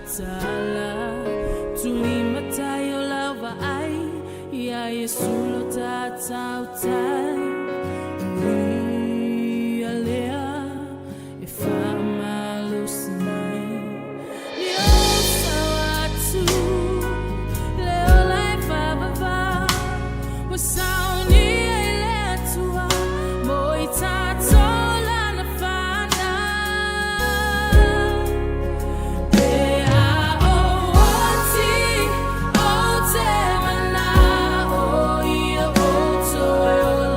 Matala Tulimatai o lau vaai Ia Iesu lo tatautai O ia lea e faamalosi mai Ni ou sao atu Le ola e faavavau Ua saunia e le Atua Mo i tatou lana fanau Pe a ou oti ou te mana'o ia ou toe ola.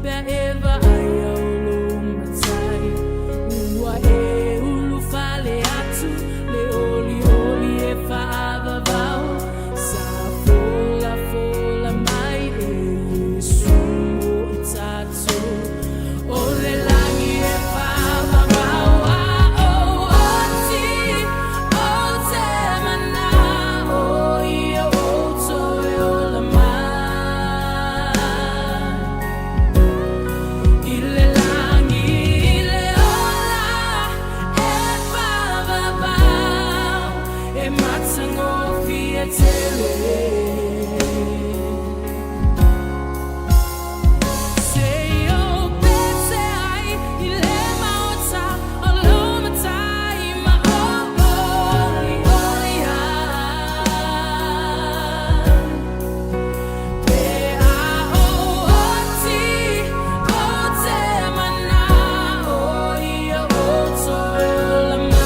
Pea e vaai au lou matai Ua e ulufale atu Le olioli e faavavau Sa folafola mai e Iesu mo i tatou O le lagi e faavavau A o oti o te manao Ia ou toe ola mai I le lagi i le ola e faavavau E matagofie tele Se i ou pese ai i le maota o lou Matai ma ou olioli ai. Pe a ou oti ou te manao ia ou toe ola mai.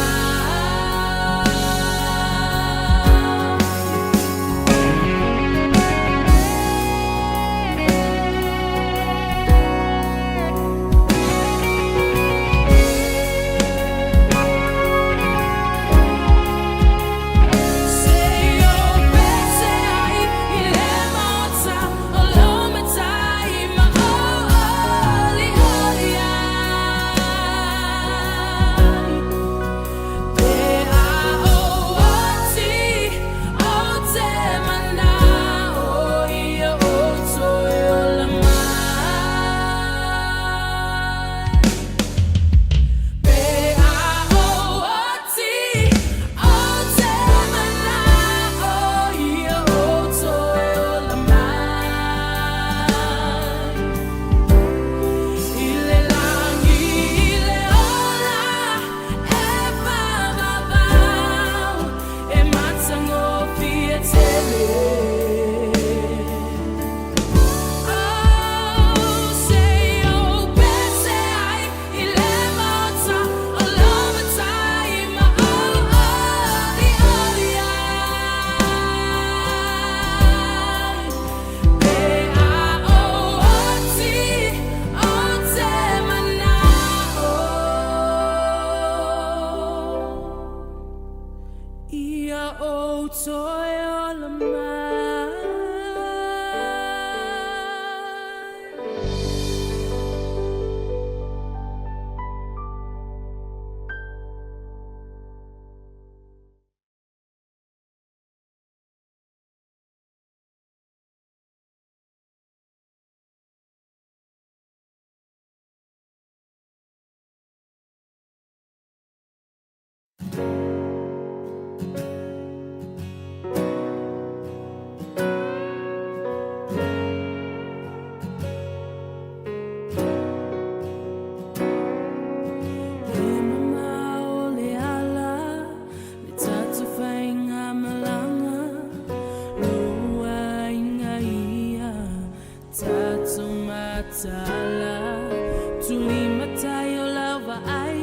Se i ou pese ai i le maota o lou Matai ma ou olioli ai. Pe a ou oti ou te manao ia ou toe ola mai. Pe a ou oti ou te manao ia ou toe ola mai. I le lagi i le ola e faavavau E matagofie tele. Oh, se i ou pese ai i le maota o lou Matai ma ou olioli ai. Pe a ou oti ou te manao Ia ou toe ola mai. E mamao le ala le tatou faigamalaga Lou aiga ia tatou mataala Tulimatai o lau vaai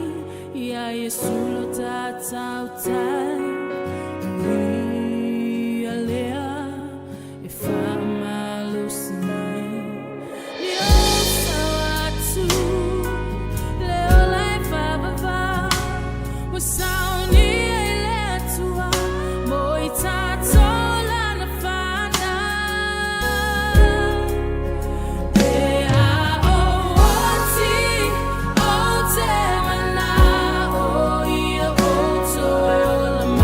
Iā Iesu lo tatou tai O ia lea e faamalosi mai Ia sao atu le ola e faavavau Ua saunia e le Atua mo i tatou lana fanau Pe a ou oti ou te manao ia ou toe ola mai.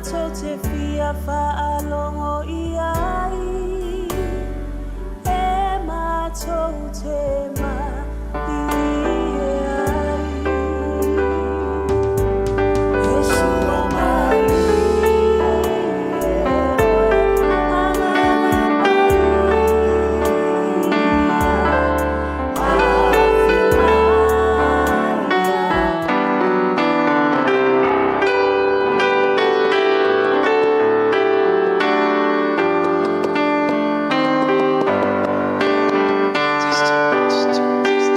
tou te fia faalogo i ai, e matou te malilie ai. E sua malie oe, Agaga Paia, Afi maia. Test, test, test.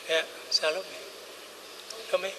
Ia, Salome. Salome.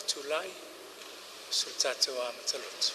tulai mo so tatou amata lotu.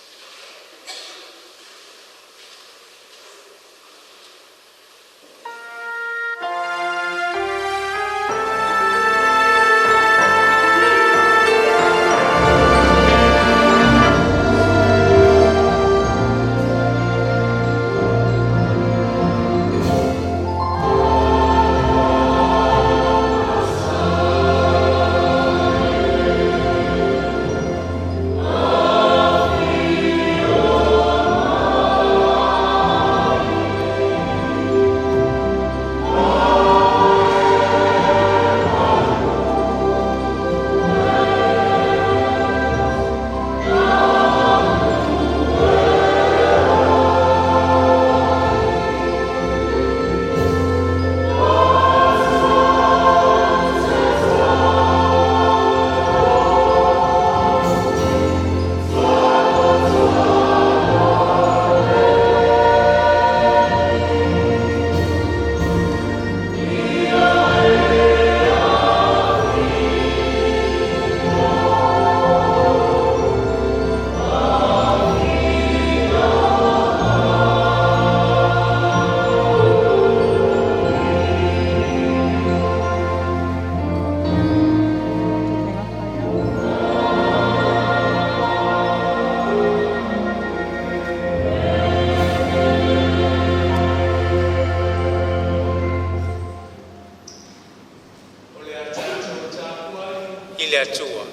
O le a tatou tapuai i le Atua.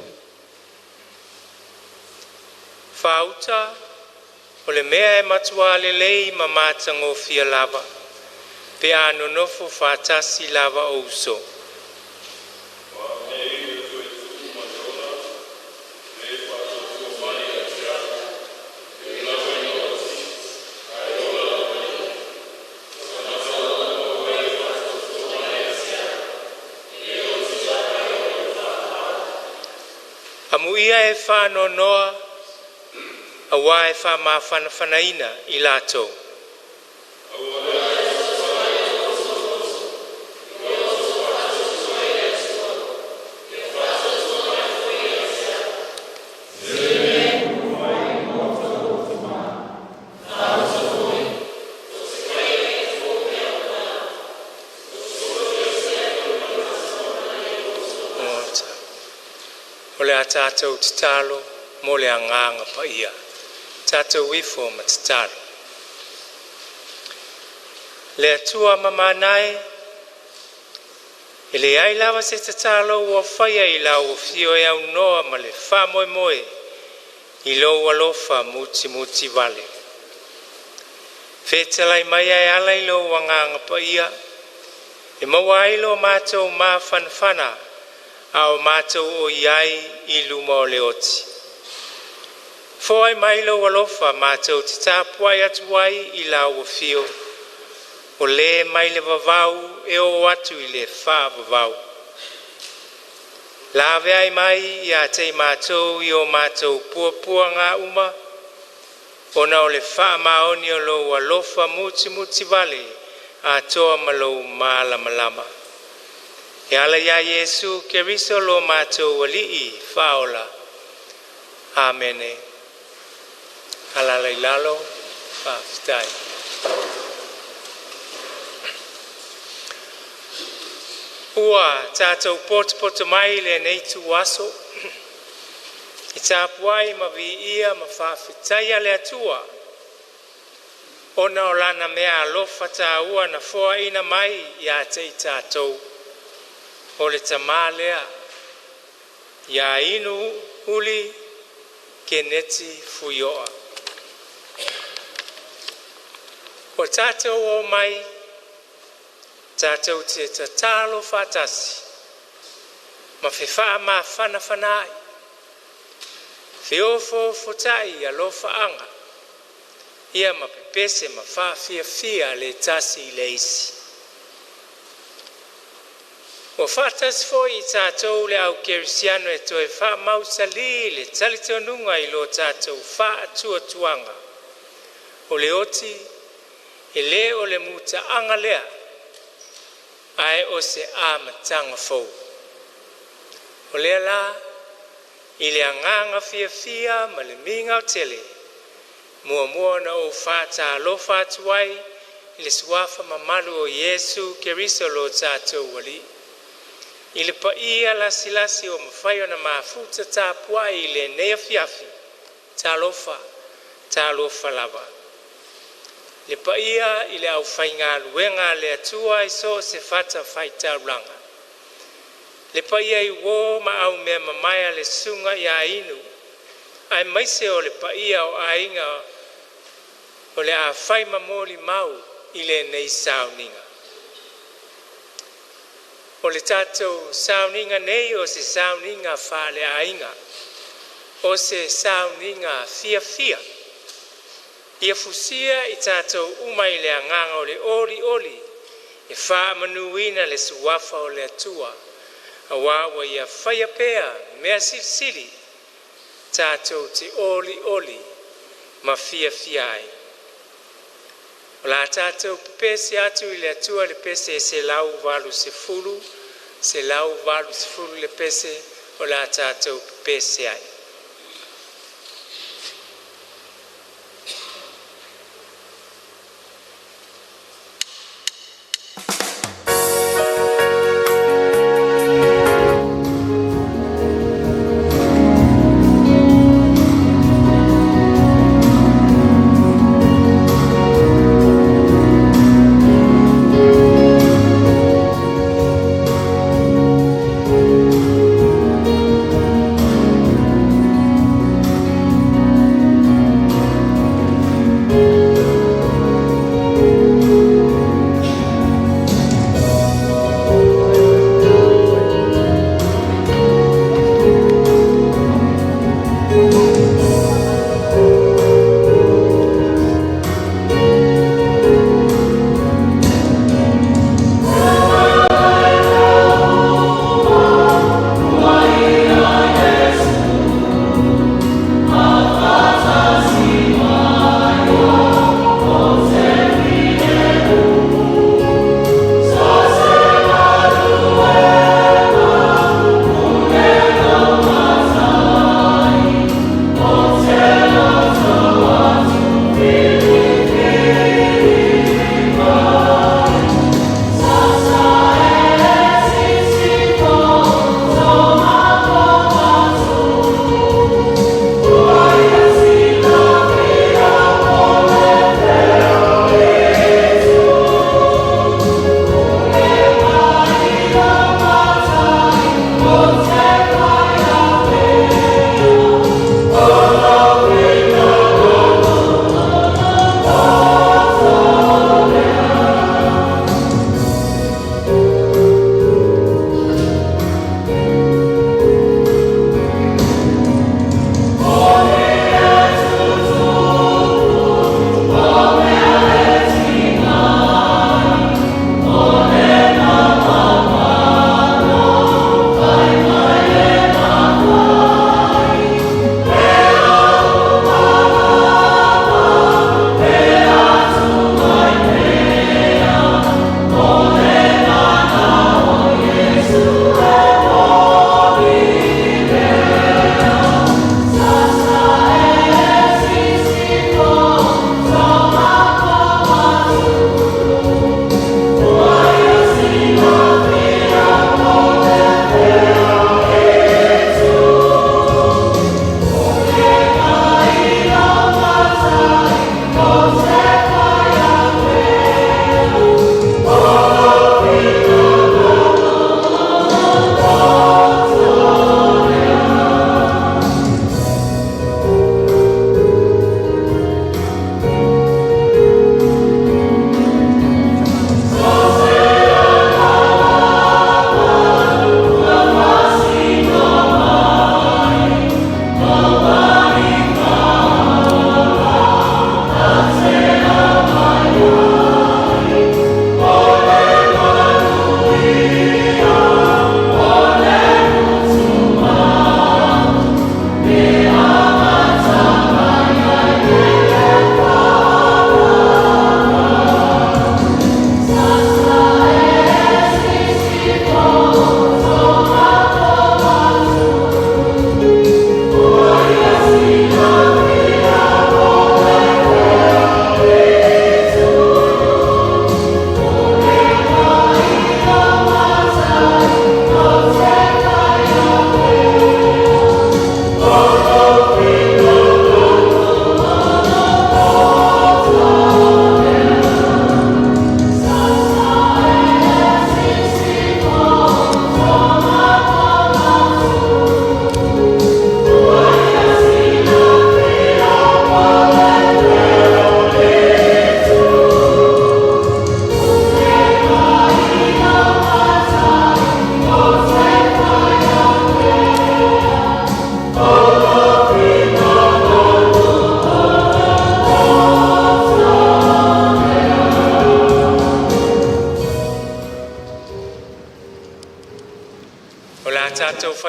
Fāuta o le mea e matuā lelei ma matagofie lava pe a nonofo faatasi lava ou uso. Amuia e faanoanoa auā e faamafanafanaina i latou. O le a tatou tatalo mo le agaga paia. Tatou ifo ma tatalo. Le Atua mamana e, e leai lava se tatalo ua faia i lau afio e aunoa ma le faamoemoe i lou alofa mutimuti vale. Fetalai mai e ala i lou agaga paia e maua ai lo matou mafanafana a o matou o i ai i luma o le oti. Foai mai lou alofa matou te tapuai atu ai i lau afio, o le mai le vavau e oo atu i le faavavau. Laveai mai ia te i matou i o matou puapuaga uma, ona o le faamaoni o lou alofa mutimuti vale atoa ma lou malamalama. E ala ia Iesu Keriso lo matou Alii Faaola. Amene. Alaala i lalo, faafetai. Ua tatou potopoto mai i lenei ituaso e tapuai ma viia ma faafetaia le Atua ona o Lana meaalofa taua na foaina mai ia te i tatou. O le tama lea ia Inu Uli Keneti Fuioa. Ua tatou omai tatou te tatalo faatasi ma fefaamafanafanaai, feofoofotai alofaaga ia ma pepese ma faafiafia le tasi i le isi. Ua faatasi foi i tatou le au kerisiano e toe faamausalī le talitonuga i lo tatou faatuatuaga. O le oti e le o le mutaaga lea, ae o se amataga fou. O lea la, I le agaga fiafia ma le migao tele. Muamua ona ou faatalofa atu ai i le suafa mamalu o Iesu Keriso lo tatou Alii, i le paia lasilasi ua mafai ona mafuta tapuai i lenei afiafi. Talofa, talofa lava. Le paia i le aufaigaluega a le Atua i so o se fatafaitaulaga, le paia i uo ma aumeamamae a le susuga ia Inu, aemaise o le paia o aiga o le a fai ma molimau i lenei sauniga. O le tatou sauniga nei o se sauniga faaleaiga, o se sauniga fiafia. Ia fusia i tatou uma i le agaga o le olioli e faamanuina le suafa o le Atua, aua ua Ia faia pea mea silisili tatou te olioli ma fiafia ai. O le a tatou pepese atu i le Atua i le pese 180, 180 le pese o le a tatou pepese ai.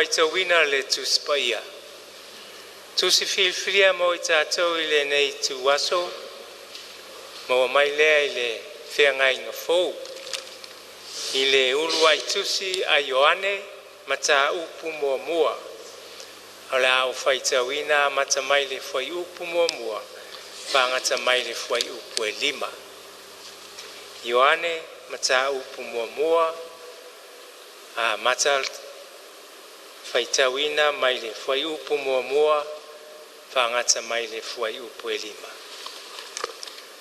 faitauina le Tusi Paia. Tusi filifilia mo i tatou i lenei ituaso, maua mai lea i le Feagaiga Fou. I le uluai tusi a Ioane Mataupu muamua. O le a ou faitauina amata mai le fuaiupu 1 faagata mai le fuaiupu 5. Ioane Mataupu muamua amata faitauina mai le fuaiupu 1 faagata mai le fuaiupu 5.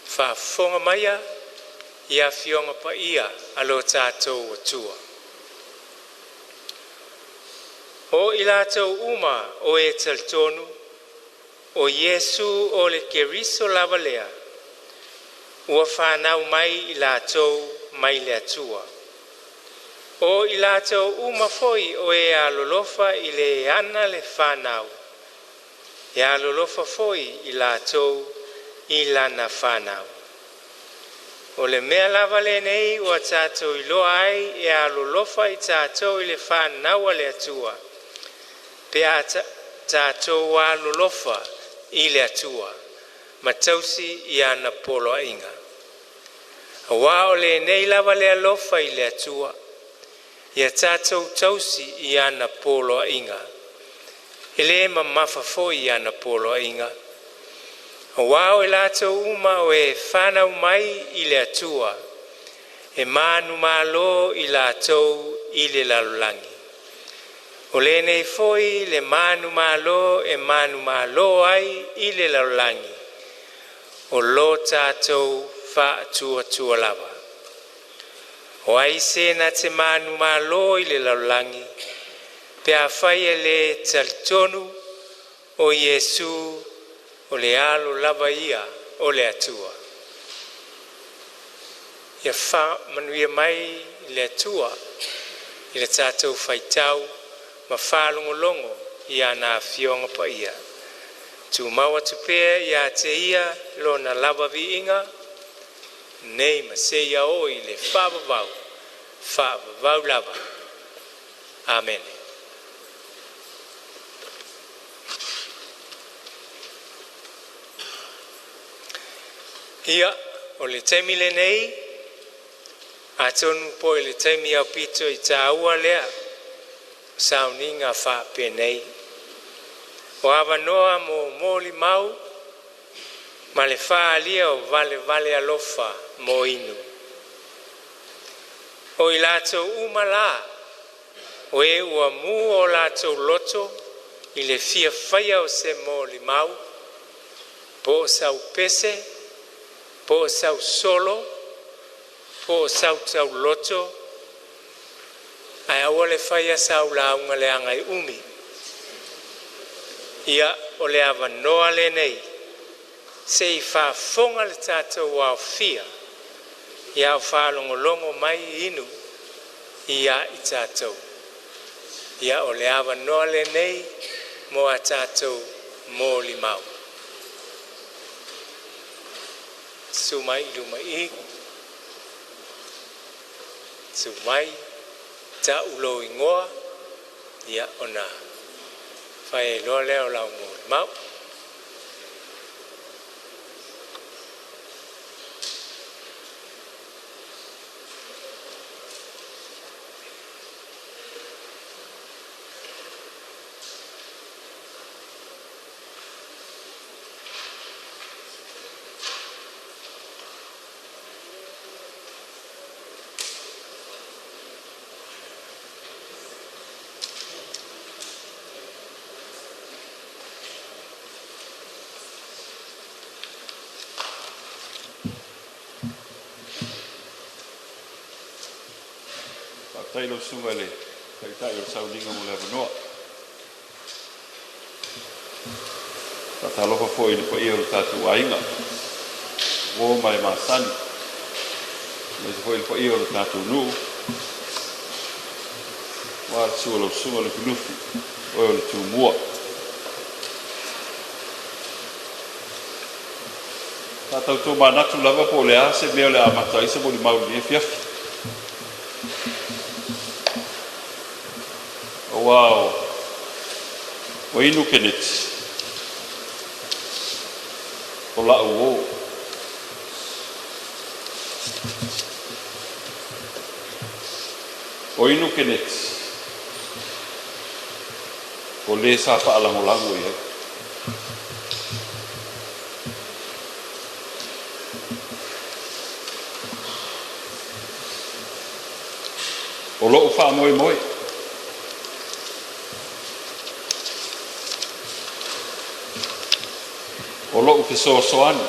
Faafofoga maia ia Afioga Paia a lo tatou Atua. O i latou uma o e talitonu o Iesu o le Keriso lava lea, ua fanau mai i latou mai le Atua. O i latou uma foi o e alolofa i le ana le fanau, e alolofa foi i latou i lana fanau. O le mea lava lenei ua tatou iloa ai e alolofa i tatou i le fanau a le Atua, pe a tatou alolofa i le Atua ma tausi i ana poloaiga. Aua o lenei lava le alofa i le Atua, ia tatou tausi i ana poloaiga. E le mamafa foi ana poloaiga. Aua o i latou uma o e fanau mai i le Atua, e manumalo i latou i le lalolagi. O lenei foi le manumalo e manumalo ai i le lalolagi, o lo tatou faatuatua lava. O ai se na te manumalo i le lalolagi pe afai e le talitonu o Iesu o le Alo lava ia o le Atua. Ia faamanuia mai le Atua i le tatou faitau ma faalogologo i ana Afioga Paia. Tumau atu pea ia te Ia Lona lava viiga, nei ma seia oo i le faavavau, faavavau lava. Amene. Ia, o le taimi lenei, atonu po o le taimi aupito i taua lea sauniga faapenei. O avanoa mo molimau ma le faaalia o valevale alofa mo inu. O i latou uma la o e ua mu o latou loto i le fia faia o se molimau, po o sau pese, po o sau solo, po o sau tauloto, ae aua le faia sau lauga leaga e umi. Ia, o le avanoa lenei se i faafofoga le tatou aofia i a faalogologo mai inu ia i tatou. Ia, o le avanoa lenei mo a tatou molimau. Susu mai i luma i, susu mai, tau lou igoa, ia ona fai ai loa lea o lau molimau. Faafetai i lau Susuga i le Taitai o le sauniga mo le avanoa. E faatalofa foi i le paia o le tatou aiga, uo ma e masani, aemaise foi le paia o le tatou nuu, aua le susu o lau Susuga Lufilufi, oe o le Tumua. Sa tau tomanatu lava po o le a se mea o le a amata ai se molimau i lenei afiafi. Aua o O Inu Keneti, o la'u uō. O Inu Keneti, o lē sa faalagolago i ai. O lo'u faamoemoe. O lo'u fesoasoani.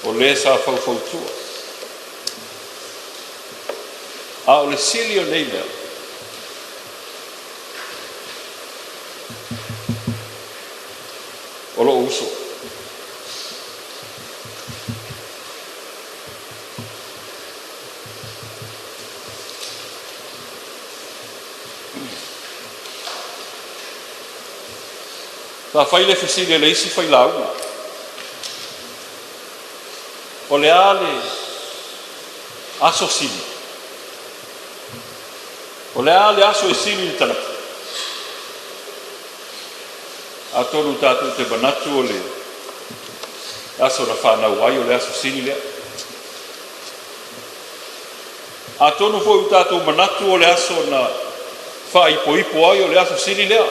O lē sa faufautua. A o le sili o nei mea. O lo'u uso. Sa fai le fesili e le isi failauga. O le a le aso sili? O le a le aso e sili i le tagata? Atonu tatou te manatu o le aso na fanau ai o le aso sili lea. Atonu foi ua tatou manatu o le aso na faaipoipo ai o le aso sili lea.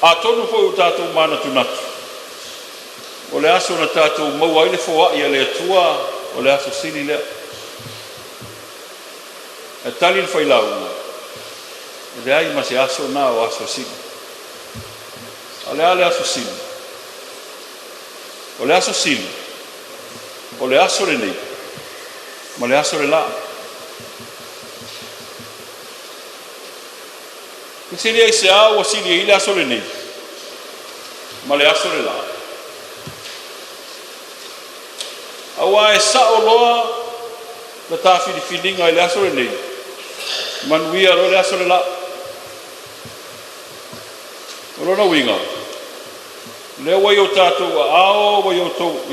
Atonu foi ua tatou manatunatu o le aso na tatou maua ai le foai a le Atua o le aso sili lea. Ae tali le failauga, e leai ma se aso na o aso sili. A o le a le aso sili? O le aso sili, o le aso lenei ma le aso le la. Fesili ai se a ua sili ai le aso lenei ma le aso le la. Auā e sa'o loa le ta filifiliga i le aso lenei, manuia loa le aso le la. O lona uiga, lea ua i o tatou aao, ua i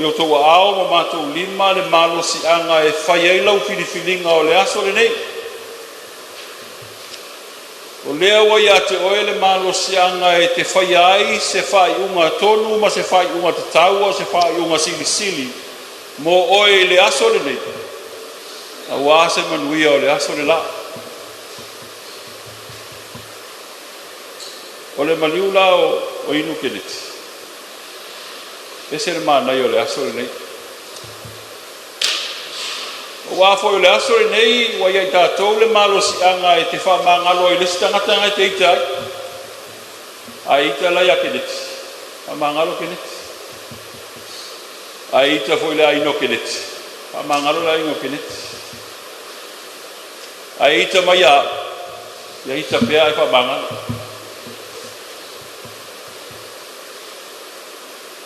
outou aao ma matou lima le malosiaga e fai ai lau filifiliga o le aso lenei. O lea ua ia te oe le malosiaga e te faia ai se faaiuga tonu ma se faaiuga tatau o se faaiuga silisili mo oe i le aso lenei, auā se manuia o le aso le la. O le maliu la o Inu Keneti, ese le manaia o le aso lenei. Auā foi o le aso lenei ua ia i tatou le malosiaga e te faamagalo ai i le isi tagata na e te ita ai. A e ita la ia Keneti, faamagalo Keneti. A e ita foi i le aiga o Keneti, faamagalo le aiga o Keneti. A e ita mai ia au, ia ita pea ae faamagalo.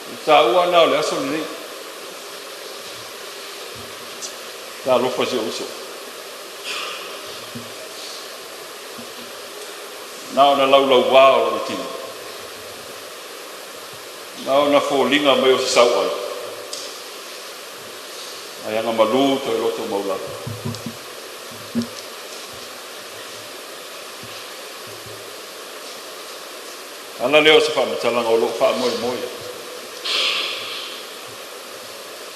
O le taua lena o le aso lenei. Talofa si ou uso. Na ona laulauā o lona tino. Na ona foliga mai o se sauai. Ae agamalu toe loto maulalo. Ala lea o se faamatalaga o lou faamoemoe.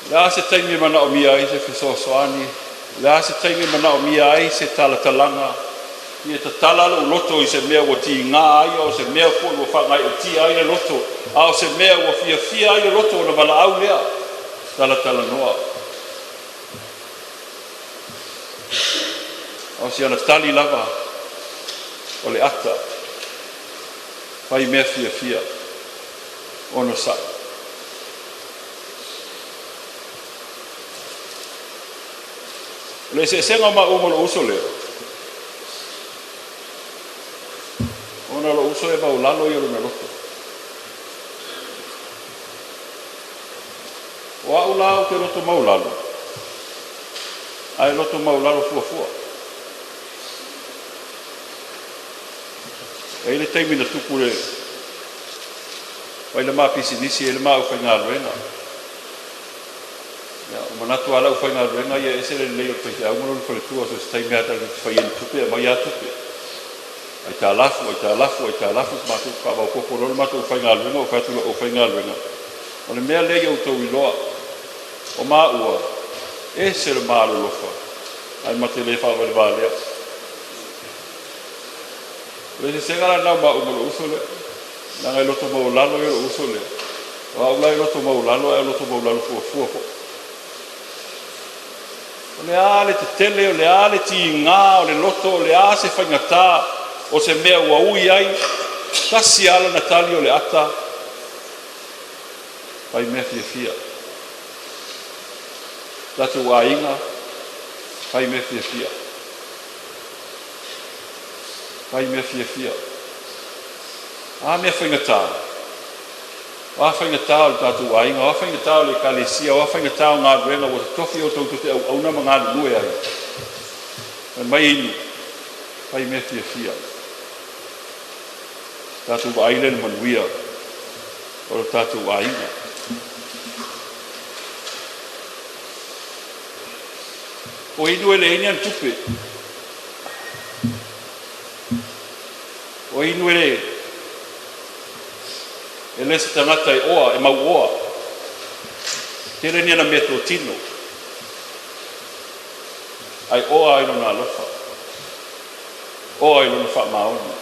O le a se taimi e manaomia ai se fesoasoani, o le a se taimi e manaomia ai se talatalaga, ia tatala lou loto i se mea ua tiga ai, o se mea foi ua faagaeetia ai le loto, a o se mea ua fiafia ai le loto ona valaau lea, talatalanoa. A o si ana tali lava o le ata, fai mea fiafia, onosai. O le eseesega o maua ma lou uso lea, ona o lou uso e maulalo ia lona loto. O au la ou te loto maulalo, ae loto maulalo fuafua. E i ai le taimi na tupu le fai le ma pisinisi e le ma aufaigaluega. Ia, o manatu lava le aufaigaluega ia e ese le lelei o le faifeau ma lona faletua, so o se taimi lava tatou te fai ai i ni tupe e aumai lava tupe, aitalafu, aitalafu, aitalafu, matou faamaopoopo loa le matou aufaigaluega. Ou fai atu i lau aufaigaluega, o le mea lea ia outou iloa, o maua, e ese le malolofa, ae ma te le faavalevalea. O le eseesega la lena o maua ma lou uso lea, leaga e loto maualalo ia lou uso lea, o au la e loto maualalo ae loto maualalo fuafua foi. O le a le tetele, o le a le tiga o le loto, o le a se faigata o se mea ua ui ai, tasi lava lana tali o le ata, fai mea fiafia. Tatou aiga, fai mea fiafia. Fai mea fiafia. A mea faigata? O a faigata o le tatou aiga, o a faigata o le ekalesia, o a faigata o galuega ua totofi outou tou te auauna ma galulue ai. Fai mai inu, fai mea fiafia. Tatou vaai lea i le manuia o le tatou aiga. O inu e leai ni ana tupe. O inu e e le se tagata e oa, e mauoa. Tele ni ana meatotino, ae oa ai lona alofa, oa ai lona faamaoni.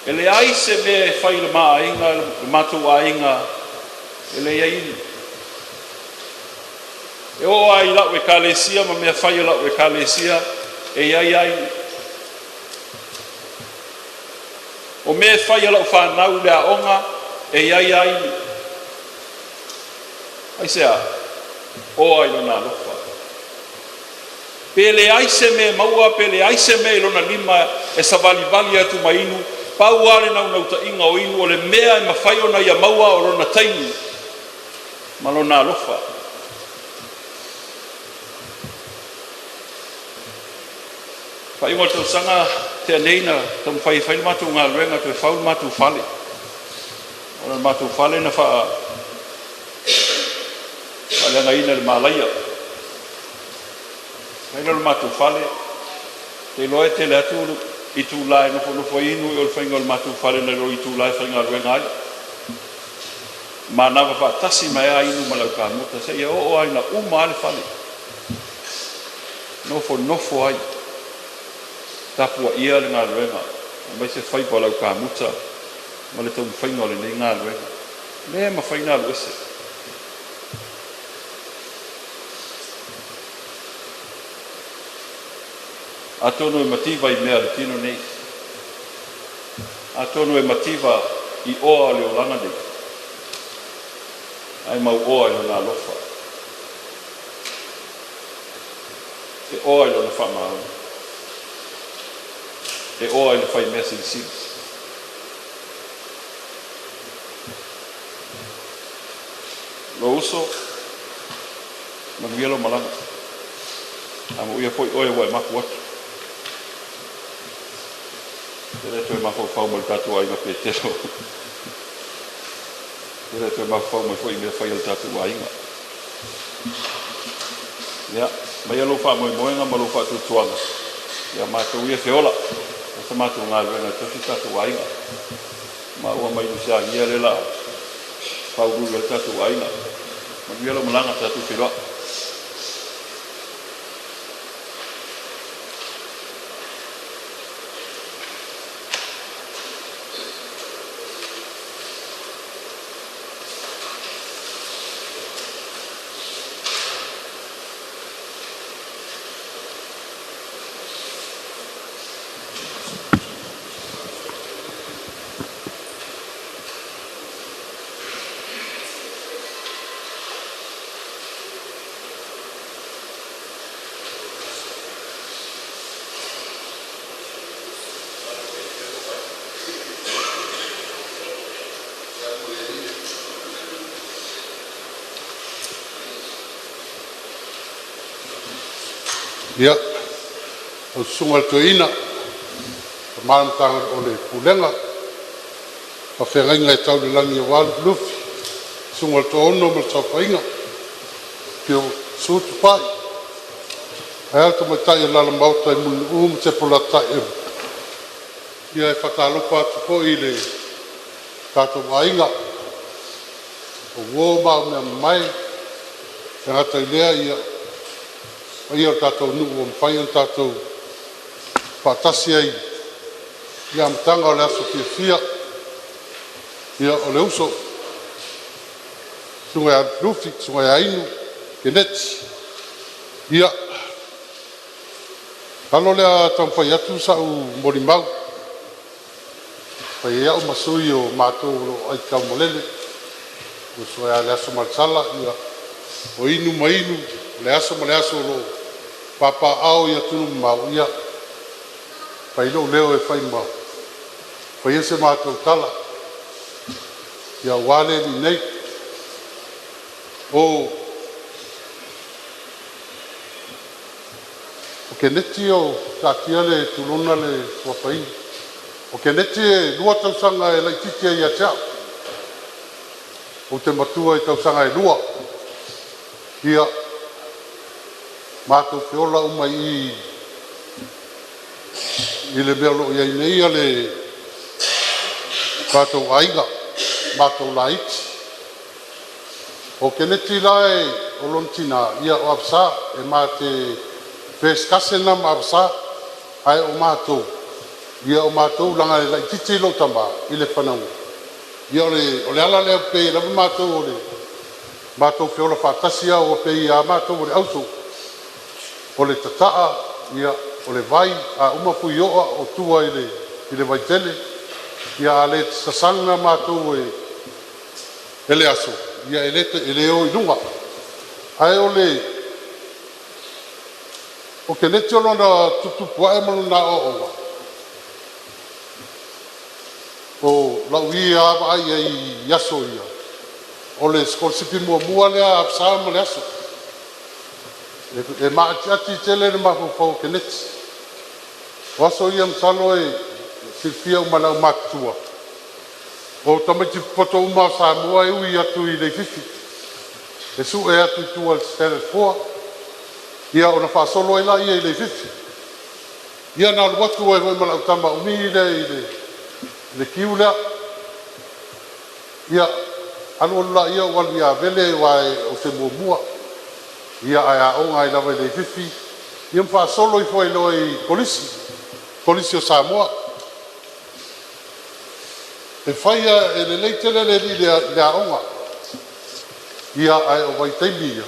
E leai se mea e fai i le ma aiga, le matou aiga, e leai inu. E oo lava i lau ekalesia ma mea fai a lau ekalesia, e i ai ai. O mea e fai a lau fanau i le aoga, e i ai ai. Aisea? Oa i lona alofa. Pe leai se mea e maua, pe leai se mea i lona lima e savalivali atu ma inu, pau lava le naunautaiga o inu o le mea e mafai ona ia maua o lona taimi ma lona alofa. Faaiuga o le tausaga tea nei na taumafai e fai le matou galuega toe fau le matou fale. Ona o le matou fale na faaleagaina e le malaia. Fai lea o le matou fale, ou te iloa e tele atu itula e nofonofo ai inu i o le faiga o le matou fale nai lo itula e faigaluega ai. Manava faatasi mai lava inu ma le aukamuta seia oo lava ina uma lava le fale. Nofonofo ai, tapuaia le galuega, aemaise faiva o le aukamuta ma le taumafaiga o lenei galuega. Le mafai ona alu ese. Atonu e mativa i mea a le tino nei. Atonu e mativa i oa o le olaga nei, ae mau oa i lona alofa. E oa i lona faamaoni. E oa i le fai mea silisili. Lou uso, manuia lou malaga. Amuia foi oe ua e mapu atu. E le toe mafaufau mai le tatou aiga Petelo. E le toe mafaufau mai foi i mea fai a le tatou aiga. Ia, maia lou faamoemoega ma lou faatuatuaga, ia matou ia feola, o se matou galuega e tausi tatou aiga. Ma ua mai Nusiagia lea la faauluulu ai le tatou aiga. Manuia lau malaga tatou feiloai. Ia, lau Susuga i le Toeaina, tama le Matagalu o le Pulega Faafeagaiga e tau i le lagi aua Lufilufi, Susuga i le Toaono ma le Saofaiga, Afio Susu Tupai ae a le Tamaitai o le Alamaota i Mulinuu ma Sefuletaia. E faatalofa atu foi i le tatou aiga, o uo ma a mea mamae, e le gata i lea o paia o le tatou nuu ua mafai ona tatou faatasi ai i le amataga o le aso fiafia. Ia, o le uso, susuga ia Lufilufi, susuga ia Inu Keneti. Ia, masalo o le a taumafai atu sau molimau e fai ai au ma sui o matou o lo o aitaumalele, le uso ia Leaso Malesala o Inu ma Inu, o le aso ma le aso o lo o papaaao i atunuu mamao. Ia, e fai ai lou leo e fai ma fai ai se matou tala aua le alii nei. O Keneti taatia le tulona le suafa Inu. O Keneti e 2 tausaga e laitiiti ai ia te au. Ou te matua i tausaga e lua. Ia, matou feola uma i i le mea o lo o i ai nei le matou aiga, matou laiti. O Keneti la o lona tina o Avesa, e ma te first cousin ma Avesa, ae o matou ia o matou leaga e laitiiti lou tama i le fanauga. Ia o le ala lea pei lava matou o le matou feola faatasi a ua pei a matou o le auso. O le tataa, ia o le vai, a uma fuioa o tua i le vaitele. Ia a le sasaga matou e le aso, ia e le o i luga. Ae o le O Keneti o lona tuputupua'e ma lona aoaoga, o lau ia lava vaai i ai i aso ia, o le sikolasipi muamua lea a Avesa ma Leaso. E maatiati tele le mafaufau o Keneti. O aso ia masalo e silafia uma e le aumatutua, o tamaiti popoto uma lava o Samoa e ui atu i Leififi e sue atu i tua i le Standard 4 ia ona faasolo ai lea i Leififi. Ia na alu atu ai foi ma lau tama umi lea i le kiu lea. Ia alu alu laia ou alu ia Avele aua ou te muamua. Ia ae aoga ai lava i Leififi ia ma faasolo ifo ai loa i Kolisi, Kolisi o Samoa. E fai lava e lelei tele le alii i le aoga, ia ae o vaitaimi ia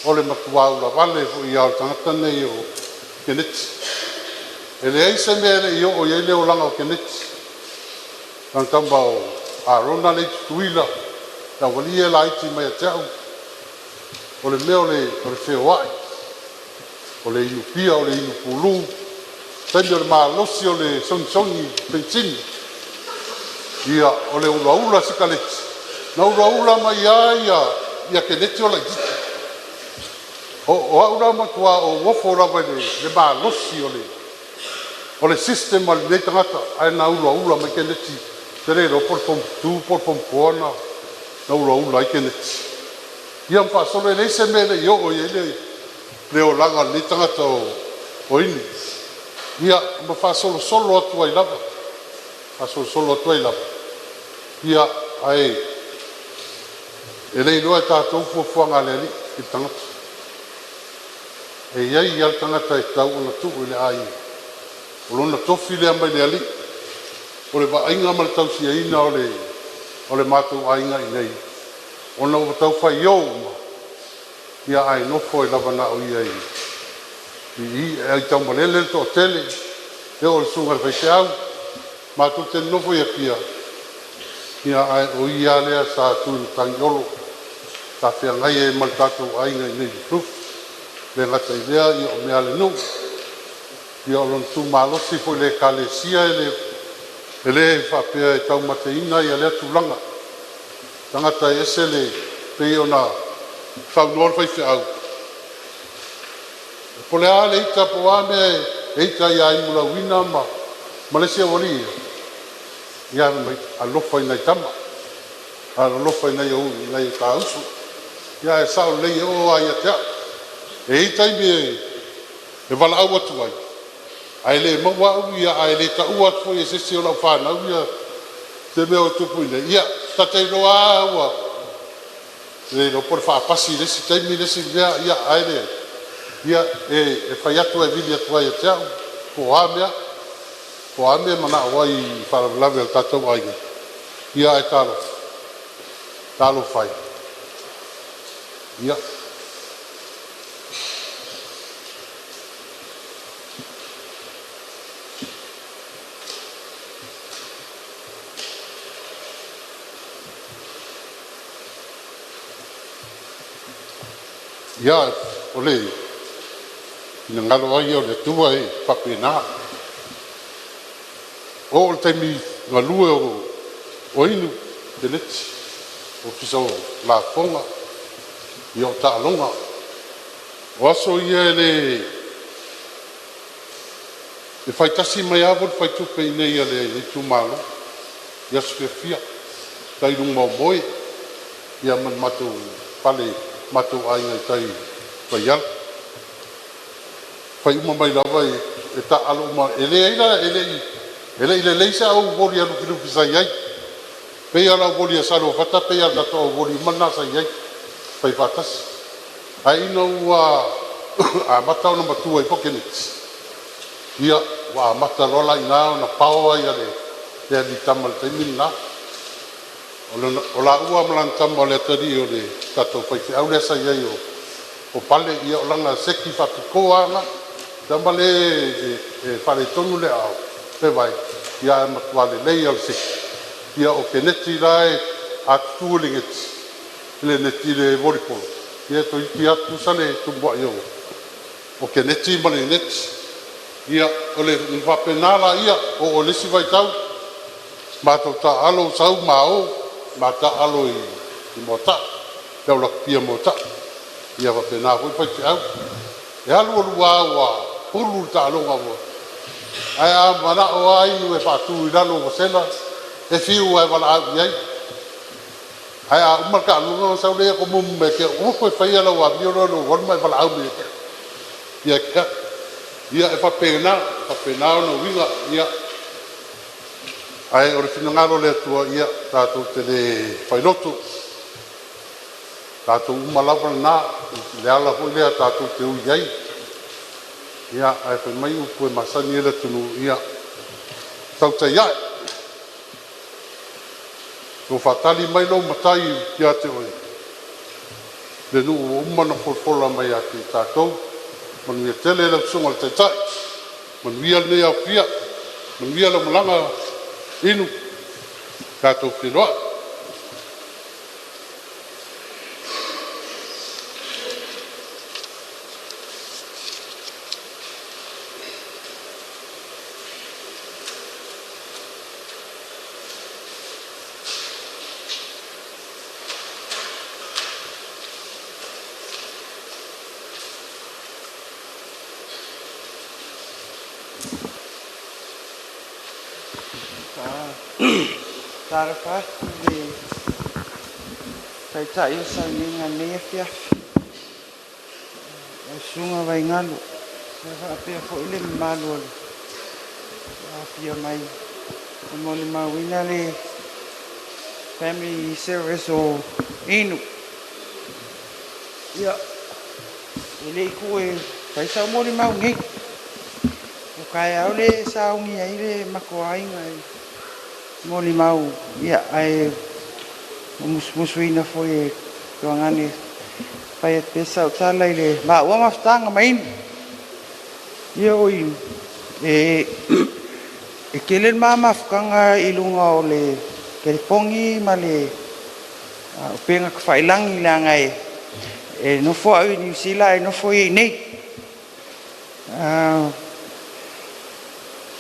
o le matua ulavale foi lava o le tagata lenei o Keneti. E leai se mea e le i oo i ai le olaga o Keneti. O lana tama o Arona lea e i Tutuila, le aualii ia e laiti mai ia te au. O le mea o le feoai, o le inu pia, o le inu pulu, taimi o le malosi o le sogisogi penisini, ia o le ulaula sikaleti, na ulaula mai lava ia Keneti o laitiiti. O au la ua matua ou ofo lava i le malosi o le system a lenei tagata ae na ulaula mai Keneti. Ou te le iloa po o le Form 2 po o le Form 4 na ulaula ai Keneti. Ia ma faasolo, e leai se mea e le i oo i ai le olaga o lenei tagata o Inu. Ia ma faasolosolo atu ai lava, faasolosolo atu ai lava. Ia, ae le iloa e tatou fuafuaga a le Alii i le tagata. E i ai lava le tagata e tatau ona tuu i le aiga, o lona tofi lea mai le Alii, o le vaaiga ma le tausiaina o le matou aiga i inei ona ua tau faio uma, ia ae nofo ai lava na o ia i i e aitaumalele le toatele, e oo i le susuga i le faifeau, matou te nonofo i Apia, ia ae o ia lava lea sa tu i matagi olo sa feagai ai ma le tatou aiga i inei i Lufilufi. E le gata i lea o mea a le nuu, ia o lona tu malosi foi i le Ekalesia, e le faapea e taumateina lea tulaga, tagata e ese le pei ona saunoa le faifeau, po o le a le ita po o a mea e ita ai ia Inu Lauina ma le isi aualii ia, Ia fai mai, alofa i nai tama, alolofa i nai ou i nai o ta uso. Ia ae sao lelei e oo lava ia te au. E i ai taimi e valaau atu ai, ae le maua au ia, ae le taua atu foi e se isi o lau fanau ia se mea o tupu i inei, ia ta te iloa lava ua le iloa po o le faapasi i le isi taimi le isi mea, ia ae leai. Ia e fai atu lava e vili atu lava ia te au po o a mea, po o a mea e manao ai i faalavelave o le tatou aiga, ia ae talofa, talofa e. Ia. Ia, o le finagalo lava ia o le Atua e faapena. Oo i le taimi galue o Inu Keneti i le Ofisa o Lafoga, ia o taaloga. O aso ia e le e fai tasi mai lava le faletupe i inei a le itumalo i aso fiafia i tai i luma o moe ia ma le matou fale, matou aiga i tai i Vaiala. Fai uma mai lava e taaalo uma. E leai la e lei lelei se au voli a Lufilufi sa iai, pei a o le auvoli a Saluafata pei a o le tatou auvoli uma lena sa iai, fai faatasi. Ae ina ua amata ona matua ifo Keneti, ia ua amata loa la i ina ona paoa le alii tama i le taimi lena. O laua ma lana tama o le atalii o le tatou faifeau lea sa iai o Pale, ia o lana seki faapitoa a lena, tama lea e faaletonu le aao le vae, ia ae matua lelei lava o le seki. Ia o Keneti la a tutu i le neti i le volleyball, ia toeititi a tutusa le tumuai o Keneti ma le neti. Ia ona faapena laia. Oo i le isi vaitau matou taaalo sau ma o ma taaalo i Moataa le au lakapi i Moataa, ia faapena foi faifeau. E alu alu a ua pulu le taaloga ae a manao a Inu e faatu i lalo ua sela, e fiu a e valaau iai, ae a uma le taaloga ona sau lea tomumu mai ia te au, aua le toe faia lau amio lea i lou alu ma e valaau mai ia te au. Ia te au. Ia e faapena, faapena ona uiga. Ia ae o le finagalo o le Atua ia tatou te le failoto, tatou uma lava lena i le ala foi lea tatou te ui ai. Ia ae fai mai upu e masani ai le atunuu, ia tautai a'e, ua faatali mai lou matai ia te oe, le nuu ua uma ona folafola mai ia te tatou. Manuia tele lau susuga i le Taitai, manuia lenei aofia, manuia lau malaga Inu. Tatou feiloai. Faatalofa atu i le Taitai o le sauniga i lenei afiafi, lau Susuga Vaigalu, faapea foi le mamalu o le aofia mai e molimauina le family service o Inu. Ia, e le i tu'u e fai sau molimau nei, o taeao le sauni ai le matou aiga e molimau, ia ae ua musumusuina foi e Tuagane e fai atu pea sau tala i le maua mafutaga ma Inu. Ia o Inu, e tele le ma mafutaga i luga o le telefoni ma le upega tafailagi leaga e nofo au i Niu Sila ae nofo ia i inei.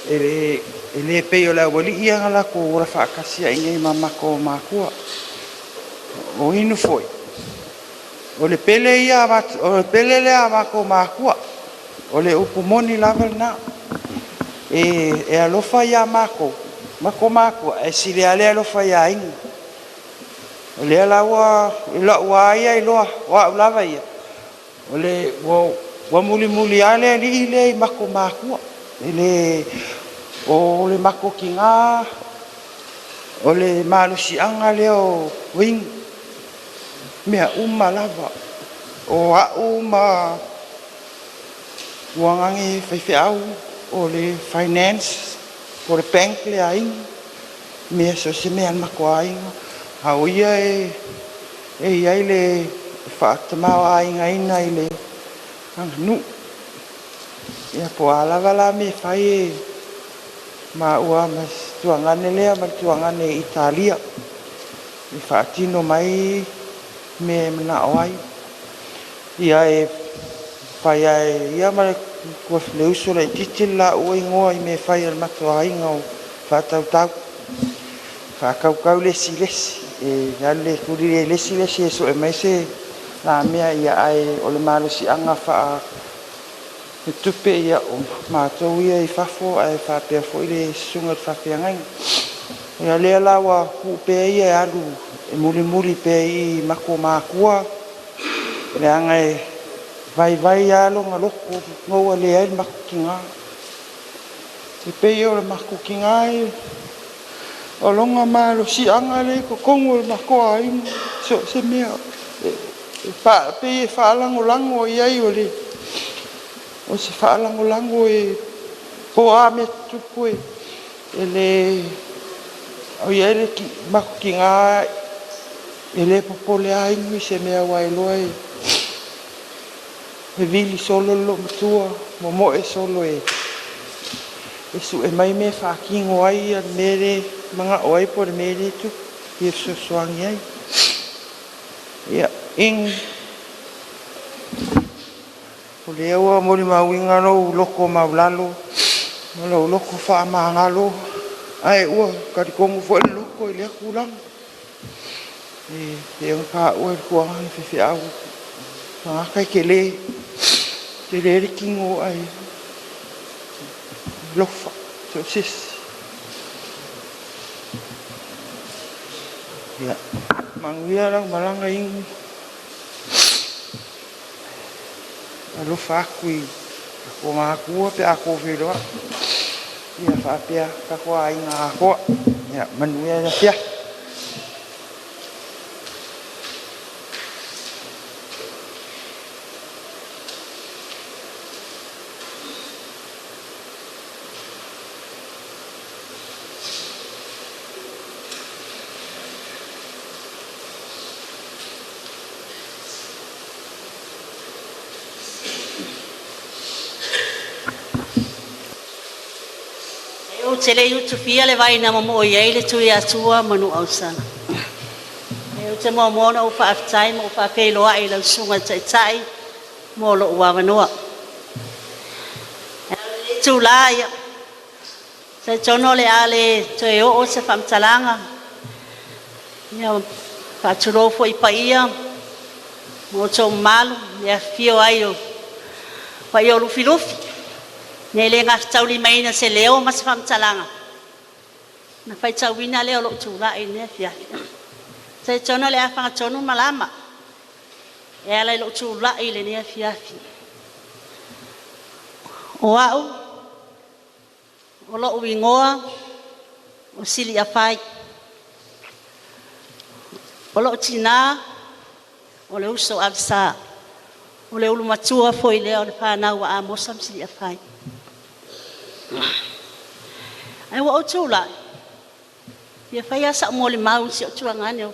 E le pei o le aualii ia na latou ola faatasi ai i inei ma matou matua. O Inu foi, o le pele ia o le pele lea a matou matua. O le upu moni lava lena. E alofa ia matou. Mako makua ae sili lava le alofa i aiga. O lea la ua i lou lava ia iloa, o au lava ia, o le ua mulimuli lava le alii lea i mako makua. E le o le mako tiga o le malosiaga lea o inu, mea uma lava. O au ma Tuagane faifeau o le finance po o le bank le aiga, mea so o se mea a le matou aiga, a o ia e i ai le faatamaoaigaina i le aganuu. Ia po o a lava la mea e fai e maua ma si tuagane lea ma le tuagane i Italia e faatino mai mea e manao ai. Ia e fai lava e ia ma le uso laitiiti le laua igoa i mea e fai a le matou aiga o faatautau. Faatautau le isi i le isi. E alu e tuli le isi le isi e sue mai se la mea ia ae o le malosiaga faa tupe ia o matou ia i fafo ae faapea foi le susuga i le faafeagaiga. Ia lea la ua tuu pea ia e alu e mulimuli pea i mako makua leaga e vaivai lava lona loto ina ua leai le matou tina. E pei o le matou tina o lona malosiaga lea i totonu o le matou aiga, so o se mea e pei e faalagolago i ai, o se faalagolago e po o a mea tutupu e le o i ai le matou tina e le popole lava Inu i se mea aua e iloa e vili solo le loomatua, momoe solo e sue mai mea e faatino ai le mea lea e manao ai po o le mea lea e tupu e fia fesoasoani ai. Ia, Inu, o lea ua molimauina lou loto maualalo ma lou loto faamagalo, ae ua talitonu foi le loto i lea tulaga. E pei ona taua e le tuagane faifeau, o tagata e tele, tele le tino ae alofa so o se isi. Ia, manuia lau malaga Inu. Alofa atu i tatou matua pe a outou feiloai. Ia faapea tatou aiga atoa. Ia manuia le afiafi. Ou te le i utufia le vai na momoe ai le Tuiatua ma Nuuausala, ae ou te muamua ona ou faafetai ma ou faafeiloai i lau Susuga i le Taitai mo lou avanoa. Ae o lenei itula, e talitonu o le a le toe oo se faamatalaga. E faatulou foi i paia ma outou mamalu i le afifio ai o paia o Lufilufi, e le gafataulimaina i se leo ma se faamatalaga, ona faitauina lea o lou tulai i lenei afiafi. E talitonu o le a fagatonu malama e ala i lou tulai i lenei afiafi. O au, o lou igoa o Siliafai. O lou tina o le uso a Avesa. O le ulumatua foi lea o le fanau a Amosa ma Siliafai. Ae ua ou tulai, e fia fai lava sau molimau i si ou tuagane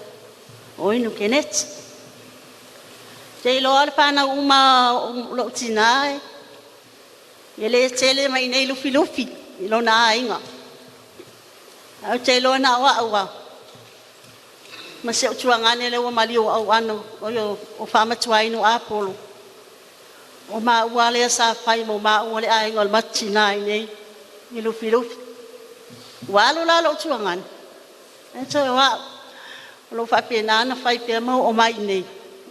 o Inu Keneti. Ou te iloa le fanau uma o lou tina e le tele mai i inei Lufilufi i lona aiga. Ae ou te iloa na o au lava ma si ou tuagane lea ua maliu o Auano, o Faamatuainu Apolo. O maua lea sa fai mo maua le aiga o le matou tina i inei i Lufilufi. Ua alu la lou tuagane, ae toe o au. O lo o faapena ona fai pea ma oo mai i inei.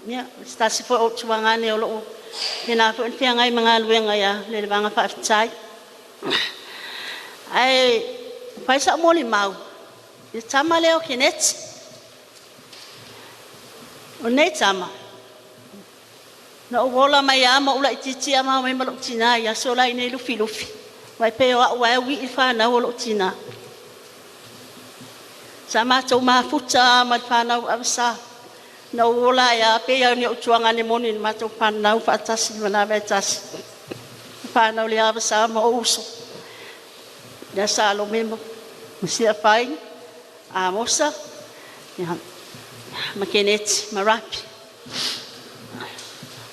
Ia, o se tasi foi o tuagane o lo o faapena foi ona feagai ma galuega ia Leulumoega. Faafetai. Ae Fai sa'u molimau i le tama lea o Keneti. O lenei tama, na ou ola mai lava ma ou laitiiti lava ma omai ma lou tinā i aso la i inei i Lufilufi, aua e pei o au lava e uii le fanau a lou tinā. Sa matou mafuta lava ma le fanau a Avesa. Na ou ola ai lava pei lava o ni ou tuagane moni na matou fananau faatasi i le manava e tasi. Le fanau le Avesa ma ou uso, ia Salome ma Siafai, Amosa, ia, ma Keneti ma Rapi.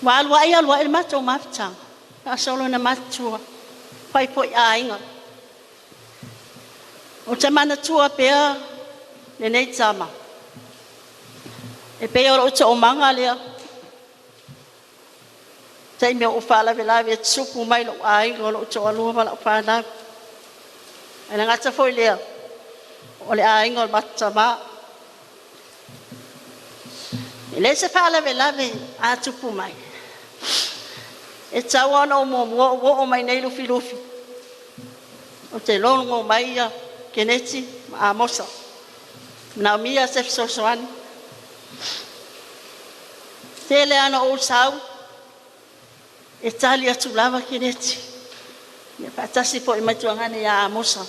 Ua alu ai alu ai le matou mafutaga, faasolo ina matutua, fai foi aiga. Ou te manatua pea lenei tama, e pei o lou toomaga lea, taimi o ou faalavelave e tutupu mai lou aiga o lou toalua ma lau fanau. Ae le gata foi lea, o le aiga o le matou tama. E leai se faalavelave a tupu mai, e tatau lava ona ou muamua ou oo mai nei i Lufilufi, ou te logo mai ia Keneti ma Amosa, manaomia se fesoasoani. Tele lava ina ou sau, e tali atu lava Keneti, ia faatasi foi ma le tuagane ia Amosa,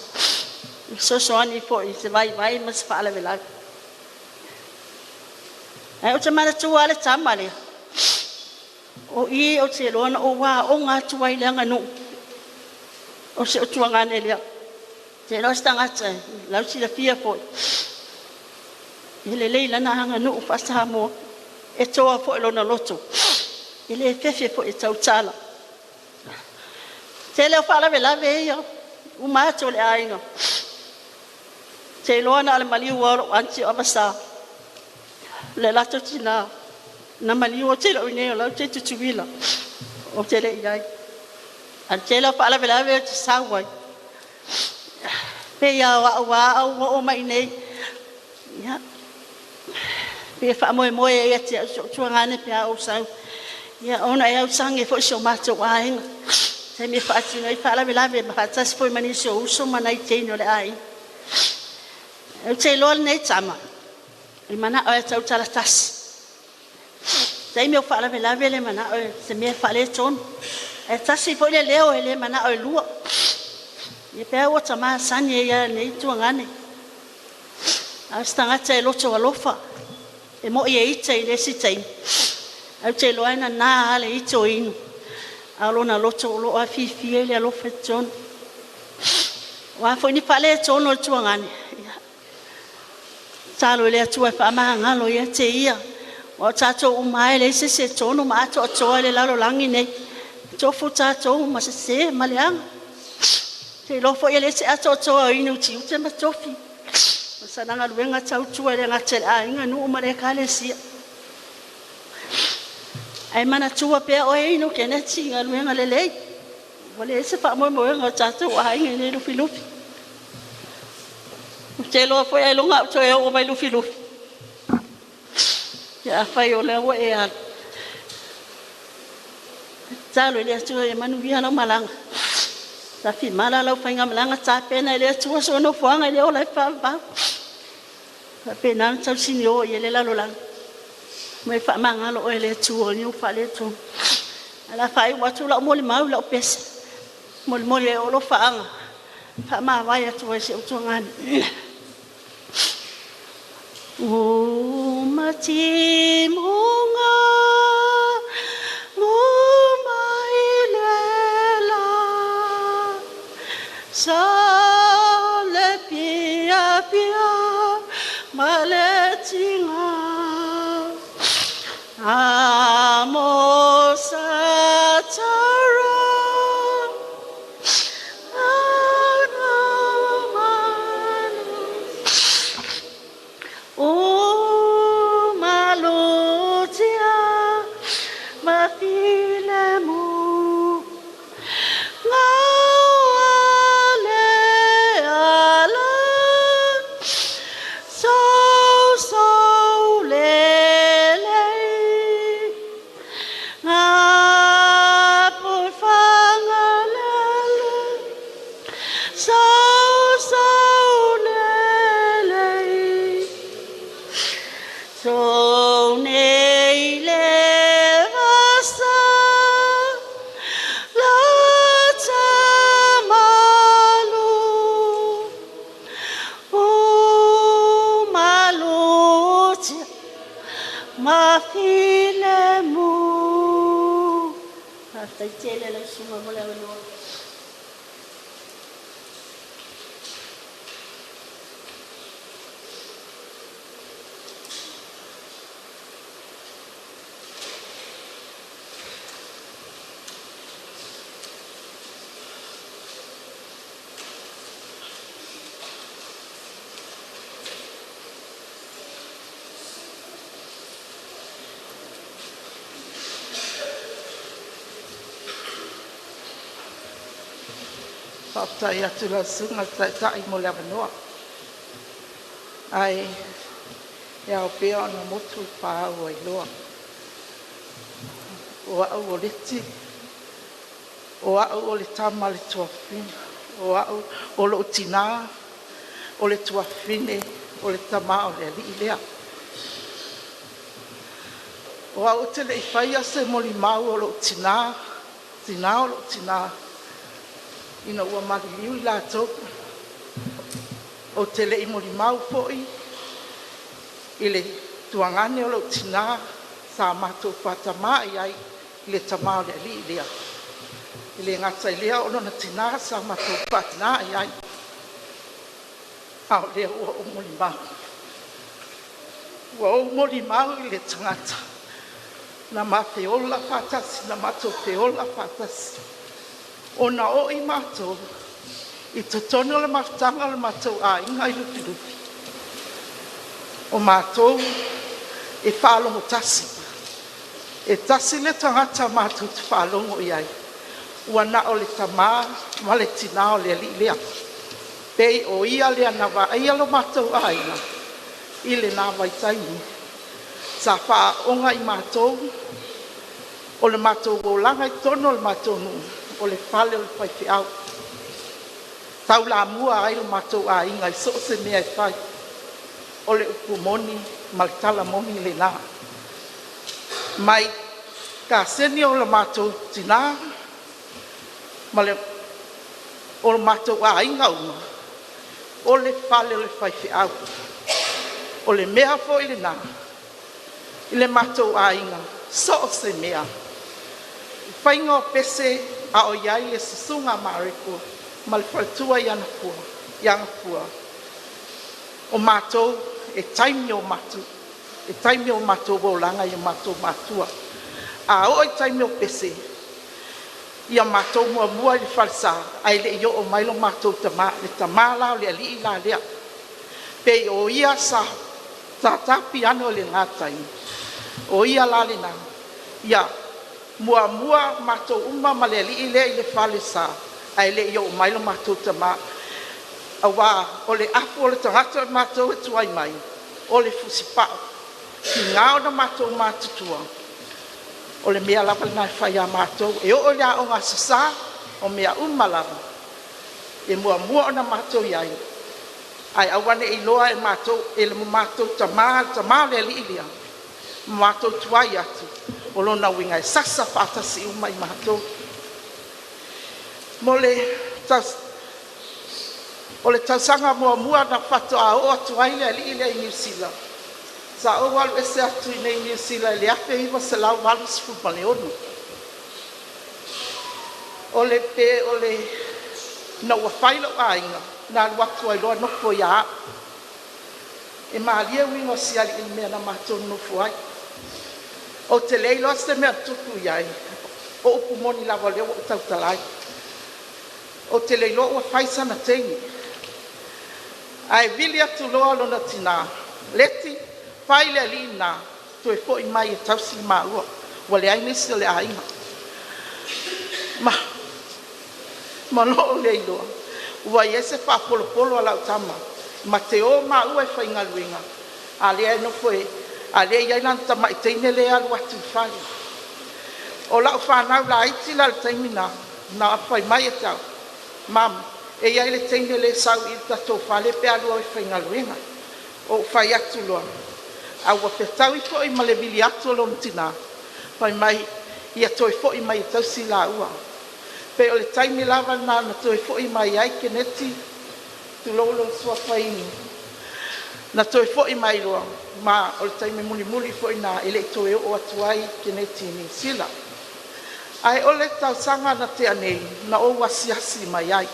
e fesoasoani foi i se vaivai ma se faalavelave. Ae ou te manatua lava le tama lea, o i ou te iloa na ou aoga atu ai i le aganuu, o si ou tuagane lea. Ou te iloa o se tagata e lausilafia foi, e lelei lana aganuu faa-Samoa, e toa foi lona loto, e le fefe foi e tautala. Tele o faalavelave ia, uma atu o le aiga. Ou te iloa na o le maliu lava o lou aunty o Avesa, le latou tina, na maliu ou te le o i inei o la e i tai i Tutuila, ou te le i i ai. Ae o le tele o faalavelave ou te sau ai, pei lava o au lava a ou oo mai i inei, ia, pei e faamoemoe ai ia te au si ou tuagane pe a ou sau, ia ona e ausage foi si o matou aiga, taimi e faatino ai faalavelave ma faatasi foi ma nisi o uso ma nai teine o le aiga. Ou te iloa lenei tama, e manao e tautala tasi. Taimi o faalavelave le manao e se mea faaletonu. Ae tasi foi le leo e le manao e lua. Ia pe ua ta masani ai lava i lenei tuagane. A o se tagata e loto alofa, e moi e ita i le isi taimi, ae ou te iloa e nana lava le ita o inu, a o lona loto o lo o afifi ai le alofa i totonu. O a foi ni faaletonu o le tuagane, ia, tatalo i le Atua e faamagalo ia te ia. Aua o tatou uma lava e leai se isi e tonu ma atoatoa i le lalolagi nei. E tofu tatou ma sese ma leaga. Ou te iloa foi e leai se atoatoa o inu i tiute ma tofi. O sana galuega tautua e le gata i le aiga, nuu ma le ekalesia. Ae manatua pea oe inu Keneti i galuega lelei. Ua leai se faamoemoega o tatou aiga i nei Lufilufi. Ou te iloa foi ailoga a ou toe oo mai Lufilufi. Ia afai o lea ua e alu. Tatalo i le Atua ia manuia lau malaga. Tafimala lau faigamalaga tapena e le Atua so nofoaga i le ola e faavavau. Faapena ona tausinio i le lalolagi. Ma e faamagalo oe e le Atua i ou faaletonu. Ae o le a faaiu atu lau molimau i lau pese. Molimoli ai o alofaaga faamavae atu ai si ou tuagane. Umatimunga ngumailela sale pia pia maletinga amo satara anamanu umalotia mafilemu. Faafetai atu i lau Susuga i le Taitai mo le avanoa. Ae e ao pea ona motu le pa ua iloa. O au o Leti, o au o le tama a le tuafafine, o au o lou tina o le tuafafine o le tama o le alii lea. O au ou te le i faia se molimau o lou tina, tina o lou tina ina ua maliliu i latou. Ou te le i molimau foi i le tuagane o lou tina sa matou faatamai ai i le tama o le alii lea. E le gata i lea o lona tina sa matou faatina i ai, a o lea ua ou molimau. Ua ou molimau i le tagata na ma feola faatasi, na matou feola faatasi, ona oo i matou i totonu o le mafutaga o le matou aiga i Lufilufi, o matou e faalogo tasi. E tasi le tagata matou te faalogo i ai, ua na o le tama ma le tina o le alii lea. Pei o ia lea na vaaia lo matou aiga i lena vaitaimi. Sa faaaooga i matou o le matou olaga i totonu o le matou nuu, o le fale o le faifeau. Taulamua ai lo matou aiga i so o se mea e fai, o le upu moni ma le tala moni lena. Mai kasegi o le matou tina ma le o matou aiga uma, o le fale o le faifeau. O le mea foi lena i le matou aiga, so o se mea, faiga o pese a o i ai le susuga Mareko ma le faletua i Agafua, o matou e taimi o matou olaga i o matou matua. A oo i taimi o pese, ia matou muamua i le falesa ae le i oo mai lo matou tama, le tama la o le alii la lea. Pei o ia sa ta piano i lena taimi, o ia la lena. Ia muamua matou uma ma le alii lea i le falesa ae le i oo mai lo matou tama, aua o le afu o le tagata o matou e tuai mai o le fusipau. Tiga ona matou matutua, o le mea lava lena e fai ia matou. E oo i le aoga aso Sa, o mea uma lava e muamua ona matou i ai, ae aua ne i iloa e matou e le matou tama, le tama o le alii lea ma matou tuai atu. O lona uiga e sasa faatasi uma i matou. Mo le O le tausaga muamua na faatoa oo atu ai le alii lea i Niu Sila, sa ou alu ese atu i Niu Sila i le 1986. O le pe o le ina ua fai lou aiga na alu atu ai loa nofo ia au. E malie uiga o sialii i le mea na matou nonofo ai. Ou te le iloa se mea na tupu i ai, o upu moni lava o lea ua ou tautala ai. Ou te le iloa ua fai sana teine, ae vili atu loa lona tina, “Leti, fai le alii lena toe foi mai e tausi maua, ua leai nisi o le aiga.” Ma ma lou le iloa ua i ai se faapolopolo a lau tama ma te o maua e faigaluega, a o lea e nofo a o lea e i ai lana tamai teine lea e alu atu i le fale. O lau fanau laiti la i le taimi lena na fai mai ia te au, “Mum, e i ai le teine lea e sau i le tatou fale pe a alu au e faigaluega.” Ou fai atu loa, a ua fetaui foi ma le vili atu o lona tina fai mai ia toe foi mai e tausi laua. Pei o le taimi lava lena na toe foi mai ai Keneti, tulou lou suafa inu, na toe foi mai loa, ma o le taimi mulimuli foi lena e le i toe oo atu ai Keneti i Niu Sila. Ae o le tausaga na tea nei na ou asiasi mai ai.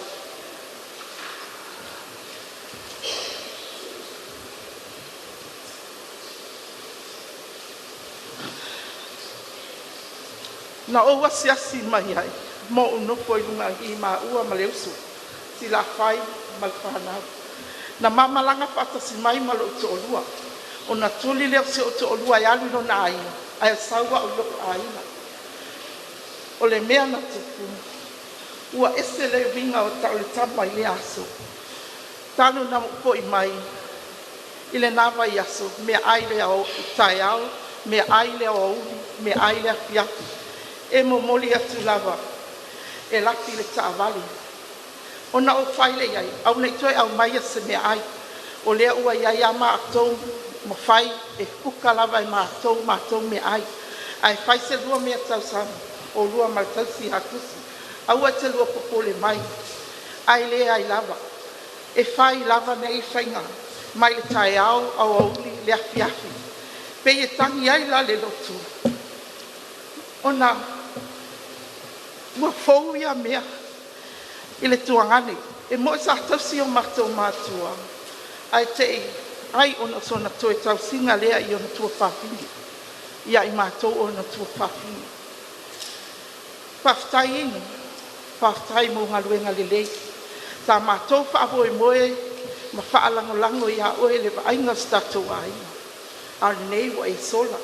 Na ou asiasi mai ai ma ou nofo i luga i i maua ma le uso Silafai ma le fanau. Na ma malaga faatasi mai ma lou toalua, ona tuli lea o si ou toalua e alu i lona aiga ae sau au i lou aiga. O le mea na tupu, Ua ese le uiga o le tama i lea aso. Talu ona ou foi mai i lena vaiaso, meaai le taeao, meaai le aoauli, meaai le afiafi, e momoli atu lava e lafi i le taavale. Ona ou fai lea i ai, aua ne i toe aumaia se meaai, o lea ua i ai a matou ma fai e kuka lava e matou matou meaai, ae fai se lua meatausami oulua ma le tausi ia Tusi, aua e te lua popole mai. Ae leai lava, e fai lava nei faiga mai le taeao, aoauli, le afiafi, pei e tagi ai la le loto ona ua fou ia mea i le tuagane. E moi sa tausi o matou matua ae te i ai ona o sona toe tausiga lea i ona tuafafine ia i matou o ona tuafafine. Faafetai Inu, faafetai mo galuega lelei sa matou faamoemoe ma faalagolago ia oe i le vaaiga o so tatou aiga, a o lenei ua e sola.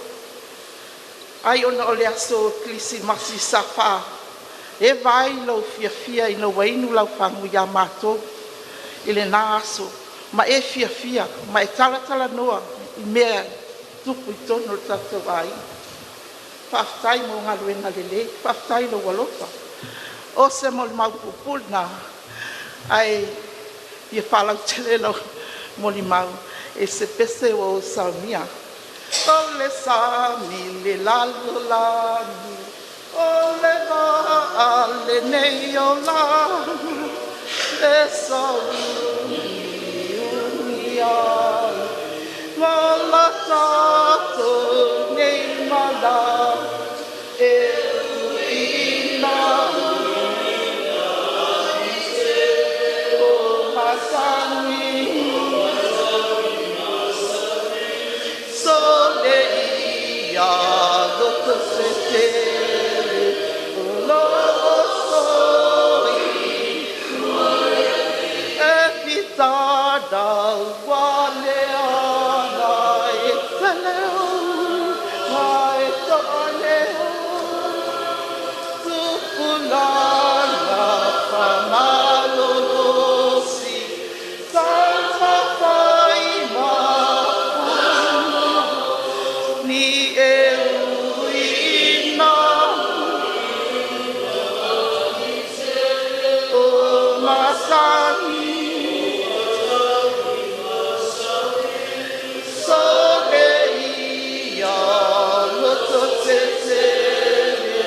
Ai ona o le aso Kerisimasi sa faaeva ai lou fiafia ina ua inu lau fagu ia matou i lena aso, ma e fiafia ma e talatalanoa i mea e tutupu i totonu o le tatou aiga. Faafetai mo galuega lelei, faafetai i lou alofa. O se molimau puupuu lena ae fia faalautele lau molimau i se pese ua ou saunia. O le sami i le lalolagi, o le vaa lenei o e sauuniuni ai, ma o tatou nei mala e uiina o masani. Sole ia loto se tele o lo o e fita wale ana e teleo ma e to'aleo tupulaga fa'amalolosi taumafai ma ni e uiina o masagi sole ia loto tetele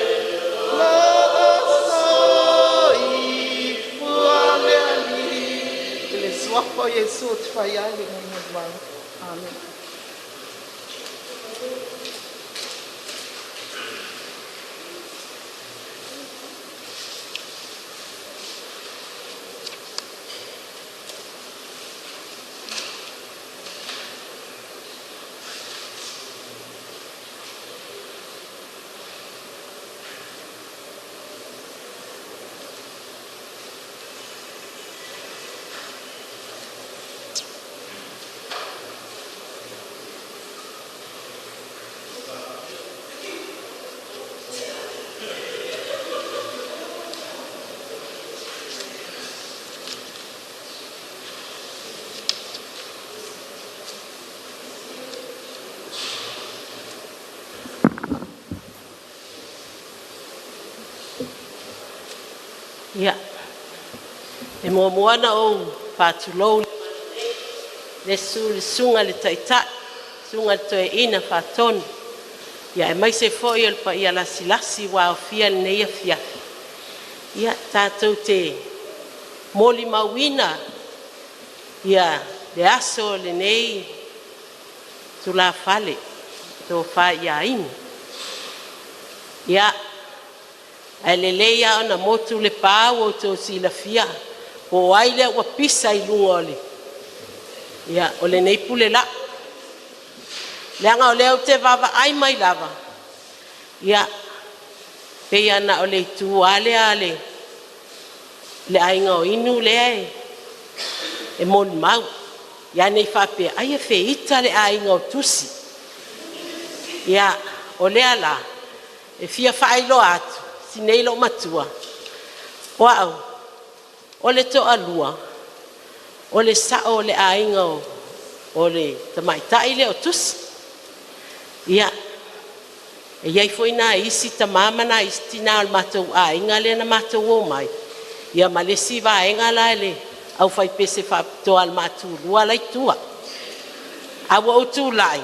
lo soifua le Alii. I le suafa o Iesu ou te fai ai lenei molimau. Amen. Ia, e muamua ona ou faatulou i le susu i le Susuga i le Taitai, Susuga i le Toeaina Faatonu, aemaise foi o le paia lasilasi ua aofia i lenei afiafi. Ia, tatou te molimauina le aso o lenei tulafale, le Tofa ia Inu. Ia, ae lelei lava ona motu le pa ua outou silafia po o ai lea ua pisa i luga o le, ia, o lenei pule la'u, leaga o lea ou te vaavaai mai lava, ia, pei lava na o le itu lava lea a le aiga o Inu lea e molimau. Ia ne i faapea ai e feita le aiga o Tusi. Ia, o lea la e fia faailoa atu, si nei loomatua. O a'u o le toalua o le sa'o o le aiga o le tamaitai lea o Tusi. Ia, e i ai foi nai isi tamā ma nai isi tinā o le matou aiga lea na matou omai ia ma le isi vaega la e le aufaipese faapitoa a le Maatulua la e i tua. Ae ua ou tulai e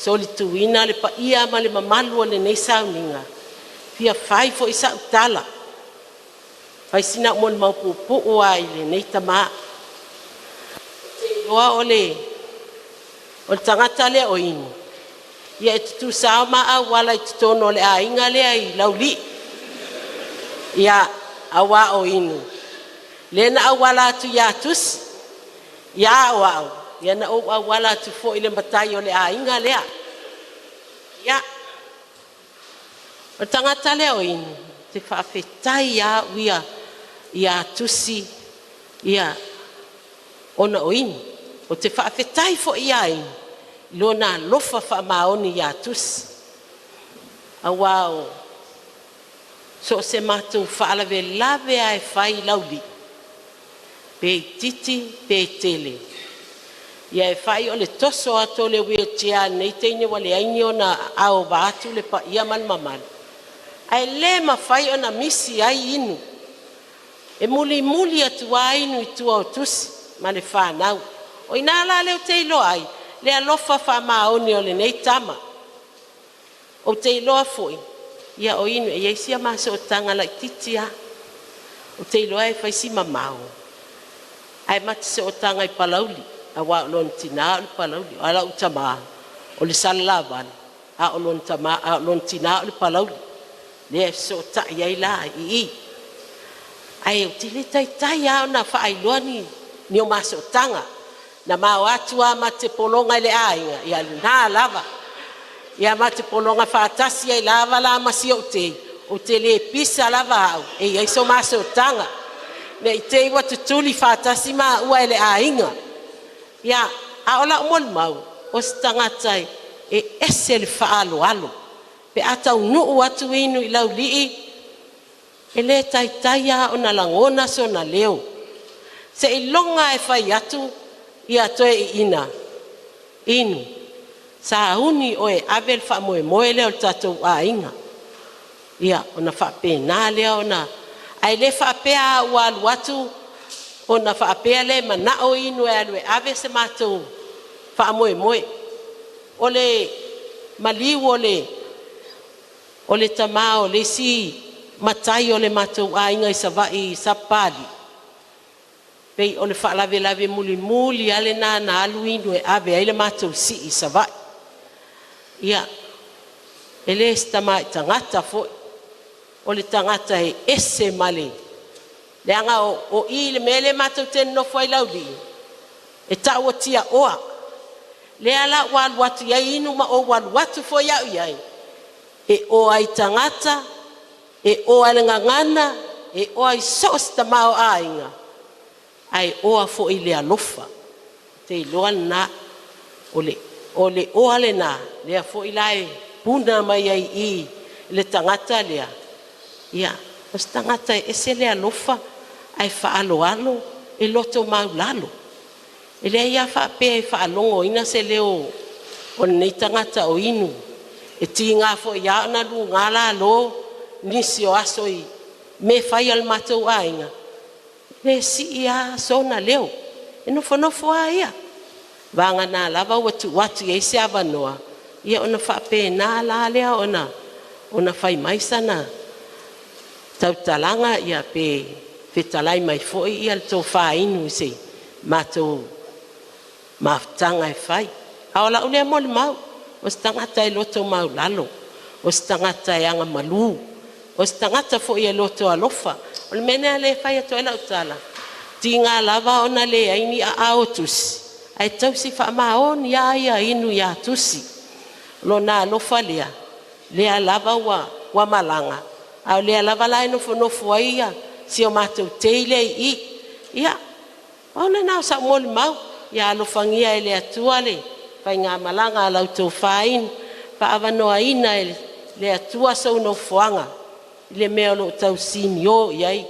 solituina le paia ma le mamalu o lenei sauniga, e fia fai foi sau tala, fai sina au molimau puupuu lava i lenei tama. Ou te iloa o le tagata lea o Inu, ia e tutusa lava o ma auala i totonu o le aiga lea i Laulii. Ia, aua o Inu lea na auala atu ia Tusi, ia a o au, ia na ou auala atu foi i le matai o le aiga lea. Ia, o le tagata lea o Inu, ou te faafetai lava au ia ia Tusi ia ona o Inu. Ou te faafetai foi ia Inu i lona alofa faamaoni ia Tusi, aua o so o se matou faalavelave lava e fai i Laulii, pe itiiti pe tele, ia e fai o le toso atu o le wheelchair a lenei teine ua leai ni ona ao vaeatu le paia ma le mamalu, ae le mafai ona misi ai Inu. E mulimuli atu lava Inu i tua o Tusi ma le fanau. O i ina la lea ou te iloa ai le alofa faamaoni o lenei tama. Ou te iloa foi ia o Inu e i ai sia ma sootaga laitiiti lava, ou te iloa e fai si mamao ae ma te sootaga i Palauli, aua o lona tina o le Palauli, a o lau tama o le Salelavalu, a o lona tama a o lona tina o le Palauli, lea e fesootai ai la i i. Ae ou te le taitai lava ona faailoa ni o ma sootaga. Na ma o atu lava ma te pologa i le aiga, ia lena lava. Ia ma te pologa faatasi ai lava la ma si ou tei, ou te le pisa lava au e i ai so ma sootaga, ne i te i ua tutuli faatasi maua e le aiga. Ia, a o lau molimau, o se tagata e ese le faaaloalo pe a taunuu atu Inu i Laulii, e le taitai lava ona lagona sona leo seiloga lava e fai atu ia Toeaina, “Inu, sauni oe e ave le faamoemoe lea o le tatou aiga.” Ia, ona faapena lea ona… Ae le faapea a ua alu atu ona faapea lea e manao Inu e alu e ave se matou faamoemoe. O le maliu o le tama o le isi matai o le matou aiga i Savaii i Sapapalii, pei o le faalavelave mulimuli lava lena na alu Inu e ave ai le matou sii i Savaii. Ia, e le se tamai tagata foi, o le tagata e ese ma le leaga o i i le mea lea matou te nonofo ai i Laulii e tau o Tiaoa, lea la ua alu atu i ai Inu ma ou alu atu foi au i ai, e oa i tagata, e oa i le gagana, e oa i so o se tamaoaiga, ae oa foi i le alofa. Ou te iloa lena. O le oa lena lea foi la e puna mai ai i i i le tagata lea. Ia, o se tagata e ese le alofa ae faaaloalo, e loto maualalo. E leai lava faapea e faalogoina se leo o lenei tagata o Inu. E tiga foi lava ona luga lalo nisi o aso i mea fai a le matou aiga, e le sii lava sona leo, e nofonofo lava ia. Vagana lava ua tuu atu i ai se avanoa, ia ona faapena la lea ona fai mai sana tautalaga ia pe fetalai mai foi le tofa a Inu i se matou mafutaga e fai. A o lau lea molimau, o se tagata e loto maualalo, o se tagata e agamalu, o se tagata foi e loto alofa. O le mea lena lea e fai atu ai lau tala, tiga lava ona leai ni aao o Tusi ae tausi faamaoni lava ia Inu ia Tusi. O lona alofa lea, lea lava ua malaga, a o lea lava la e nofonofo ai si o matou tei lea i i. Ia, pau lena o sau molimau. Ia alofagia e le Atua le faigamalaga a lau tofa Inu, faaavanoaina e le Atua sou nofoaga i le mea o lo o tau sinio i ai.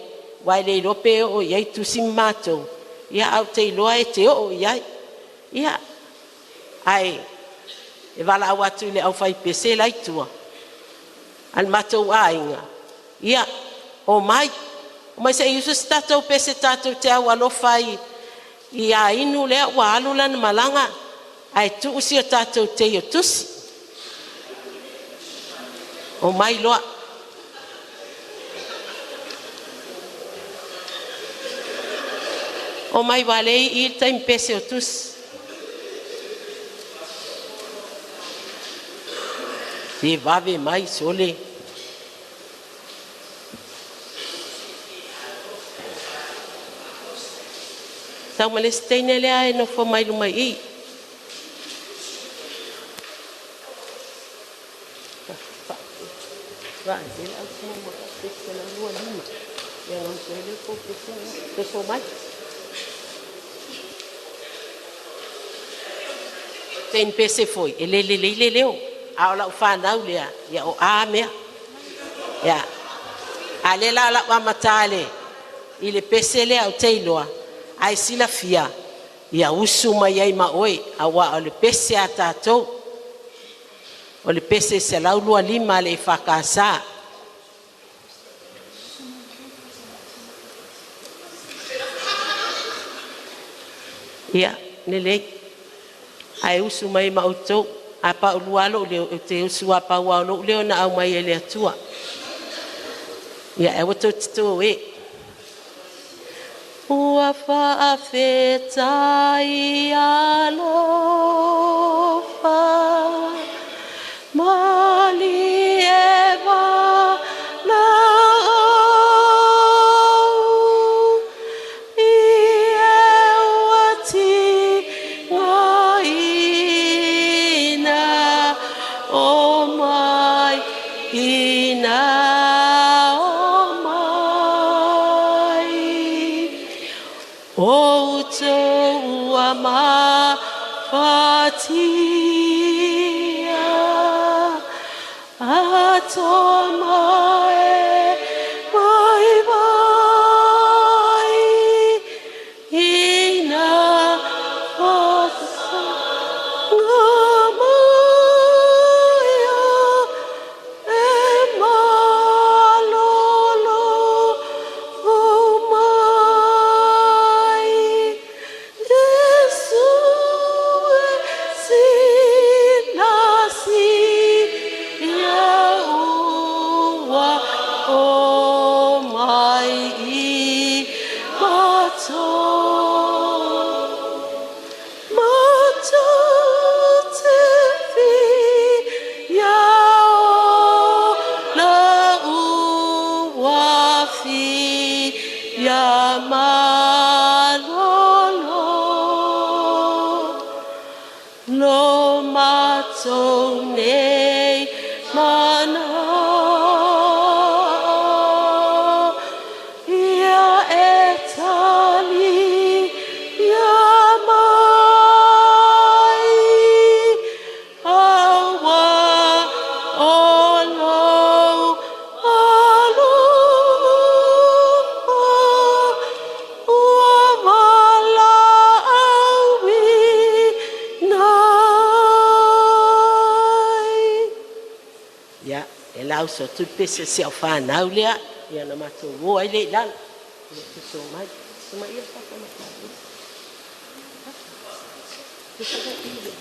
Uae le iloa pe oo i ai tusi ma matou, ia ae ou te iloa e te oo i ai. Ia, ae e valaau atu i le aufaipese la i tua a le matou aiga, ia, omai, omai se i usu se tatou pese tatou te aualofa ai ia Inu lea ua alu lana malaga ae tuu si o tatou teio tusi. Omai loa. Omai aua o lea e i i le taimi pese o tusi. Se vave mai sole. Tau ma le isi teine lea e nofo mai luma i i. Toso mai. Teine pese foi, e le lelei le leo. A o lau whanau lea, ia o a mea. Ia. A le la lau amata le i le pese lea o te iloa, ae silafia, ia usu mai ai ma oe, auā o le pese a tatou. O le pese 125 a le EFKS. Ia, lelei. Ae usu mai ma outou. A paulua lou leo, ou te usu a pau o lou leo na aumai e le Atua. Ia, e aua tou te tō e. Ua faafetai alofa mali e valaau i e ua tigaina o mai ina o mai outou ua mafatia atoa mai vaivai ina fasaga mai e malolo mai Iesu e silasila ua o mai i matou. Matou te fia ola ua fia malolo lo matou nei manao ia e tali ia mai auā o lou alofa ua valaauina ai. Ia, e lauso atu le pese a si au whanau lea, ia na matou o ai le i lalo. Ia, tuso mai. Tuso mai ia papa ma tātou. Tuso mai ia.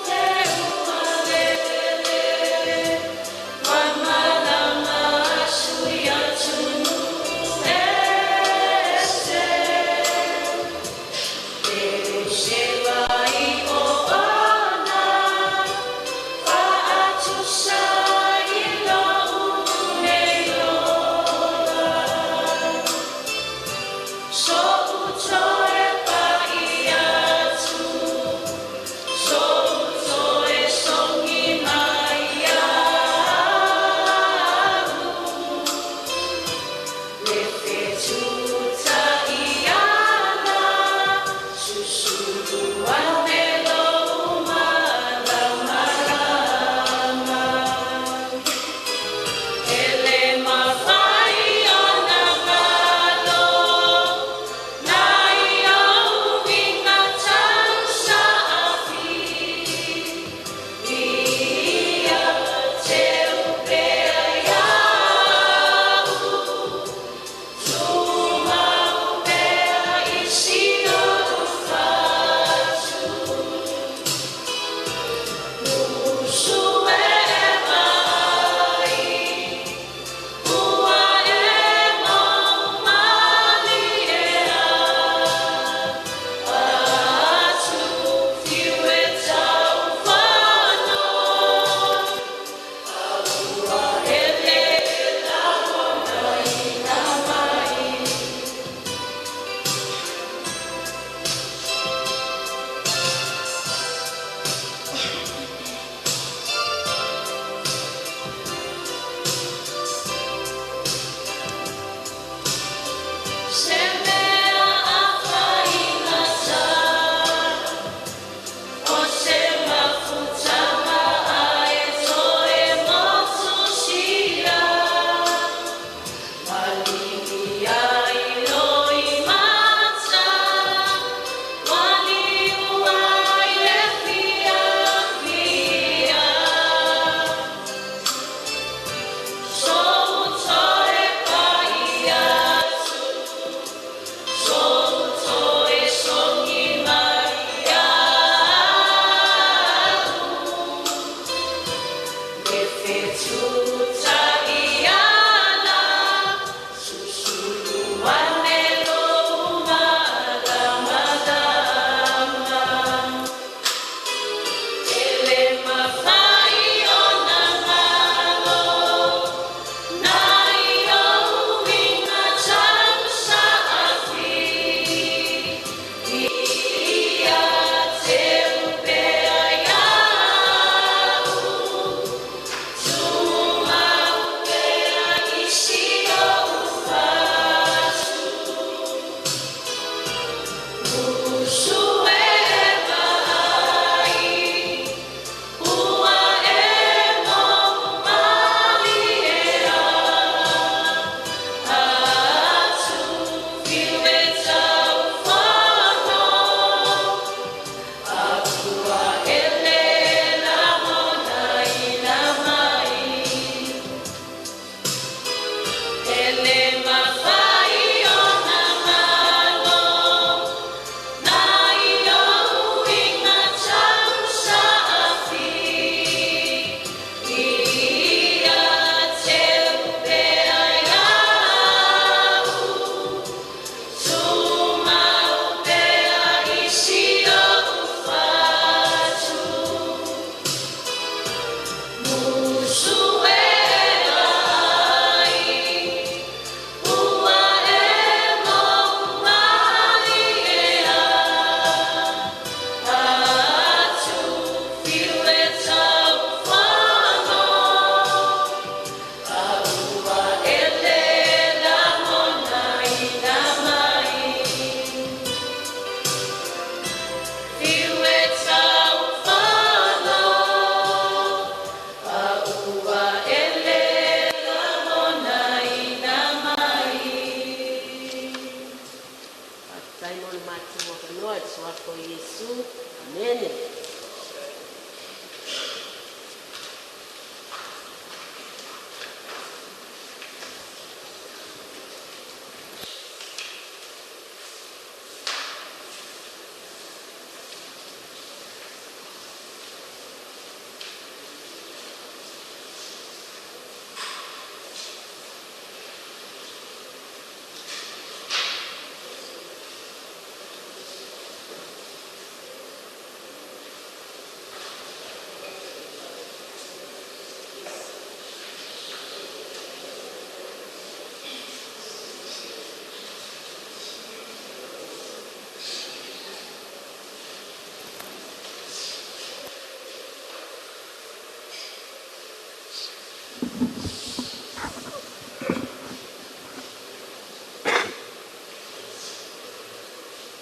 Te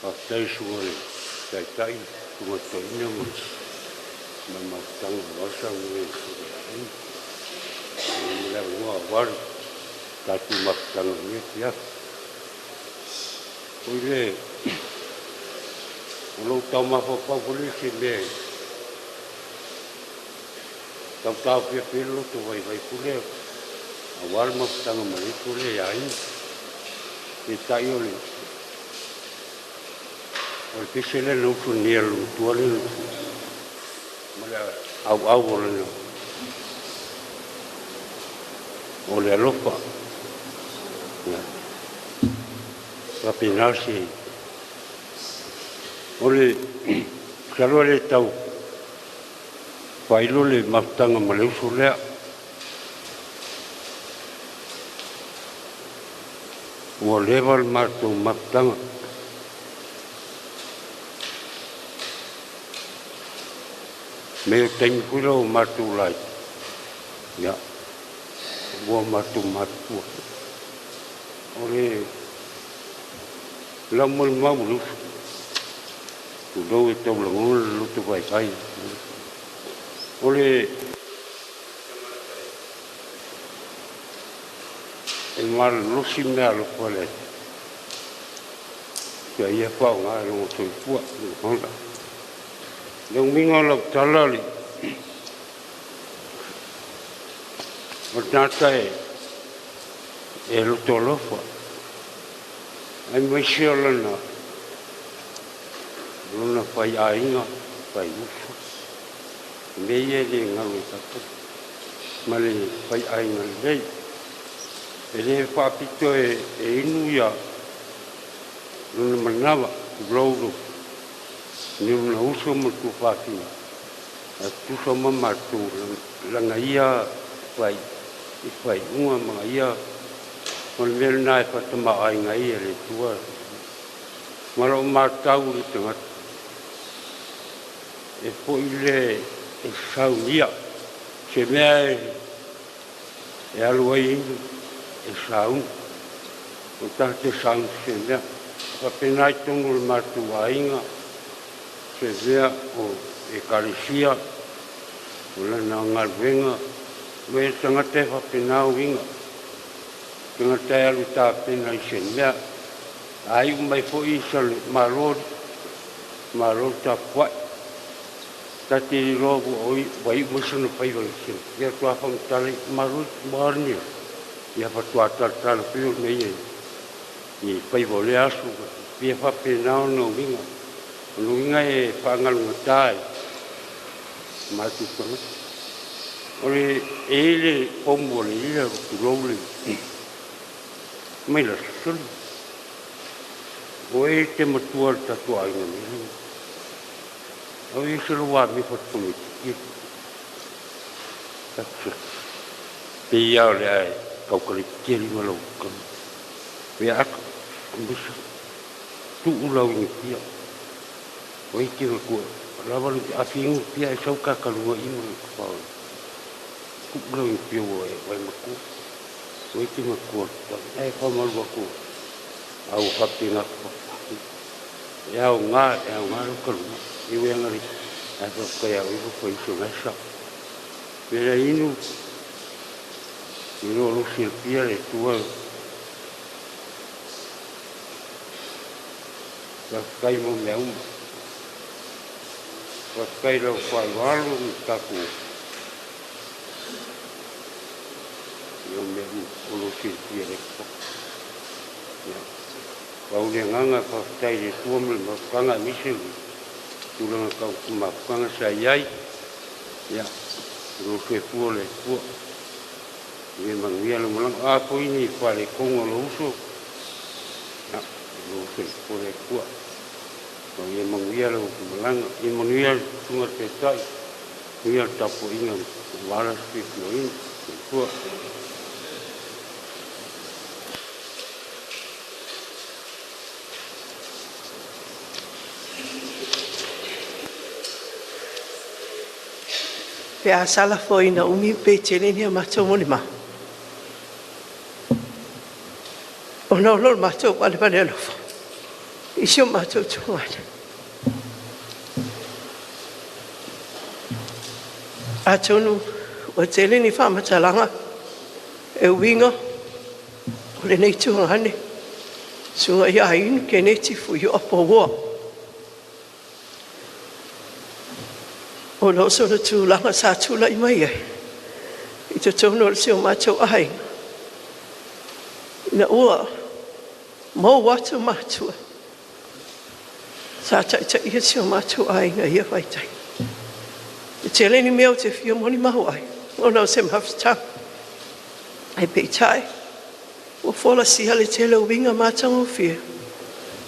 Faafetai i le susuga i le Taitai, le Susuga i le Toeaina ma le mafutaga aua le saunoaga i le Susuga ia Inu. Malo mo le avanoa aua le tatou mafutaga i lenei afiafi. Oi le, o lou tau mafaufau foi lea i se mea e tau taofiofi ai le loto vaivai foi lea aua le mafutaga ma le uso lea ia Inu. Peitai o le O le pese lea na usu nei a le matua lea na usu ma le auau o lana o le alofa. Ia, faapena se o le masalo e le tau faailo le mafutaga ma le uso lea. Ua leva le matou mafutaga. Mei o taimi foi lea o matou laiti, ia, ua matou matutua. O le lau molimau i le uso, tulou e tau lagona le loto vaivai. O le e malolosi meaalofa a le Atua. Ia ia faaaoga i lona soifua ma ola. Le uiga o lau tala o le tagata e loto alofa, aemaise o lana lona faiaiga, faiuso, mea ia e le galo i tatou, ma le faiaiga lelei. E le faapito e inu ia lona manava, tulou lo ni lona uso ma le tuafafine, ae tutusa uma matou lana ia fai i faaiuga ma ia o le mea lena e faatamaoaiga ai e le Atua. Ma lou matau i le tagata e foi le e saunia se mea e alu ai inu e sauni, o tagata e sauni se mea. E faapena i totonu o le matou aiga, se mea o ekalesia, o lana galuega, o le tagata e faapena uiga. Tagata e alu e tapena i se mea, a iu mai foi sa malo, malo le tapuai. Ta te iloa ua iu mai sona faiva i se ia faatoa faamatala i malo le ia faatoa talatala foi o mea i faiva o lea aso. Ia faapena ona uiga. O le uiga e faagalugata e matou tagata. O le e i le pomu o le ila tulou le mai la soli. O e te matua le tatou aiga nei. O e se lo wa mi fatu. Pe ia o le ae kaukaletitia lima lau kama. Pe aka, ambisa, tuu lau inga pia. O e te matua, lava le afi inga pia e sau kakalunga ima le kawhao. Tuu lau inga pia ua e wai matua. O e te matua, e whamalu aku au whape ngā e au ngā lau kalunga. I wea ngari, e whapkai au iwa whai iso ngai sa. Pera inu, inu o lo silapia le Atua. Faafetai mo mea uma. Faafetai lau faaaloalo ma tatou i o mea uma o lo silafia le Atua. Ia, pau le agaga faafetai i le Atua ma le mafutaga aemaise le tulaga tau mafutaga sa i ai. Ia, o lo soifua le Atua. Ia manuia le malaga. A foi ni faaletonu o lou uso, ia, o lo soifua le Atua. Ia manuia le malaga. Ia manuia le susuga i le Taitai. Manuia le tapuaiga aua le aso fiafia. Soifua. Pe a sala foi ina umi pe tele ni a matou molimau, ona o lo matou valevale alofa. I si o matou tuaga. Atonu ua tele ni faamatalaga e uiga o lenei tuagane susuga ia Inu Keneti Fuioa Poua ona o sona tulaga sa tulai mai ai i totonu o si o matou aiga, ina ua mou atu matua sa taitaia si o matou aiga i ia vaitaimi. E tele ni mea ou te fia molimau ai ona o se mafutaga, ae peitai ua folasia le tele o uiga matagofie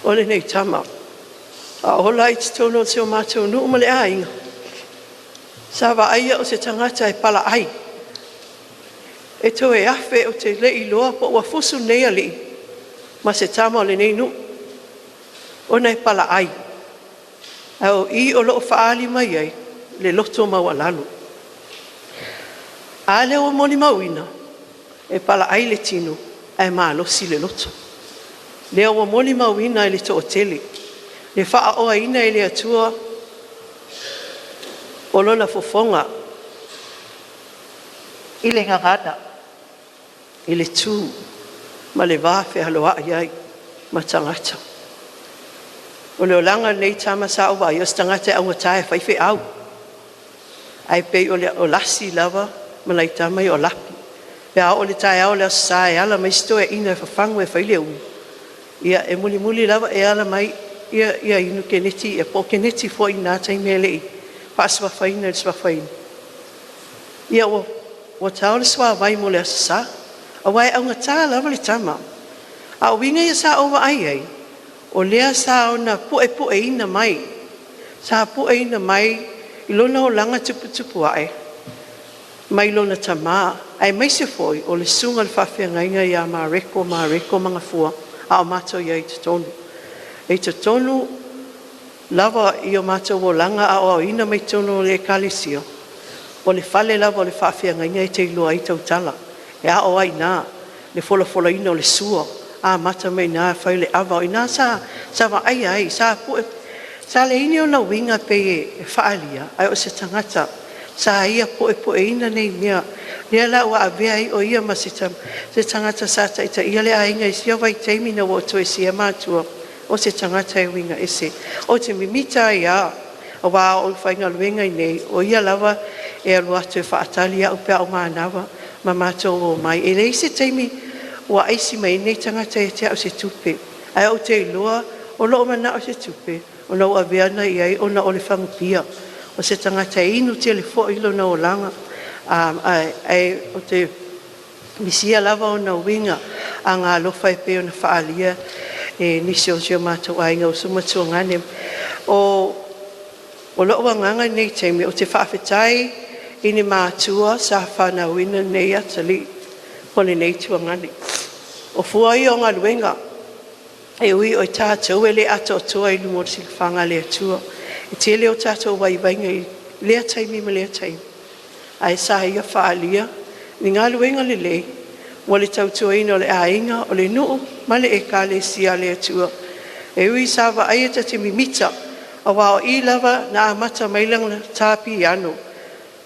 o lenei tama a o ola ai i totonu o si o matou nuu ma le aiga. Sa vaaia o se tagata e palaai, e toe afe ou te le i iloa po ua fusu nei alii ma se tama o lenei nuu ona e palaai, ae o i o lo o faaali mai ai le loto maualalo. A lea ua molimauina, e palaai le tino ae malosi le loto. Lea ua molimauina e le toatele le faaoaina e le Atua o lona fofoga i le gagana, i le tu ma le vafealoai ai ma tagata. O le olaga o lenei tama sa ou vaaia, o se tagata e augata e faifeau, ae pei o lasi lava ma nai tama ia o lape. Pe a oo i le taeao o le Aso Sa e ala mai si toeaina e fafagu e fai le umu, ia e mulimuli lava e ala mai Inu Keneti po o Keneti foi i lena taimi e le i faasuafaina i le suafa Inu. Ia ua tao le suavai mo le Aso Sa, aua e augata lava le tama. A o uiga ia sa ou vaai ai, o lea sa ona puepueina mai, sa pueina mai i lona olaga tuputupu ae mai lona tama aemaise foi o le susuga i le faafeagaiga ia Mareko Mareko Magafua a o matou i ai i totonu. E i totonu lava i o matou olaga aoaoina mai totonu o le ekalesia, o le fale lava o le faafeagaiga e te iloa ai tautala. E ao ai i ina le folafolaina o le sua, amata mai i ina fai o le ava. O i ina sa vaaia ai, sa leai ni ona uiga e pei e faaalia, ae o se tagata sa ia puepueina nei mea, lea la ua avea ai o ia ma se tagata sa taitaia le aiga i sia vaitaimi ina ua toesea matua, o se tagata e uiga ese. Ou te mimita ai lava, aua a oo ina faigaluega i inei, o ia lava e alu atu e faatali au pe a ou manava ma matou omai. E leai se taimi ua aisi mai ai lenei tagata ia te au i se tupe, ae ou te iloa o lou manao i se tupe ona ua avea na i ai ona o le fagupia. O se tagata e inu tele foi lona olaga, ae ou te misia lava ona uiga agaalofa e pei ona faaalia e nisi o si o matou aiga, uso ma tuagane. O lou agaga i lenei taimi, ou te faafetai i ni matua sa fanauina nei atalii o lenei tuagane. O fua ia o galuega, e ui o tatou e le atoatoa i luma o le silafaga a le Atua, e tele o tatou vaivaiga i lea taimi ma lea taimi, ae sa ia faaalia ni galuega lelei mo le tautuaina o le aiga, o le nuu ma le ekalesia a le Atua. E ui sa vaaia ta te mimita aua o i lava na amata mai ai lana ta piano,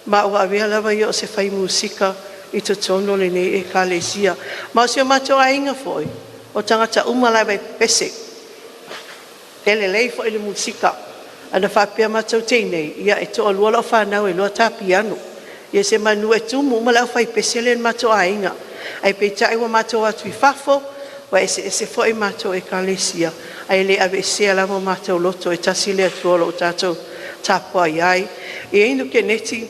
ma ua avea lava ia o se fai musika i totonu o lenei ekalesia. Ma o si o matou aiga foi, o tagata uma lava e pepese, e lelei foi le musika. Ana faapea matou te inei, ia e toalua lau fanau e iloa ta piano. Ia semanu e tumu uma le aufaipese lea i le matou aiga, ae peitai ua matou o atu i fafo, ua eseese foi matou ekalesia, ae le aveesea lava o matou loto, e tasi le Atua o lo o tatou tapuai ai. Inu Keneti,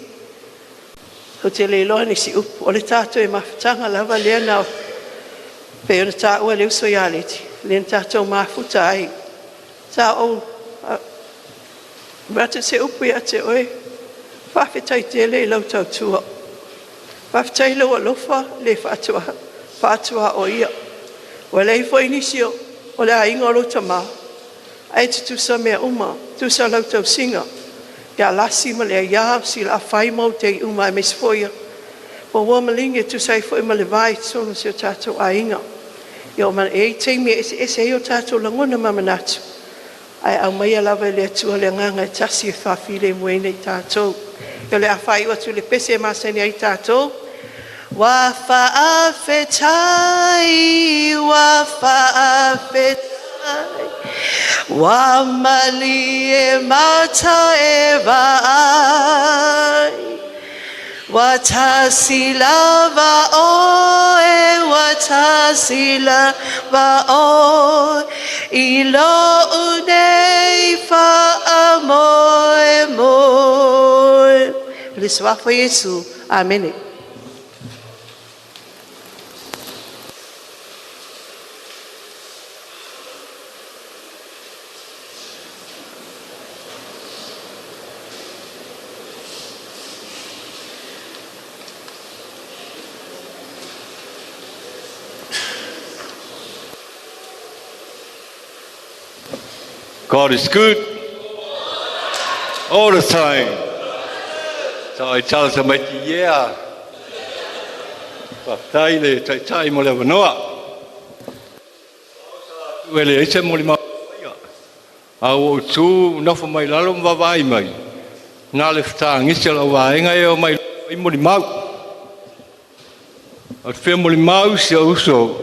ou te le iloa nisi upu, o le ta toe mafutaga lava lea na pei ona taua e le uso ia Leti, lea na tatou mafuta ai. Sa ou avatu se upu ia te oe, faafetai tele i lau tautua, faafetai i lou alofa le faatuaoia. Ua leai foi nisi o le aiga o lou tama ae tutusa mea uma, tutusa lau tausiga ia Lasi ma le aia o Silaafai ma outou uma aemaise foi Poua ma Ligi e tusa ai foi ma le va i totonu o si o tatou aiga. E i ai taimi e eseese ai o tatou lagona ma manatu, Ae aumaia lava e le Atua le agaga e tasi e faafilemu ai tatou. O le a faaiu atu i le pese e masani ai tatou. Ua faafetai, ua faafetai, ua malie mata e vaai, ua tasi lava oe, ua tasi lava oe, i lou nei faamoemoe. Le suafa o Iesu. Amene. God is good all the time. So I tell tamaiti, yeah. Faafetai le taitai mo le avanoa. E leai se molimau a ua ou tu nofo mai lalo ma vaavaai mai. Na le fetagisi o lau vaega e o mai i molimau. O te fia molimau si ou uso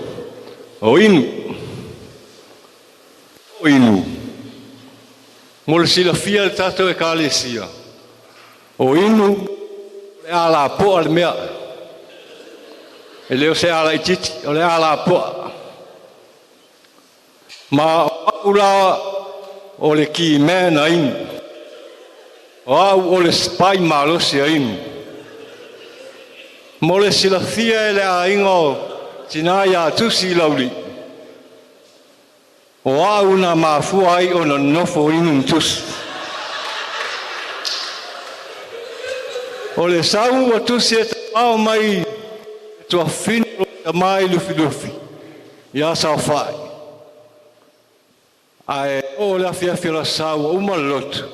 o Inu. O Inu. Mo le silafia le tatou ekalesia. O Inu le alapoa le mea. E le o se ala itiiti, o le alapoa. Ma o au la o le keyman a Inu. O au o le spy malosi a Inu. Mo le silafia e le aiga o tina ia Tusi Lauli. O au na mafua ai ona nofo Inu ma Tusi. O le sau ua Tusi e tamao mai tuafino lo mai lufilufi. Ia saofai. Ae o le afiafi o la sa ua uma le lotu.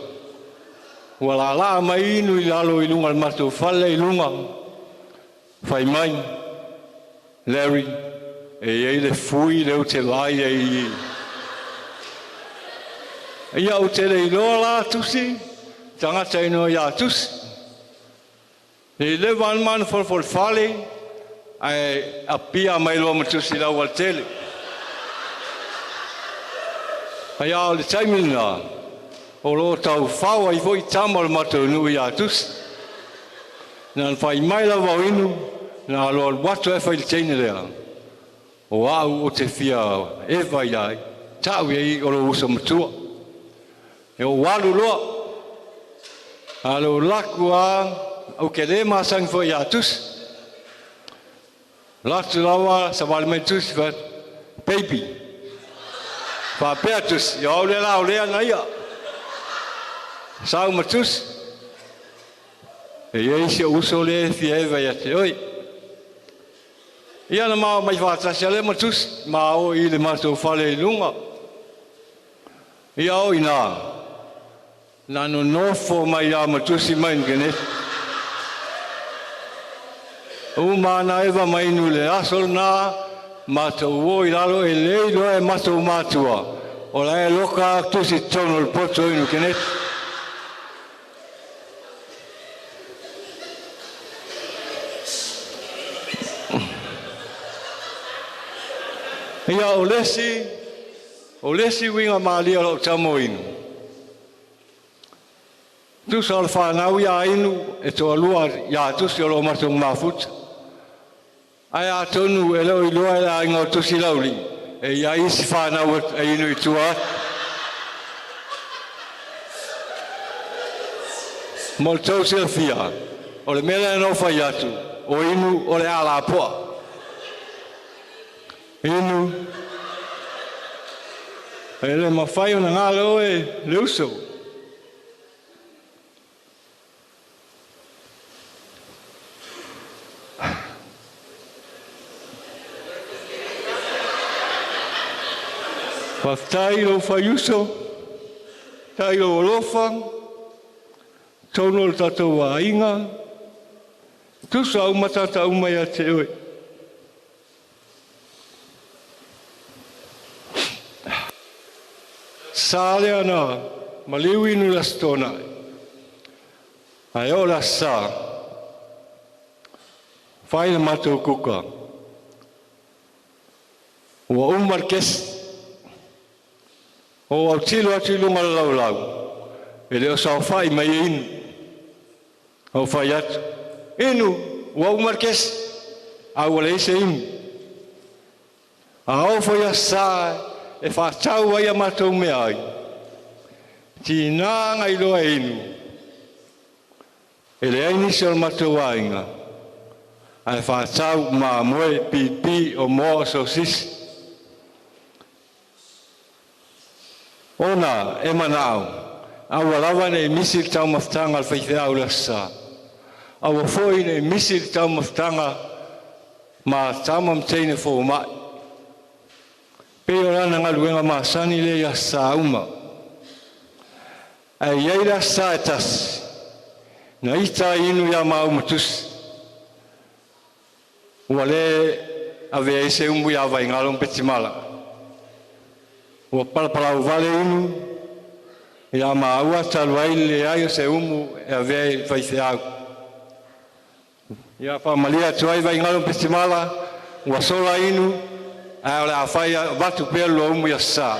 Ua lala mai Inu i lalo i luga le matou fale i luga. Fai mai, Larry, e iai le fui le ou te vaai ai i. Ia ou te le iloa la Tusi, tagata inoa ia Tusi. Le leva ana mana folafole fale, ae apia mai loa ma Tusi lau al tele. Ai a o le taimi lena, o lo tau fao ai foi tama o le matou nuu ia Tusi. Na fai mai lava o Inu, na alo alu atu e fai le teine lea. O au o te fia eva iai, tau iai o lo uso matua. E o alu loa. Alo laku a, au ke le masangi foi ia Tusi. Latu lava, sa wale mai Tusi, fa, baby. Faapea Tusi, ia au le la o lea na ia. Sau ma Tusi. E iai si o uso le fia eva ia te oi. Ia na mao mai whātasi ale ma Tusi, ma o i le matou fale i lunga. Ia o ina, na nonofo mai ia ma Tusi mai ni. O mana eva mai nu le aso na, matou o i lalo e leilo e matou matua. O la e loka Tusi tono le poto inu keneti. Ia o lesi winga malia lo tamo inu. Tusa o le whanau ia Inu e toa lua ia Tusi o lo matou mafuta. Ai a tonu e leo i loa e la inga o Tusi Lauli. E ia isi whanau e Inu i tua atu. Mo le tau silafia, o le mea lea na fai atu, o Inu o le alapoa. Inu, e le mawhai o na ngalo e le uso. Whaftai lo whaiuso, tai lo alofa, tono le tatou aiga, tusa au matata uma ia te oe. Sa lea na maliu inu i le Aso Toonai, ae oo le Aso Sa, fai le matou kuka, ua uma le kesi. Ou autilo atu i luga o le laulau, e le o saofai mai e Inu. Ou fai atu, Inu, ua uma le kesi, a ua leai se inu. A oo foi Aso Sa e faatau ai a matou meaai, tiga na iloa e Inu, e leai nisi o le matou aiga, ae faatau mamoe, pipi, o moa o sosisi. Ona e manao, aua lava nei misi le taumafataga a le faifeau i le Aso Sa. Aua foi nei misi le taumafataga ma tama ma teine fomai. Pei o lana galuega masani lea i Aso Sa uma. Ae i ai le Aso Sa e tasi, na ita ai Inu ia maua ma Tusi. Ua le avea ai se umu ia Vaigalo ma Petimala. Ua palapalauvale Inu ia maua talu ai le leai o se umu e avea i le faifeau. Ia faamalie atu ai Vaigalo ma Petimala, ua sola Inu, ae o le a fai avatu pea le lua umu i Aso Sa.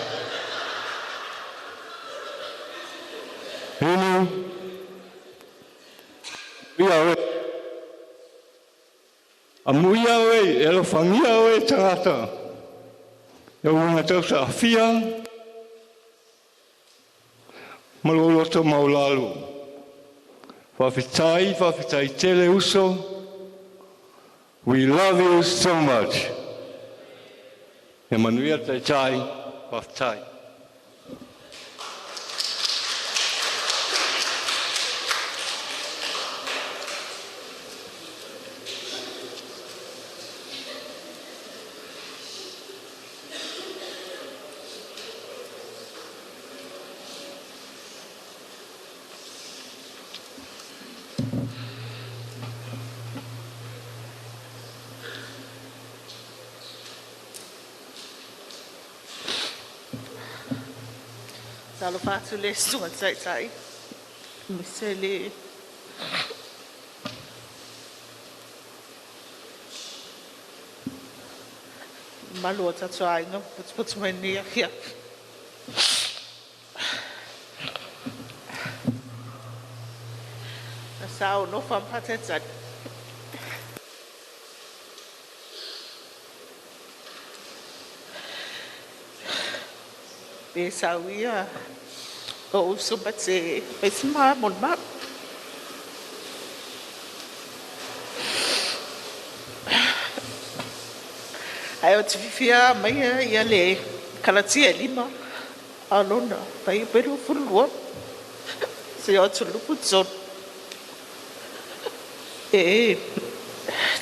Inu, ia oe. Amuia oe, e alofagia oe e tagata. Ia uiga tau saafia, ma lou loto maualalo. Faafetai, faafetai tele uso. We love you so much. Ia manuia le taitai, faafetai. Talofa atu le susuga i le Taitai, aemaise le mamalu o tatou aiga ua potopoto mai i lenei afiafi. Sa ou nofo lava ma faatalitali. Pe sau ia lou uso ma te fai se molimau. Ae ou te fiafia aumaia ia le Kalatia e 5 a lona fuaiupu e 22 seia oo atu i le 23 e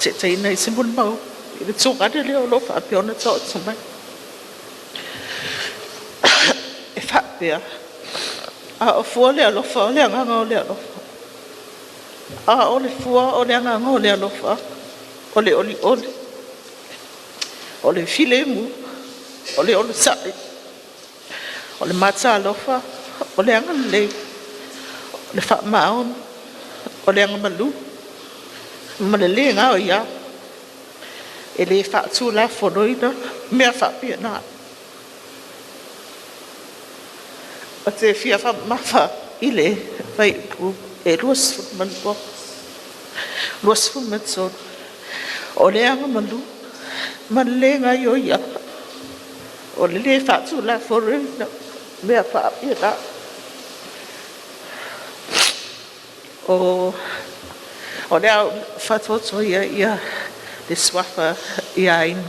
taitaiina ai se molimau i le tugane lea o lo o faapea ona taoto mai. E faapea, a o fua le alofa o le agaga o le alofa, a o le fua o le agaga o le alofa, o le olioli, o le filemu, o le onosai, o le matalofa, o le agalelei, o le faamaoni, o le agamalu, ma le le gaoia, e le faatulafonoina mea faapena. Ou te fia faamamafa i le fuaiupu e 22, 23, o le agamalu ma le le gaioia, o le le faatulafonoina mea faapena. O le a ou faatuatuaia ia le suafa ia Inu,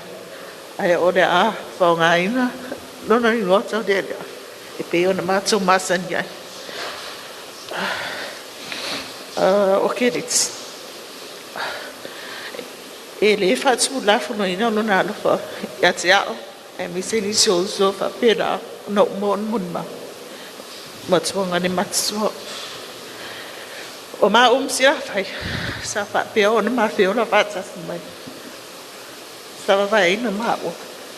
ae o le a faaaogaina lona igoa taulealea e pei ona matou masani ai. O Keneti, e le faatulafonoina lona alofa ia te au, aemaise nisi o uso faapena ona uma ona molimau ma tuagane matutua. O maua ma Salafai, sa faapea ona ma feola faatasi mai. Sa vavaeina maua,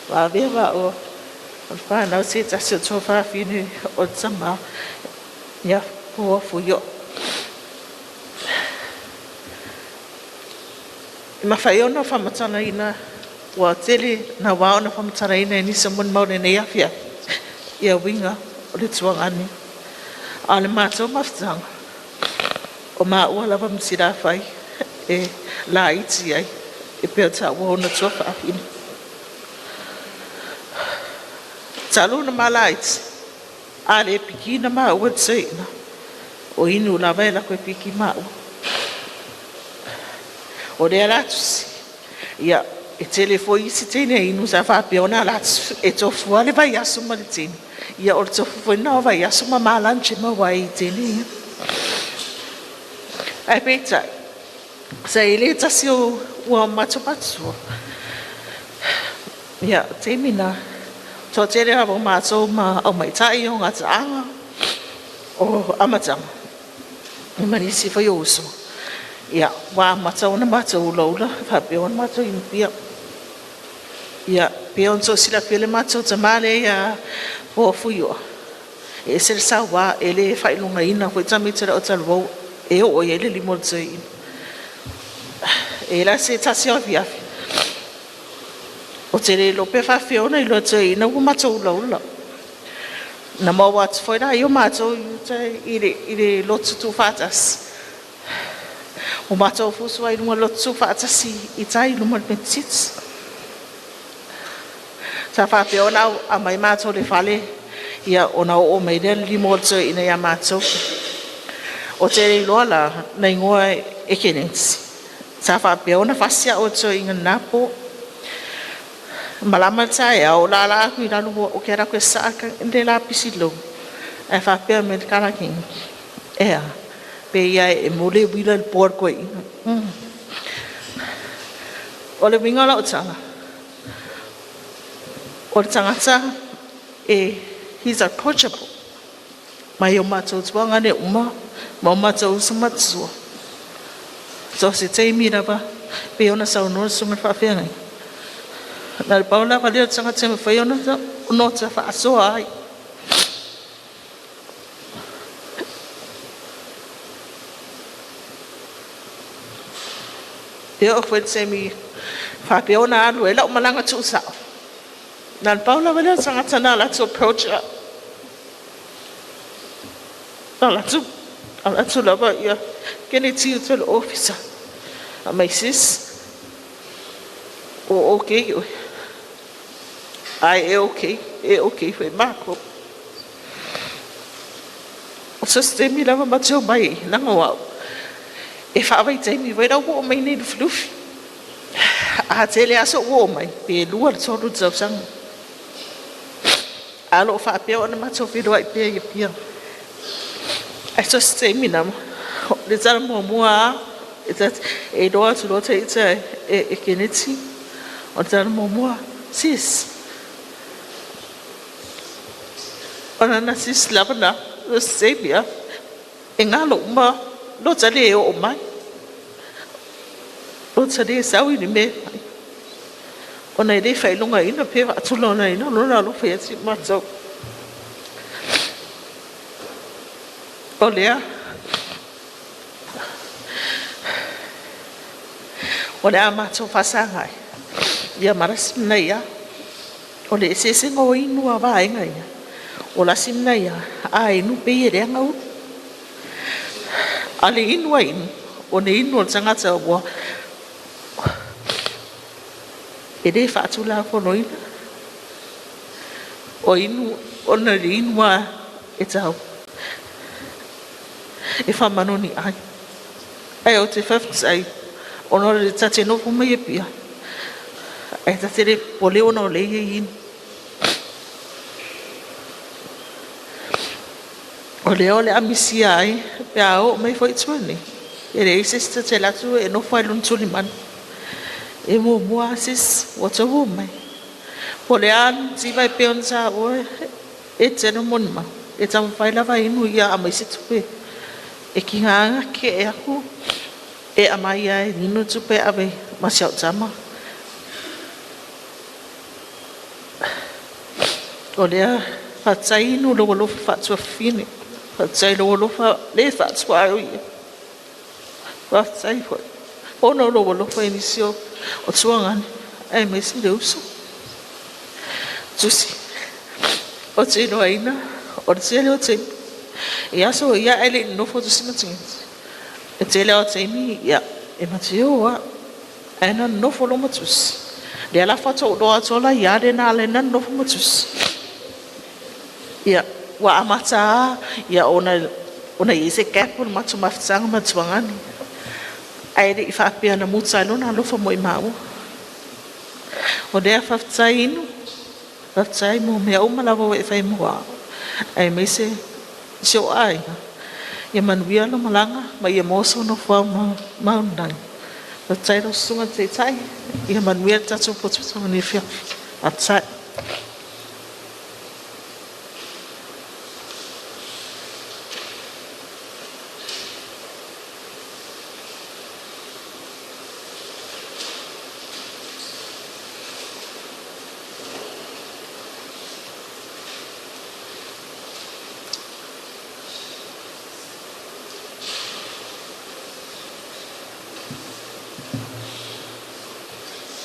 ma avea maua O le fanau se tasi o tuafafine o le tamā ia Poa Fuioa. E mafai ona faamatalaina, ua tele na wā ona faamatalaina e nisi o molimau lenei afiafi ia uiga o le tuagani. A o le matou mafutaga, o maua lava ma Silafai e laiti ai e pei ona taua ona tuafafine. Talu ona ma laiti, a le pikina maua e le toeaina, o inu lava e lako e piki maua. O lea la tusi, ia, e tele foi isi teine inu sa faapea ona ala atu e tofua le vaiaso ma le teine. Ia, o le tofu foi lena o vaiaso ma ma lunch e maua ai i teine ia. Ae peitai, sa i le tasi o ua matou matua. Ia, taimi na, toatele lava o matou ma aumaitai o gataaga o amataga, ma nisi foi o uso. Ia, ua amata ona matou ulaula, faapea ona matou inupia. Ia, pei ona outou silafia le matou tamā lea ia Poa Fuioa, e ese le sauā, e le faailogaina foi tamaiti o le autalavou e oo i ai le lima o le toeaina. E i ai la se tasi o afiafi, ou te le iloa pe faapefea ona iloa e le toeaina ua matou ulaula. Na maua atu foi la ia o matou i uta i le lotu tuufaatasi. Ua matou fusu ai i luga o le lotu tuufaatasi i tai i luma o le Metotisi. Sa faapea ona aumai matou i le fale, ia ona oo mai lea o le lima o le toeaina ia matou. Ou te le iloa la, na igoa e Keneti, sa faapea ona fasi au e le toeaina i lena po. Malama le taeao, o lala atu i lalo ou te alu atu e saa le lapisi i lou, ae faapea mai le kalakini, e a, pei lava e momoli le uila i le po a le toeaina. O le uiga o lau tala, o le tagata, he's approachable. Mai o matou tuagane uma, ma o matou uso matua. So se taimi lava, pei ona saunoa le susuga i le faafeagaiga. Na o le pau lava lea o le tagata e mafai ona ota faasoa ai. E oo foi i le taimi faapea ona alu ai lau malaga tuusao. Na o le pau lava lea o le tagata na alu atu approach au. Na alu atu lava ia Keneti i uta i le ofisa. Aumai sis, o okay oe. Ai e okay, e okay foi mākou. O se taimi lava ma te omai, leaga o au, e faavaitaimi foi lau oo mai nei Lufilufi. A tele aso ua oo mai, pe 2 i le 3 tausaga. A o lo o faapea ona matou feiloai pea i Apia. Ae so se taimi lava, le tala muamua lava, e iloa atu loa ita e Keneti, o le tala muamua, sis. O lana sis lava na, o se taimi lava, e galo uma lo ta le oo mai. Lo ta le sau i le mea e fai. Ona e le faailogaina pe faatulagaina lona alofa ia te matou. O lea, o le a matou faasagai, ia ma lasi mena ia. O le eseesega o inu a vaega ia, o lasi mena ia, a inu pei e leaga ulu. A le inu a inu, o le inu o le tagata ua e le faatulafonoina. O inu, ona le inu a e tau, e faamanoni ai. Ae ou te faafetai, ona o le tate nofo mai Apia, ae tate le popole ona o lea e i ai inu. O lea o le a misia ai, pe a oo mai foi i tua nei, e leai se isi ta te alu atu e nofo ai i lona tulimanu. E muamua lava sis, ua outou omai. Po o le a le mativa e pei ona taua e tele o molimau, e taumafai lava inu ia aumai se tupe. E tiga kee aku e aumai lava e inu tupe e ave ma si au tama. O lea faafetai Inu i lou alofa faatuafafine, faafetai i lou alofa le faatuaoia. Faafetai foi ona o lou alofa i nisi o tuagane aemaise le uso. Tusi, ou te iloaina o le tele o taimi i aso ia ae le i nonofo Tusi ma Keneti, e tele lava o taimi e ma te o lava. Ae na nonofo loa ma Tusi, lea la faatoa ou iloa atu la ia lena na ala ai ona nonofo ma Tusi. Ia, ua amata lava ona i ai se gap o le matou mafutaga ma Tuagane, ae le i faapea na muta ai lona alofa mo i maua. O lea faafetai Inu, faafetai mo mea uma lava ua e fai mo au, aemaise si ou aiga. Ia manuia lau malaga ma ia maua sou nofoa mau i le lagi. Faafetai lau Susuga i le Taitai, ia manuia le tatou potopoto i lenei afiafi. Faafetai.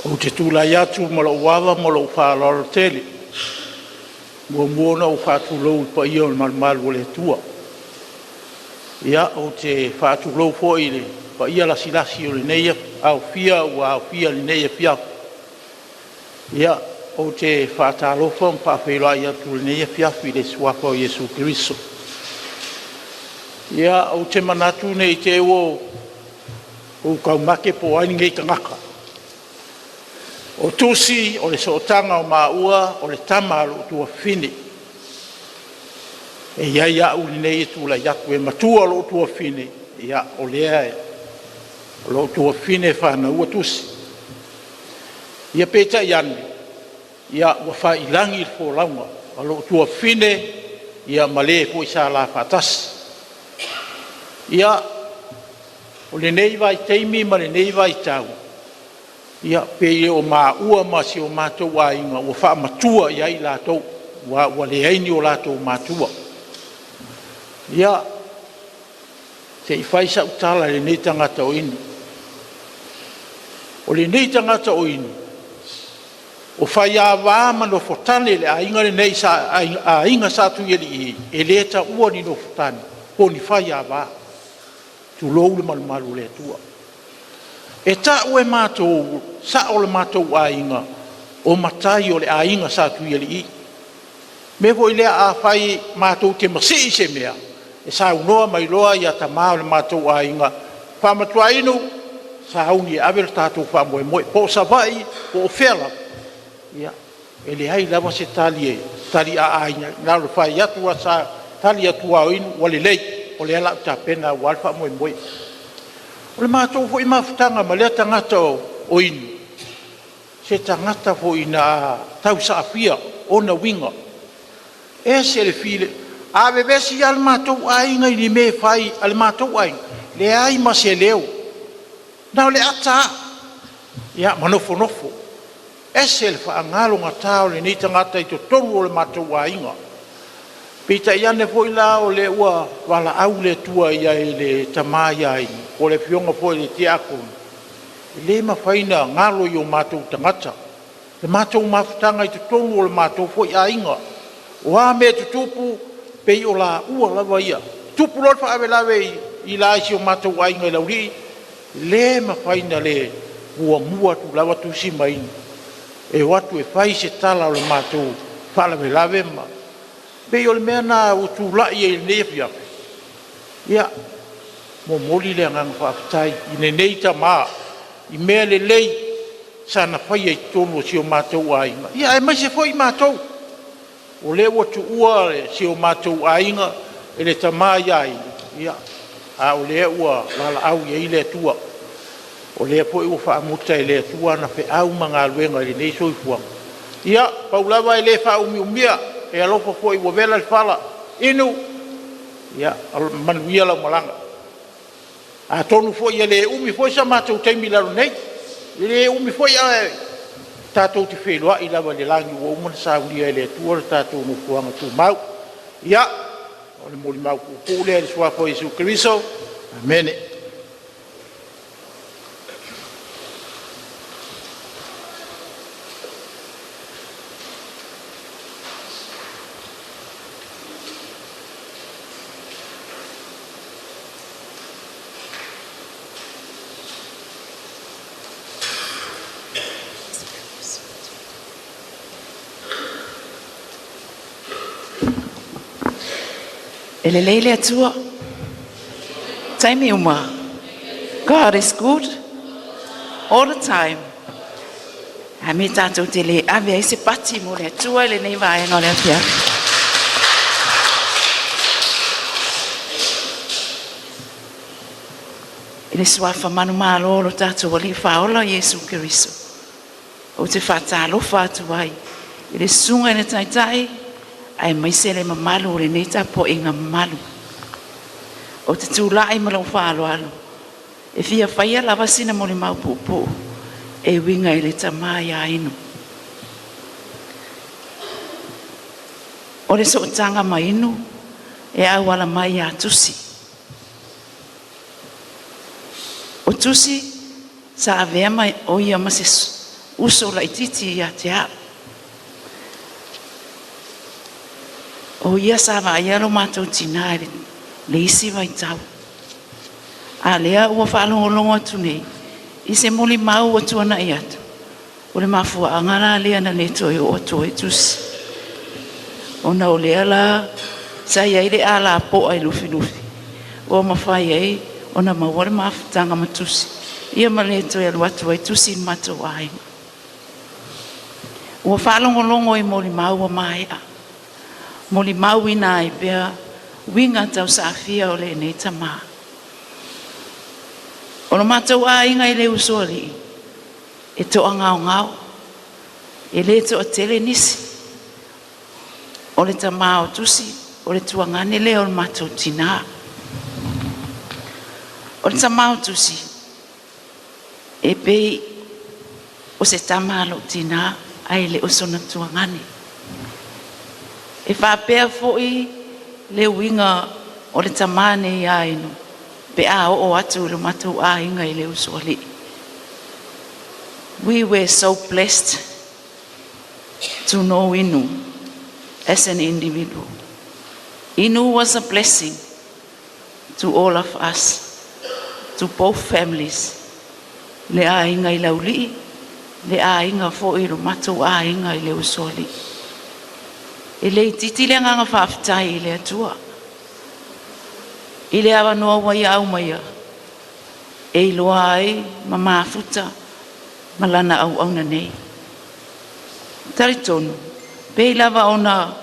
Ou te tulai atu ma lou ava ma lou faaaloalo tele, e muamua ona ou faatulou i le paia o le malumalu o le Atua. Ia, ou te faatulou foi i le paia lasilasi o lenei aofia ua aofia i lenei afiafi. Ia, ou te faatalofa ma faafeiloai atu i lenei afiafi i le suafa o Iesu Keriso. Ia, ou te manatu ne i te i ua ou taumate po o ai lenei tagata. O Tusi o le sootaga o maua o le tama a lou tuafafine. E i ai au nei e tulai atu e matua lou tuafafine, ia o lea o lou tuafafine e fanauina Tusi. Ia peitai ane, ia ua faiilagi le folauga a lou tuafafine ma le foi sa la faatasi. Ia, o lenei vaitaimi ma lenei vaitau, ia pei o maua ma si o matou aiga ua faamatua i ai i latou, aua ua leai ni o latou matua. Ia, se i fai sau tala i lenei tagata o Inu. O lenei tagata o Inu, o faiava ma nofotane i le aiga lenei sa aiga Sa Tuialii, e le taua ni nofotane po o ni faiava, tulou le malumalu o le Atua. E tau e matou sao o le matou aiga, o matai o le aiga Sa Tuialii. O le mea foi lea afai matou te masii i se mea, e saunoa mai loa tama o le matou aiga, “Faamatua Inu, sauni e ave le tatou faamoemoe, po o Savaii po o fea lava.” Ia, e leai lava se tali e tali a a na o le fai atu lava, tali atu lava o Inu, “Ua lelei, o lea o le a ou tapena aua le faamoemoe.” O le matou foi mafutaga ma lea tagata o Inu, se tagata foi na tausaafia ona uiga, e ese le filemu. A vevesi lava le matou aiga i ni mea e fai a le matou aiga, leai ma se leo, na o le ata lava, ia ma nofonofo. Ese le faagalogata o lenei tagata i totonu o le matou aiga. Peitai ane foi la o lea ua valaau le Atua i ai i le tama ia Inu po o le afioga foi i le Tiakono, e le mafai ona galo i o matou tagata le matou mafutaga i totonu o le matou foi aiga. O a mea e tutupu, pei o laua lava ia. E tupu loa le faalavelave i si o matou aiga i Laulii, le mafai ona le muamua atu lava Tusi ma Inu e o atu e fai se tala o le matou faalavelave. Ma e pei o le mea lena ua tulai ai i lenei afiafi, ia momoli le agaga faafetai i lenei tama i mea lelei sana faia i totonu o si o matou aiga, ia aemaise foi matou o lea ua tuua si o matou aiga e le tama ia Inu, a o lea ua valaau i ai le Atua. O lea foi ua faamuta e le Atua ana feau ma galuega i lenei soifuaga. Ia, pau lava e le faaumiumia, e alofa foi ua vela le fala. Inu, ia manuia lau malaga. Atonu foi e le umi foi so matou taimi i lalo nei, e le umi foi ae Tatou te feiloai lava i le lagi ua uma ona saunia e le Atua le tatou nofoaga tumau. Ia, o le molimau puupuu lea i le suafa o Iesu Keriso. Amene. E lelei le Atua, taimi uma. God is good all the time. A mea e tatou te le ave ai se pati mo le Atua i lenei vaega o le afiafi. I le suafa manumalo o lo tatou Alii Faaola Iesu Keriso, ou te faatalofa atu ai i le susuga i le Taitai aemaise le mamalu o lenei tapuaiga mamalu. Ou te tulai ma lou faaaloalo e fia faia lava sina molimau puupuu e uiga i le tama ia Inu. O le sootaga ma Inu e auala mai ia Tusi. O Tusi sa avea ma o ia ma se uso laitiiti ia te a'u. O ia sa vaaia lo matou tinā i le isi vaitau. A lea ua faalogologo atu nei i se molimau ua tuanai atu, o le mafuaaga la lea na le toe oo atu ai Tusi. Ona o lea la sa i ai le alapoa i Lufilufi, ua mafai ai ona maua le mafutaga ma Tusi, ia ma le toe alu atu ai Tusi i le matou aiga. Ua faalogologo i molimau ua maea, molimauina ai pea uiga tausaafia o lenei tamā. O lo matou aiga i le Usoalii, e toagaogao, e le toatele nisi. O le tama o Tusi, o le tuagane lea o le matou tinā. O le tama o Tusi, e pei o se tama a lou tinā ae le o sona tuagane. E faapea foi le uiga o le tamā nei ia Inu pe a oo atu i lo matou aiga i le Usoalii. We were so blessed to know Inu as an individual. Inu was a blessing to all of us, to both families. Le aiga i Laulii, le aiga foi i lo matou aiga i le Usoalii. E le itiiti le agaga faafetai i le Atua. I le avanoa ua ia aumaia, e iloa ai ma mafuta ma lana auauna nei. Talitonu, pei lava ona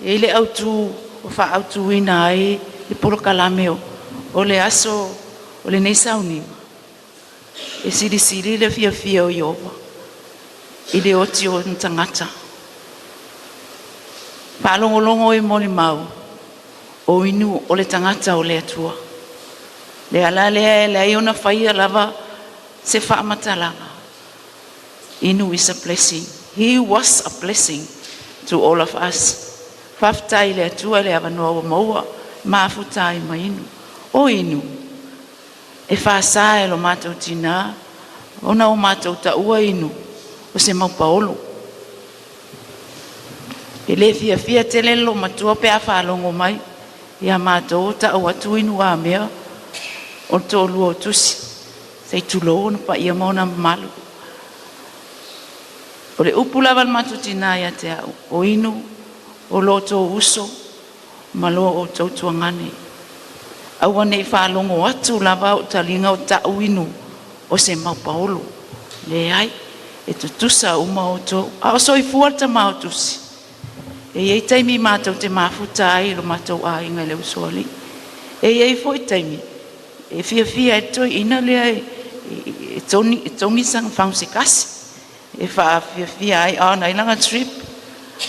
e i le autu o faaautuina ai le polokalame o le aso o lenei sauniga, e silisili le fiafia o Ieova i le oti o ona tagata. Faalogologo i molimau, o Inu o le tagata o le Atua. Le ala lea e leai ona faia lava se faamatalaga. Inu is a blessing. He was a blessing to all of us. Faafetai i le Atua i le avanoa ua maua, mafuta ai ma Inu. O Inu, e faasa e lo matou tinā ona o matou taua Inu o se maupaolo. E le fiafia tele le loomatua pe a faalogo mai ia matou o ta'u atu Inu a mea o le toalua o Tusi, sei tulou ona paia ma ona mamalu. O le upu lava a le matou tinā ia te a'u, o Inu o lo outou uso ma lo outou tuagane. Aua nei faalogo atu lava o taliga o ta'u Inu o se maupaolo. Leai, e tutusa uma outou. A o soifua le tama o Tusi. E i ai taimi matou te mafuta ai i lo matou aiga i le Usoalii. E i ai foi taimi e fiafia ai le toeaina lea e togi sana fagu se tasi e faafiafia ai a ona ai lana trip.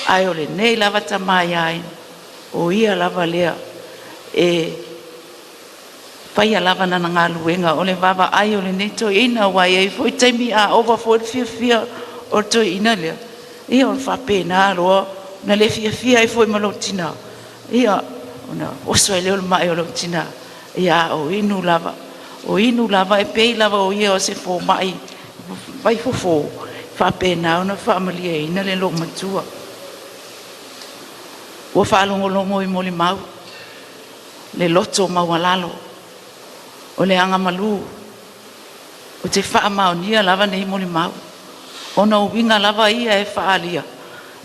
Ae o lenei lava tama ia Inu, o ia lava lea e faia lava lana galuega o le vaavaai o lenei toeaina, aua e i ai foi taimi a ova foi le fiafia O le toeaina lea, ia o le faapena loa ona le fiafia ai foi ma lou tinā, ia ona oso ai lea o le ma'i o lou tinā, ia a o inu lava. O inu lava e pei lava o ia o se fomai vaifofo, faapena ona faamalieina le loomatua. Ua faalogologo i molimau le loto maualalo o le agamalu ou te faamaonia lava nei molimau, ona o uiga lava ia e faaalia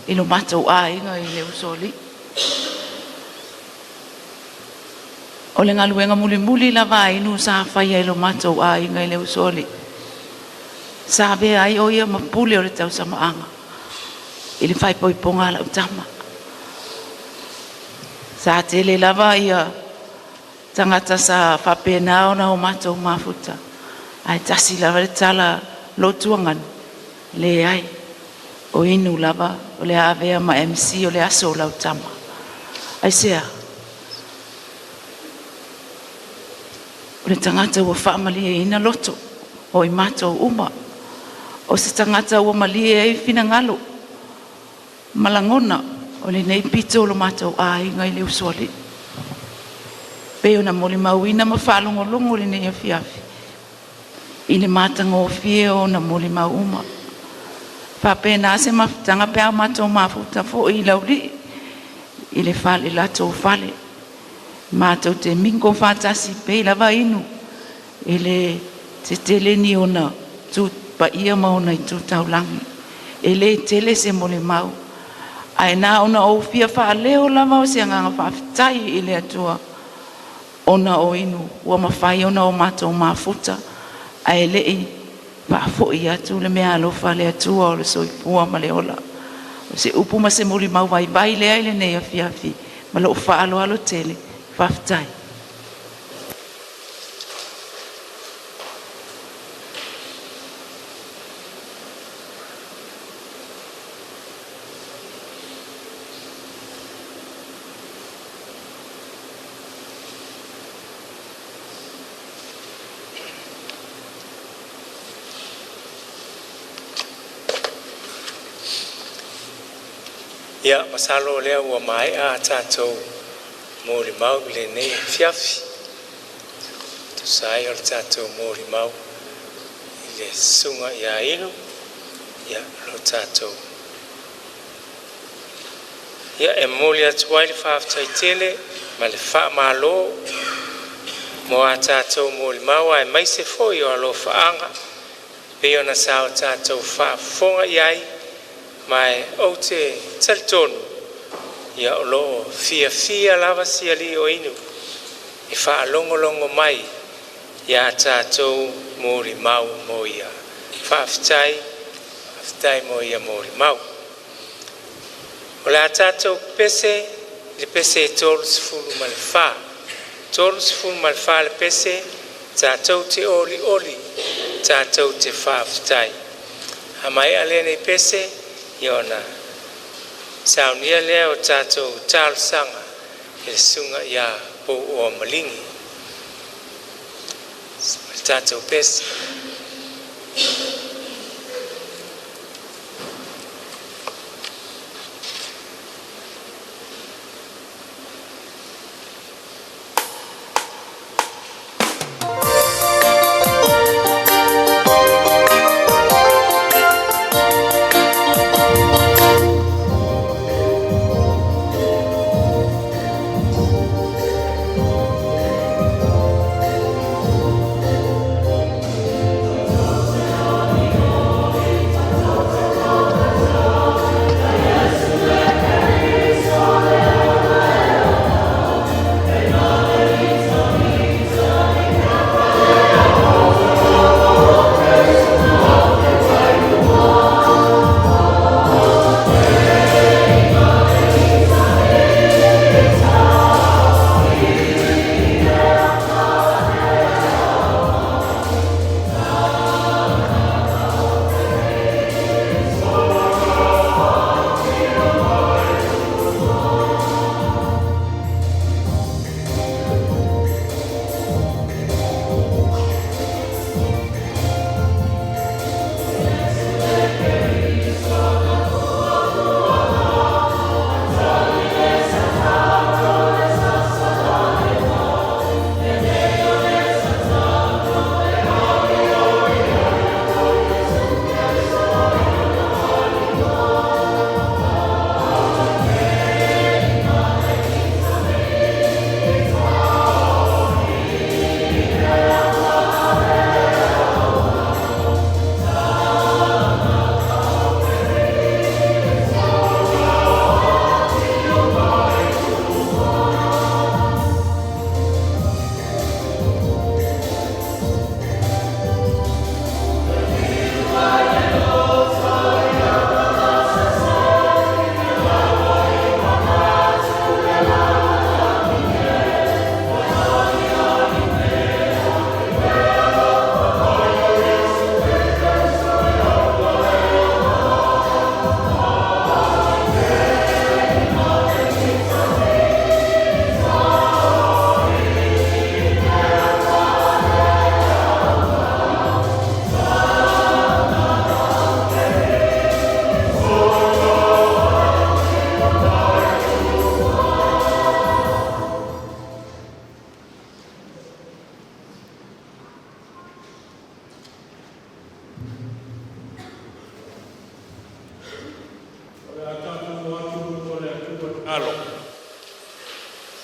i lo matou aiga i le Usoalii. O le galuega mulimuli lava a Inu sa faia i lo matou aiga i le Usoalii, sa avea ai o ia ma pule o le tausamaaga i le faaipoipoga a lau tama. Sa tele lava ia tagata sa faapena ona o matou mafuta, ae tasi lava le tala a lo'u leai, o Inu lava o le a avea ma MC o le aso o lau tama. Aisea? O le tagata ua faamalieina loto o i matou uma, o se tagata ua malie ai finagalo ma lagona o lenei pito o lo matou aiga i le Usoalii, pei ona molimauina ma faalogologo i lenei afiafi i le matagofie o ona molimau uma. Faapena se mafutaga pe a o matou mafuta foi i Laulii i le fale latou fale, matou te mingle faatasi pei lava inu e le tetele ni ona tu paia ma ona itu taulagi. E le tele se molimau, ae na ona ou fia faaleo lava o se agaga faafetai i le Atua ona o inu ua mafai ona o matou mafuta ae lei faafoi atu le meaalofa a le Atua o le soifua ma le ola. O se upu ma se molimau vaivai lea i lenei afiafi ma lou faaaloalo tele. Faafetai. Ia, masalo o lea ua maea a tatou molimau i lenei afiafi. Tusa ai o le tatou molimau i le susuga ia Inu, ia lo tatou. Ia e momoli atu ai le faafetai tele ma le faamalo mo a tatou molimau aemaise foi o alofaaga pei ona sa o tatou faafofoga iai, ma ou te talitonu ia o lo o fiafia lava si alii o Inu e faalogologo mai ia tatou molimau mo ia. Faafetai, faafetai mo ia molimau. O le a tatou pese i le pese e 34. 34 le pese, tatou te olioli, tatou te faafetai. A maea lenei pese, ia ona saunia lea o tatou talosaga i le susuga ia Pouoa Maligi. Le tatou pese.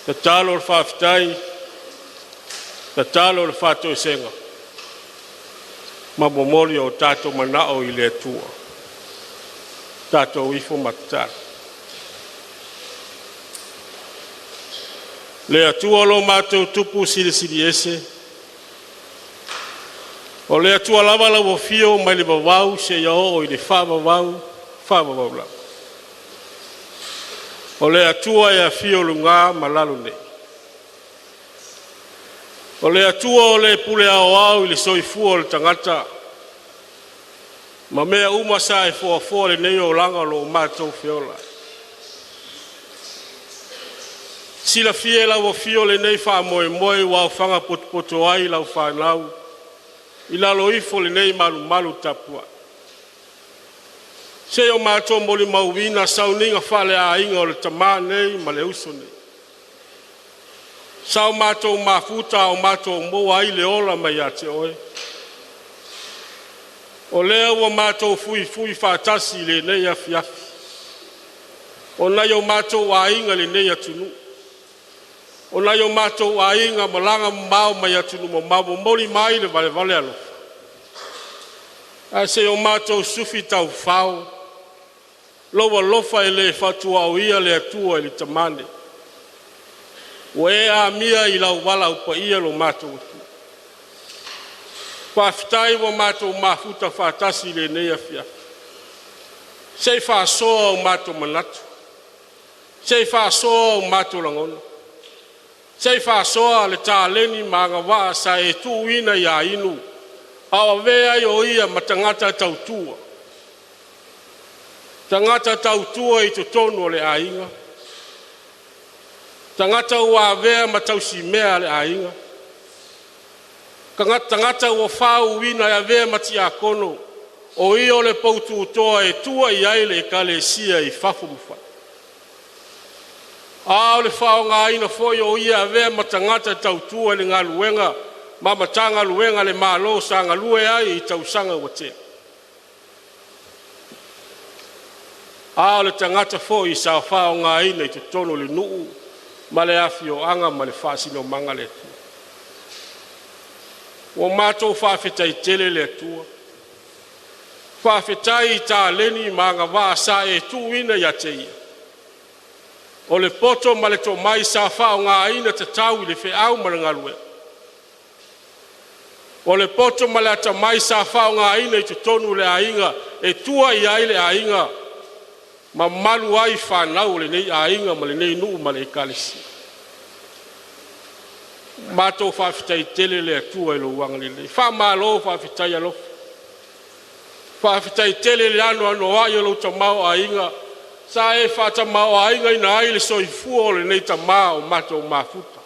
Tatalo o le faafetai, tatalo o le faatoesega, ma momoli o tatou manao i le Atua. Tatou ifo ma tatalo. Le Atua lo matou Tupu Silisili Ese, o le Atua lava lau afio mai le vavau seia oo i le faavavau, faavavau lava. O le Atua e afio i luga ma lalo nei. O le Atua o le pule aoao i le soifua o le tagata ma mea uma sa e foafoa lenei olaga o lo o matou feola. Silafia e lau afio lenei faamoemoe ua aofaga potopoto ai lau fanau i lalo ifo o lenei malumalu tapuai. Se i o matou molimauina sauniga faaleaiga o le tama nei ma le uso nei. Sa o matou mafuta a o matou maua ai le ola mai ia te Oe. O lea ua matou fuifui faatasi i lenei afiafi, o nai o matou aiga i lenei atunuu, o nai o matou aiga malaga mamao mai atunuu mamao, momoli mai le valevale alofa. Ae se i o matou sufi taufao lou alofa e le fatuaoia le Atua i le tama nei. Ua e amia i lau valaau paia lo matou Atua. Faafetai ua matou mafuta faatasi i lenei afiafi. Se i faasoa o matou manatu, se i faasoa o matou lagona, se i faasoa le taleni ma agavaa sa e tuuina ia Inu a o avea ai o ia ma tagata tautua, tagata tautua i totonu o le aiga, tagata ua avea ma tausimea a le aiga, tagata ua faauuina e avea ma tiakono, o ia o le poututoa e tua i ai le ekalesia i fafo ma fale. A o le faaaogaina foi o ia e avea ma tagata tautua i le galuega ma Matagaluega a le Malo sa galue ai i tausaga ua tea. A o le tagata foi sa faaaogaina i totonu o le nuu ma le afioaga mo le faasinomaga a le Atua. Ua matou faafetai tele i le Atua, faafetai i taleni ma agavaa sa e tuuina ia te ia. O le poto ma le tomai sa faaaogaina tatau i le feau ma le galuega. O le poto ma le atamai sa faaaogaina i totonu o le aiga e tua i ai le aiga ma malu ai fanau a lenei aiga ma lenei nuu ma le ekalesia. Matou faafetai tele i le Atua i lou agalelei, faamalo faafetai alofa. Faafetai tele i le anoanoai o lou tamaoaiga sa e faatamaoaigaina ai le soifua o lenei tama ua matou mafuta.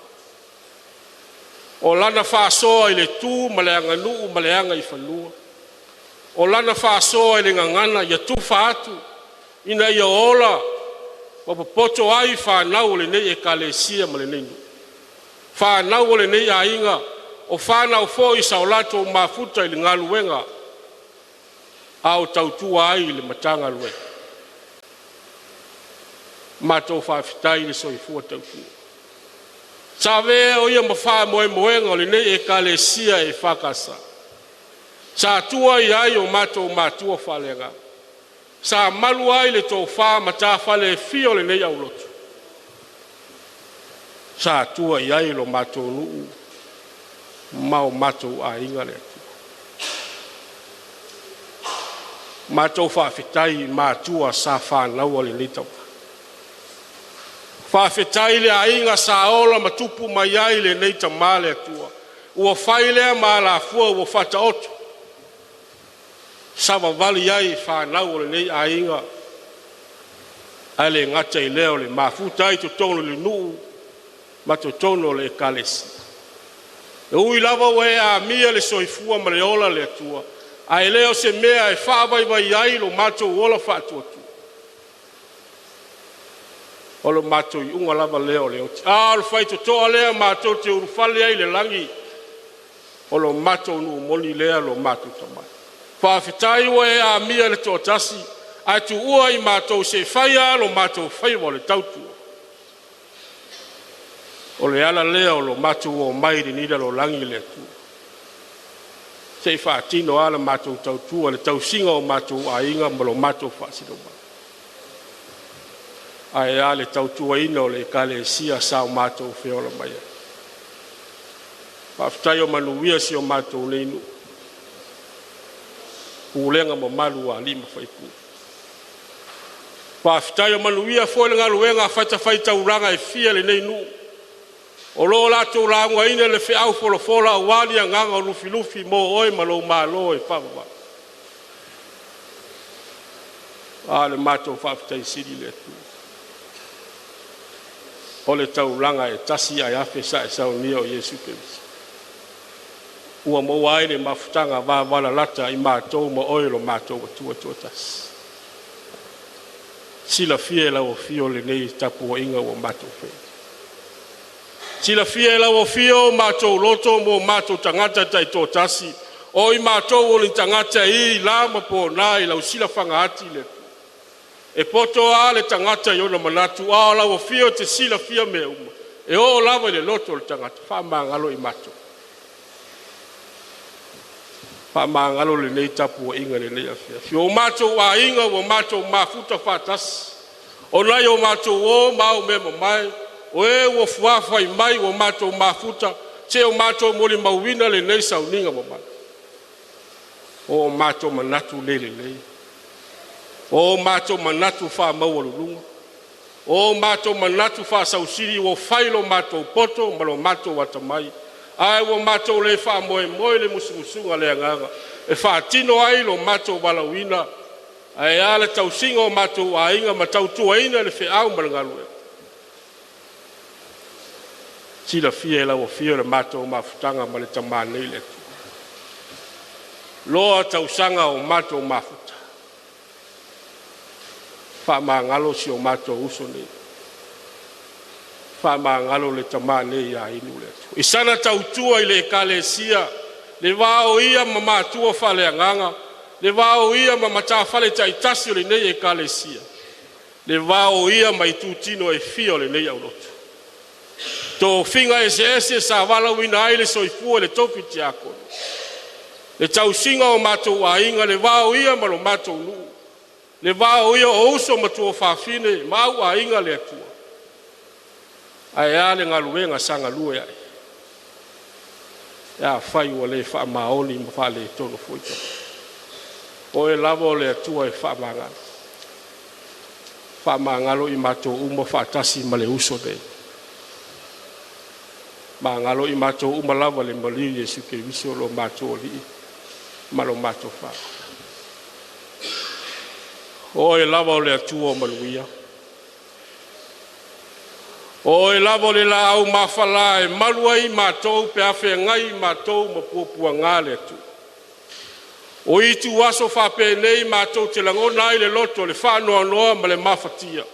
O lana faasoa i le tu ma le aganuu ma le agaifanua, o lana faasoa i le gagana ia tufa atu ina ia ola ma popoto ai fanau a lenei ekalesia ma lenei nuu, fanau a lenei aiga, o fanau foi sa o latou mafuta i le galuega a o tautua ai i le Matagaluega. Matou faafetai le soifua tautua. Sa avea o ia ma faamoemoega o lenei Ekalesia EFKS, sa tua i ai o matou matua faaleagaga, sa malu ai le tofa ma matafale e fia o lenei aulotu, sa tua i ai lo matou nuu ma o matou aiga. Le matou faafetai i matua sa fanaua lenei tama. Faafetai i le aiga sa ola ma tupu mai ai lenei tama le Atua, ua fai lea ma alafua ua faataoto, savavali ai fanau a lenei aiga, ae le gata i lea o le mafuta ai i totonu o le nuu ma totonu o le ekalesia. E ui lava ua e amia le soifua ma le ola le Atua, ae le o se mea e faavaivai ai lo matou ola faatuatua. O le matou iuga lava lea o le oti, a o le faitotoa lea matou te ulufale ai i le lagi, o lo matou nuu moni lea, lo matou tamai. Faafetai ua e amia i le toatasi ae tuua i matou se i fai lo matou faiva o le tautua. O le ala lea o lo matou omai i lenei lalolagi le Atua, se i faatino lava la matou tautua i le tausiga o matou aiga ma lo matou faasinomaga, ae a le tautuaina o le Ekalesia sa o matou feola mai ai. Faafetai ua manuia si o matou nei nuu, pulega mamalu a alii ma faipule. Faafetai ua manuia foi le galuega a fatafaitaulaga e fia i lenei nuu o lo o latou laugaina le feau folafola aua ni agaga lufilufi mo oe ma lou malo e faavavau. A o le matou faafetai sili i le Atua, o le taulaga e tasi ae afe sae saunia o Iesu Keriso ua maua ai le mafutaga vavalalata a i matou ma Oe lo matou Atua e toatasi. Silafia e lau Afio lenei tapuaiga ua matou faia. Silafia e lau Afio o matou loto ma o matou tagata taitoatasi, o i matou o ni tagata e i, la ma pona i lau silafaga ati le Atua. E poto lava le tagata i ona manatu, a o lau Afio e te silafia mea uma, e oo lava i le loto o le tagata. Faamagalo i matou, faamagalo lenei tapuaiga i lenei afiafi. O matou aiga ua matou mafuta faatasi, o nai o matou uo ma aumeamamae o e ua fuafai mai ua matou mafuta seia o matou molimauina lenei sauniga mamalu. O matou manatu le lelei, o matou manatu faamaualuluga, o matou manatu faasausili ua fai lo matou poto ma lo matou atamai, ae ua matou le faamoemoe i le musumusuga a le Agaga e faatino ai lo matou valaauina, ae a le tausiga o matou aiga ma tautuaina le feau ma le galuega. Silafia e lau Afio le matou mafutaga ma le tama nei le Atua, loa tausaga o matou mafuta, faamagalo si o matou uso nei, faamagalo le tama nei ia Inu le Atua i sana tautua i le Ekalesia, le va o ia ma matua faaleagaga, le va o ia ma matafale taitasi o lenei Ekalesia, le va o ia ma itutino e fia o lenei aulotu. Tofiga eseese sa valaauina ai le soifua i le tofi tiakono, le tausiga o matou aiga, le va o ia ma lo matou nuu, le va o ia o uso ma tuafafine ma auaiga le Atua. Ae a le galuega sa galue ai? Pe afai ua le faamaoni ma faaletonu foi o Oe lava o le Atua e faamagalo. Faamagalo i matou uma faatasi ma le uso nei. Magalo i matou uma lava i le maliu o Iesu Keriso lo matou Alii ma lo matou Faaola. O Oe lava o le Atua o manuia. O Oe lava o le Laau mafala e malu ai matou pe a feagai matou ma puapuaga le Atua. O ituaso faapenei matou te lagona ai le loto le faanoanoa ma le mafatia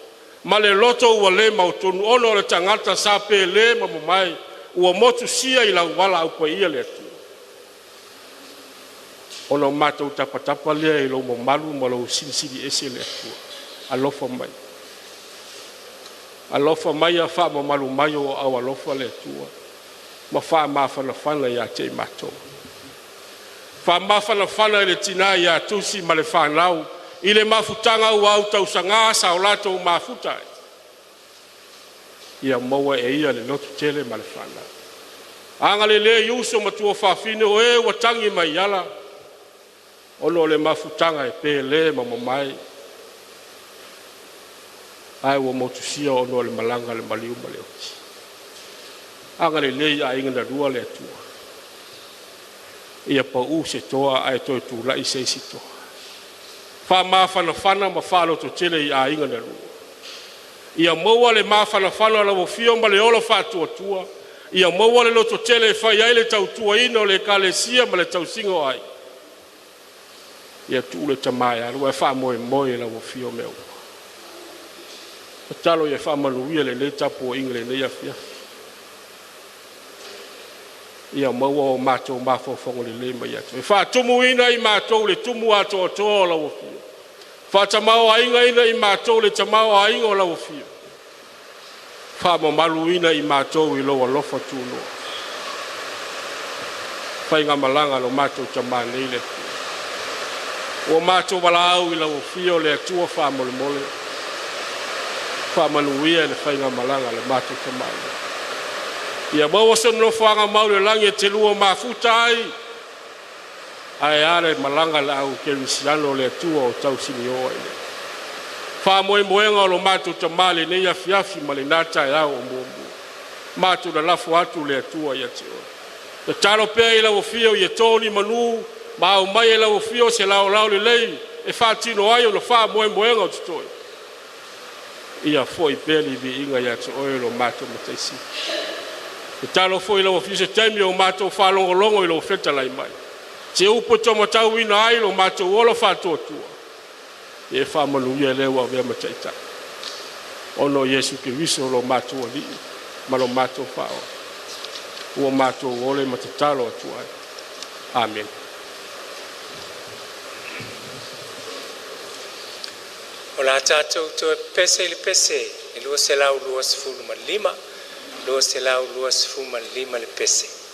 ma le loto ua le mautonu, ona o le tagata sa pelē ma mamae ua motusia i lau valaau paia le Atua. Ona matou tapatapa lea i lou mamalu ma lou Silisili Ese le Atua. Alofa mai, alofa mai ia faamamalu mai ou aao alofa le Atua ma faamafanafana ia te i matou. Faamafanafana i le tina ia Tusi ma le fanau i le mafutaga ua autausaga sa o latou mafuta ai, ia maua e ia le lototele ma le fanau. Agalelei i uso ma tuafafine o e ua tagi mai i ala ona o le mafutaga e pele ma mamae, ae ua motusia ona o le malaga a le maliu ma le oti. Agalelei i aiga na lua le Atua, ia pau se toa ae toe tulai se isi toa. Faamafanafana ma faalototele i aiga na lua, ia maua le mafanafana o lau Afio ma le ola faatuatua, ia maua le lototele e fai ai le tautuaina o le ekalesia ma le tausiga o aiga. Ia tuu le tama e alu ae faamoemoe i lau afio mea uma. Tatalo ia faamanuia lenei tapuaiga i lenei afiafi, ia maua o matou mafaufauga lelei mai ia te oe, e faatumuina i matou i le tumu atoatoa o lau Afio, faatamaoaigaina i matou i le tamaoaiga o lau Afio. Faamamaluina i matou i lou alofa tunoa. Faigamalaga a lo matou tama nei le Atua. Ua matou valaau i lau afio le Atua faamolemole, faamanuia le faigamalaga a le matou tama. Ia maua se nofoaga mau i le lagi e te lua mafuta ai, ae a le malaga a le au kerisiano o le Atua o tausinio ai nei. Faamoemoega o lo matou tama i lenei afiafi ma lena taeao o muamua, matou lalafo atu le Atua ia te oe. Tatalo pea i lau afio ia to ni manu ma aumai e lau afio se laolao lelei e faatino ai ona faamoemoega o totoe. Ia foi pea le viiga ia te Oe lo matou Matai Sili. Tatalo foi i lau Afio se taimi o matou faalogologo i lou fetalai mai, se upu e taumatauina ai lo matou ola faatuatua. Ia e faamanuia le ua avea ma Taitai, ona o Iesu Keriso lo matou Alii ma lo matou Faaola, ua matou ole ma tatalo atu ai. Amene. O le a tatou toe pepese i le pese e 225, 225 le pese.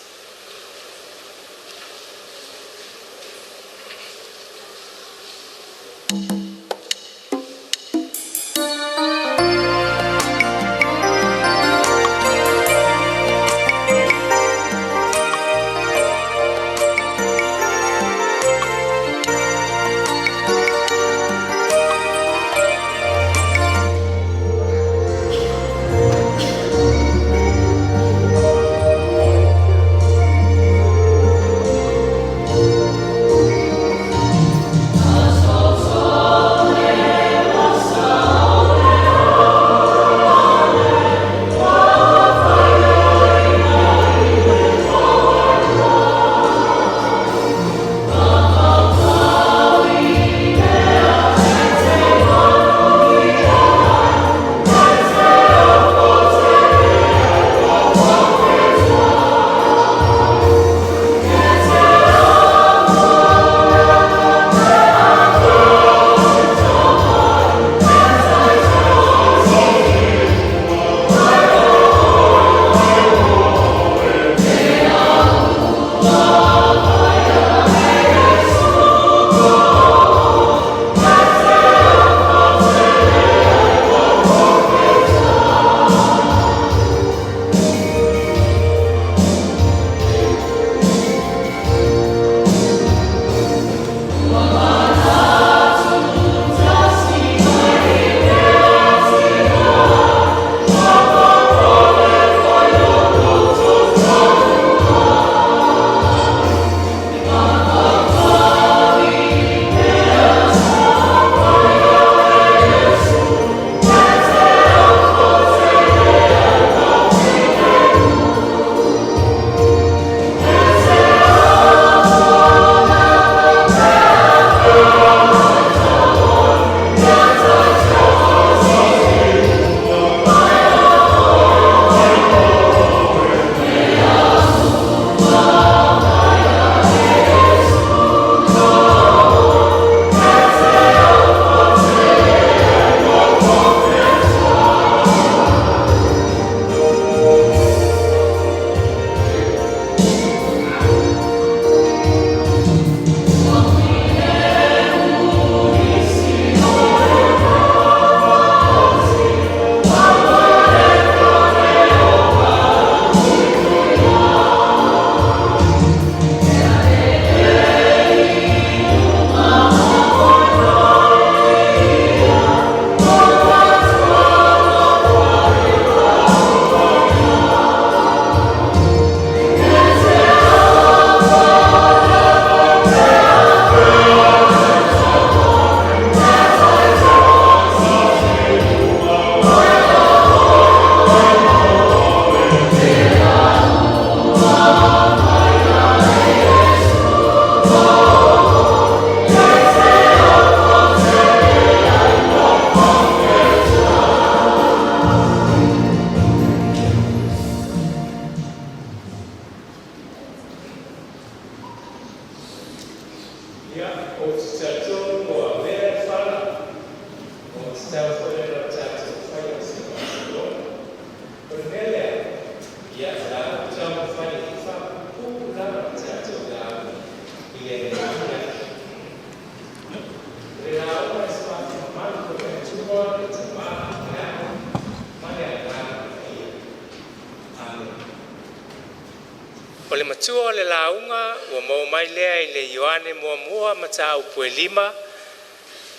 O le matua o le lauga ua maua mai lea i le Ioane Muamua Mataupu e 5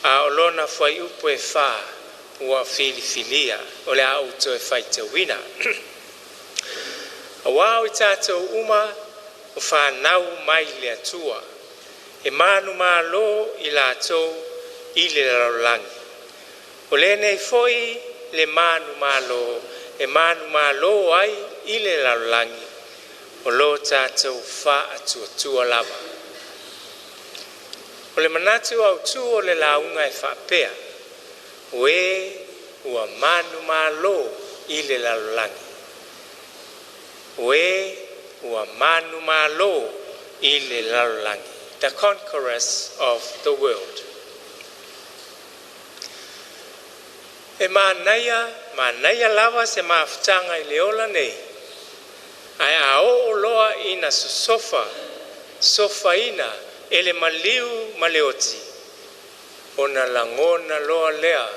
a o lona fuaiupu e 4 ua filifilia. O le a ou toe faitauina. Auā o i tatou uma o fanau mai le Atua, e manumalo i latou i le lalolagi. O lenei foi le manumalo e manumalo ai i le lalolagi, o lo tatou faatuatua lava. O le manatu autu o le lauga e faapea, o e ua manumalo i le lalolagi. O e ua manumalo i le lalolagi. The conquerors of the world. E manaia, manaia lava se mafutaga i le ola nei, ae a oo loa ina sosofa sofaina e le maliu ma le oti, ona lagona loa lea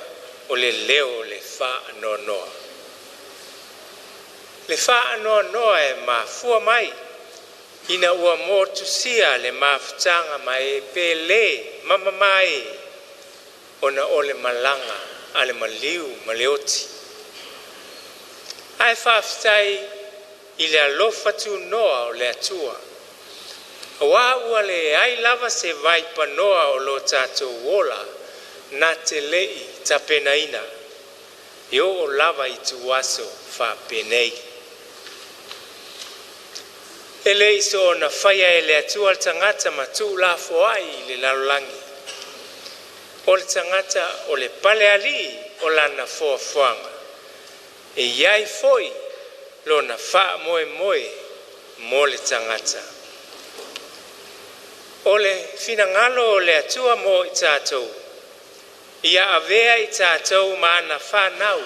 o le leo o le faanoanoa. Le faanoanoa e mafua mai ina ua motusia le mafutaga ma e pele ma mamae ona o le malaga a le maliu ma le oti. Ae faafetai i le alofa tunoa o le Atua. Auā ua leai lava se vaipanoa o lo tatou ola na te le i tapenaina e oo lava i ituaso faapenei. E le i soona faia e le Atua le tagata ma tuulafoai i le lalolagi, o le tagata o le palealii o lana foafoaga, e i ai foi lona faamoemoe mo le tagata. O le finagalo o le Atua mo i tatou, ia avea i tatou ma ana fanau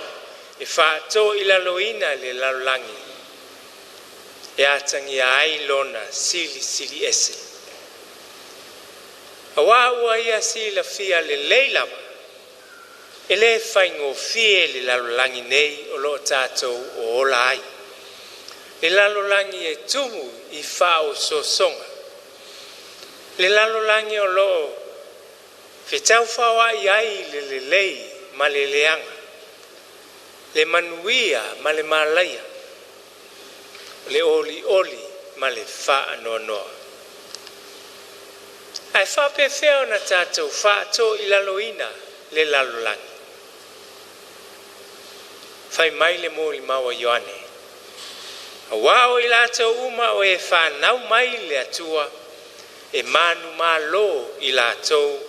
e faatoilaloina le lalolagi, e atagia ai lona Silisili Ese. Auā ua ia silafia lelei lava, e le faigofie le lalolagi nei o lo o tatou ola ai, le lalolagi e tumu i faaosoosoga, le lalolagi o lo o fetaufaoai ai le lelei ma le leaga, le manuia ma le malaia, le olioli ma le faanoanoa. Ae faapefea ona tatou faatoilaloina le lalolagi? Fai mai le molimau a Ioane, auā o i latou uma o e fanau mai le Atua, e manumalo i latou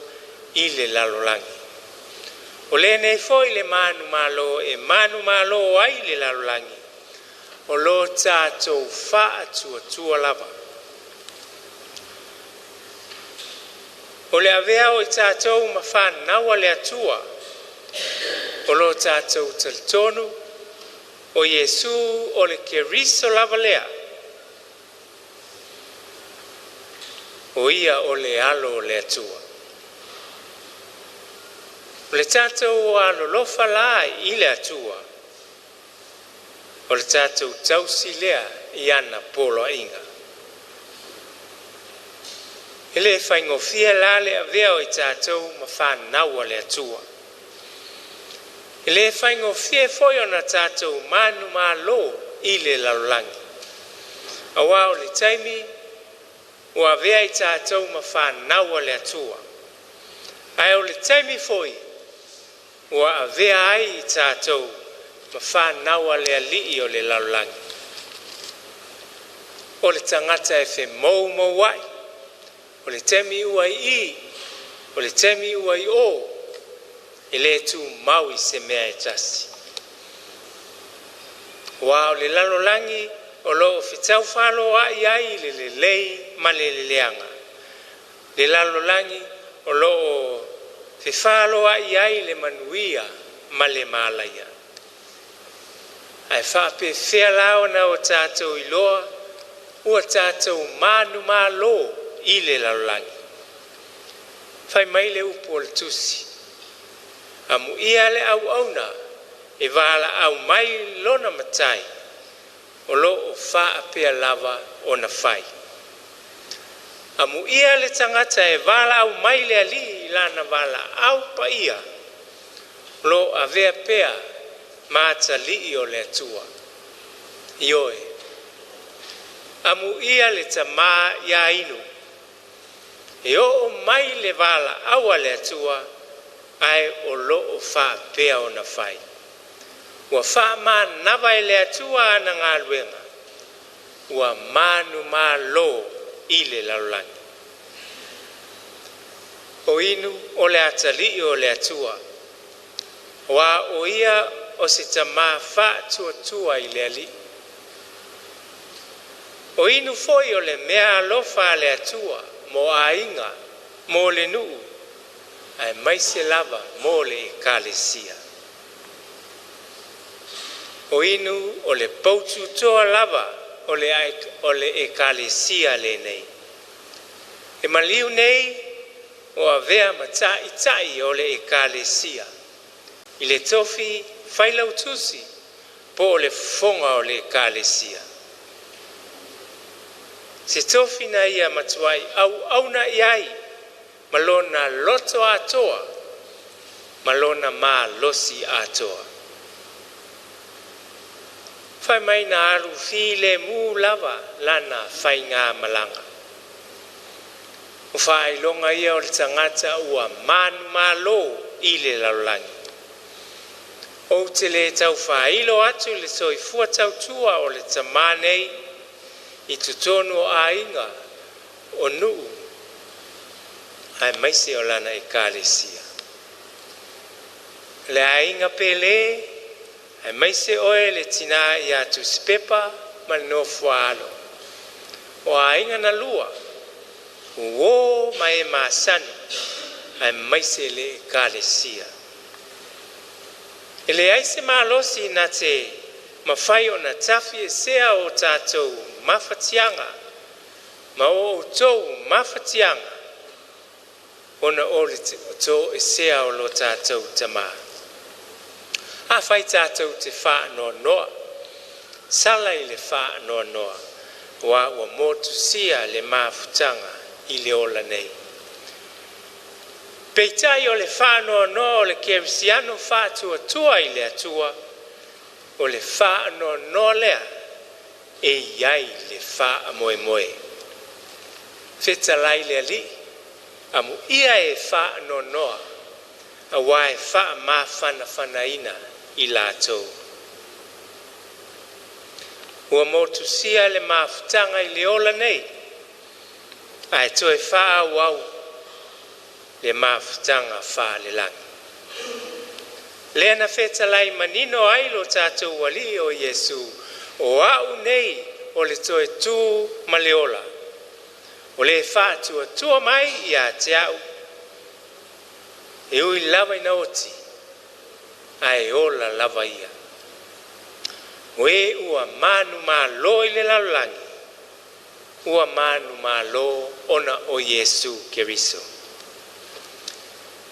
i le lalolagi. O lenei foi le manumalo e manumalo ai le lalolagi, o lo tatou faatuatua lava. O le avea o i tatou ma fanau a le Atua, o lo tatou talitonu o Iesu o le Keriso lava lea, o ia o le Alo o le Atua. O le tatou alolofa la i le Atua, o le tatou tausi lea i ana poloaiga. E le faigofie la le avea o i tatou ma fanau a le Atua. E le faigofie foi ona tatou manumalo i le lalolagi. Auā o le taimi ua avea i tatou ma fanau a le Atua, ae o le taimi foi ua avea ai i tatou ma fanau a le alii o le lalolagi. O le tagata e femoumouai, o le taimi ua i i, o le taimi ua i o, e le tumau i se mea e tasi. Aua o le lalolagi o lo o fetaufāloai ai le lelei ma le leaga, le lalolagi o lo o fefaloai ai le manuia ma le malaia. Ae faapefea la ona o tatou iloa ua tatou manumalo i le lalolagi? Fai mai le upu o le tusi, amuia le auauna e valaau mai lona matai. O loo faapea lava ona fai. Amuia le tagata e valaau mai le Alii i lana valaau paia, o lo o avea pea ma atalii o le Atua. Ioe, amuia le tamā ia inu, e oo mai le valaau a le Atua ae o lo o faapea ona fai. Ua faamanava e le Atua ana galuega, ua manumalo i le lalolagi. O inu o le atalii o le Atua, aua o ia o se tamā faatuatua i le Alii. O inu foi o le meaalofa a le Atua mo aiga, mo le nuu, aemaise lava mo le ekalesia. O inu o le poututoa lava o le ekalesia lenei. E maliu nei o avea ma taitai o le ekalesia i le tofi failautusi po o le fofoga o le ekalesia. Se tofi na ia matuai auauna i ai ma lona loto atoa ma lona malosi atoa. Fai mai na alu filemu lava lana faigamalaga. O faailoga ia o le tagata ua manumalo i le lalolagi. Ou te le tau faailo atu le soifua tautua o le tamā nei i totonu o aiga, o nuu, aemaise o lana ekalesia. Le aiga pele, aemaise oe le tina ia Tusipepa ma le nofo a alo. O aiga na lua, uō ma e masani, aemaise le ekalesia. E leai se malosi na te mafai ona tafiesea o tatou mafatiaga ma o outou mafatiaga ona o le toesea o lo tatou Tamā. Afai tatou te faanoanoa, sala i le faanoanoa, aua ua motusia le mafutaga i le ola nei. Peitai o le faanoanoa o le kerisiano faatuatua i le Atua, o le faanoanoa lea e i ai le faamoemoe. Fetalai le Alii, amuia e faanoanoa, auā e faamafanafanaina i latou. Ua motusia le mafutaga i le ola nei, ae toe faaauau le mafutaga faale-lagi. Lea na fetalai manino ai lo tatou Alii o Iesu, “O au nei o le toe tu ma le ola. O le faatuatua mai ia te au, e ui lava ina oti, ae ola lava ia. O e ua manumalo i le lalolagi, ua manumalo ona o Iesu Keriso.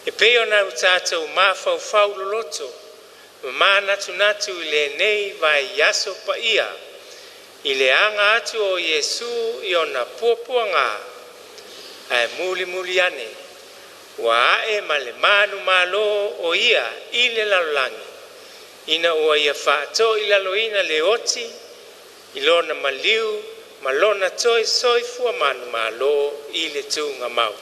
E pei ona tatou mafaufau loloto ma manatunatu i lenei vaiaso paia i le aga atu o Iesu i ona puapuaga, ae mulimuli ane ua ae ma le manumalo o ia i le lalolagi, ina ua ia faatoilaloina le oti i lona maliu ma lona toe soifua manumalo i le tuugamau.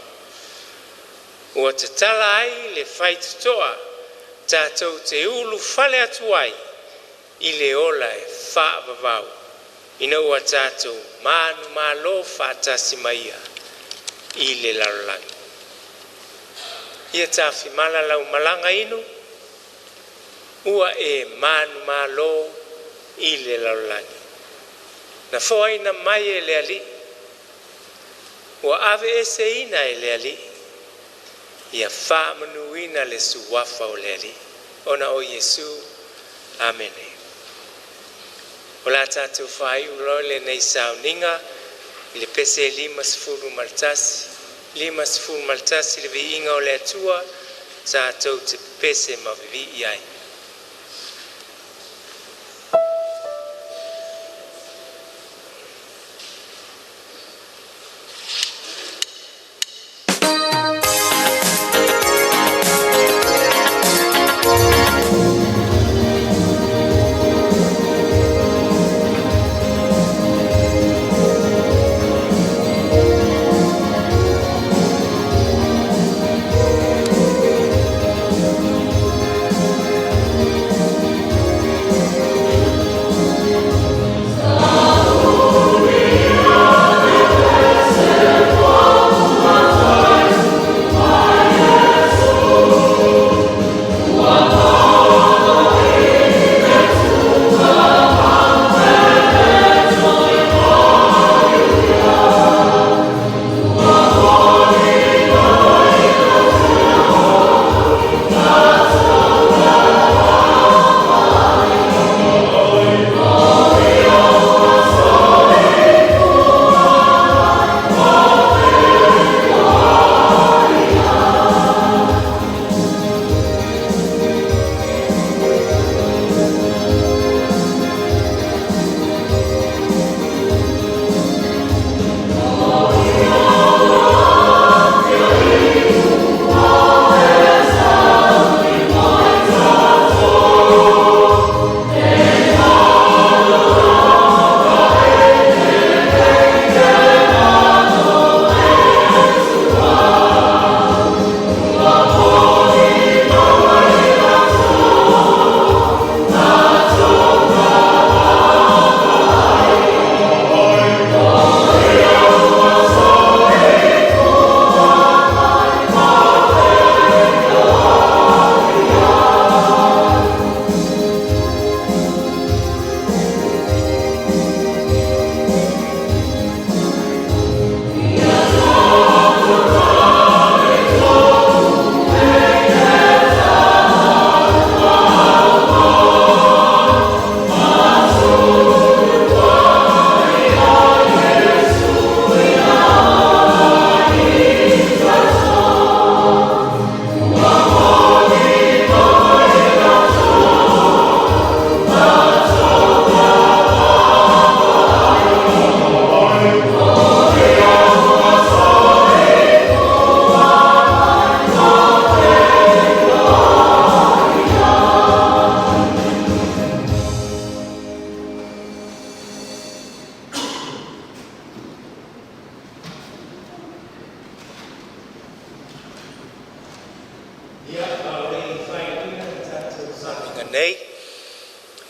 Ua tatala ai le faitotoa tatou te ulufale atu ai i le ola e faavavau, ina ua tatou manumalo faatasi ma Ia i le lalolagi. Ia tafimala lau malaga inu, ua e manumalo i le lalolagi. Na foaina mai e le Alii, ua aveeseina e le Alii, ia faamanuina le suafa o le Alii. Ona o Iesu. Amene. O le a tatou faaiu loa lenei sauniga i le pese 51, 51 le viiga o le Atua, tatou te pepese ma vivii ai.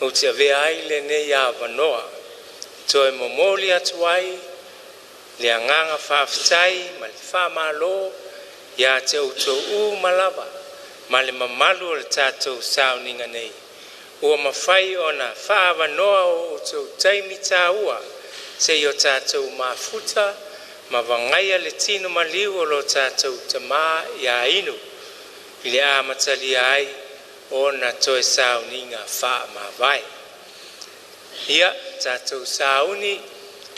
Ou te avea ai lenei avanoa toe momoli atu ai le agaga faafetai ma le faamalo ia te outou uma lava ma le mamalu o le tatou sauniga nei ua mafai ona faaavanoa o outou taimi taua se i o tatou mafuta ma vagaia le tino maliu o lo tatou Tamā ia Inu i le amatalia ai ona toe sauniga faamavae. Ia tatou sauni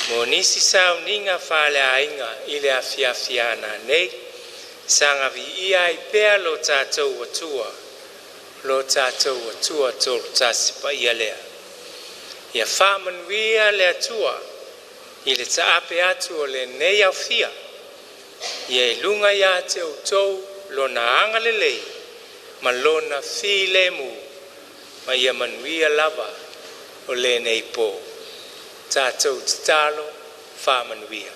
mo nisi sauniga faaleaiga i le afiafi a nanei. Saga viia ai pea lo tatou Atua, lo tatou Atua Tolutasi Paia lea. Ia faamanuia le Atua i le taape atu o lenei aofia. Ia i luga ia te outou lona agalelei ma lona filemu, ma ia manuia lava o lenei po. Tatou tatalo faamanuia.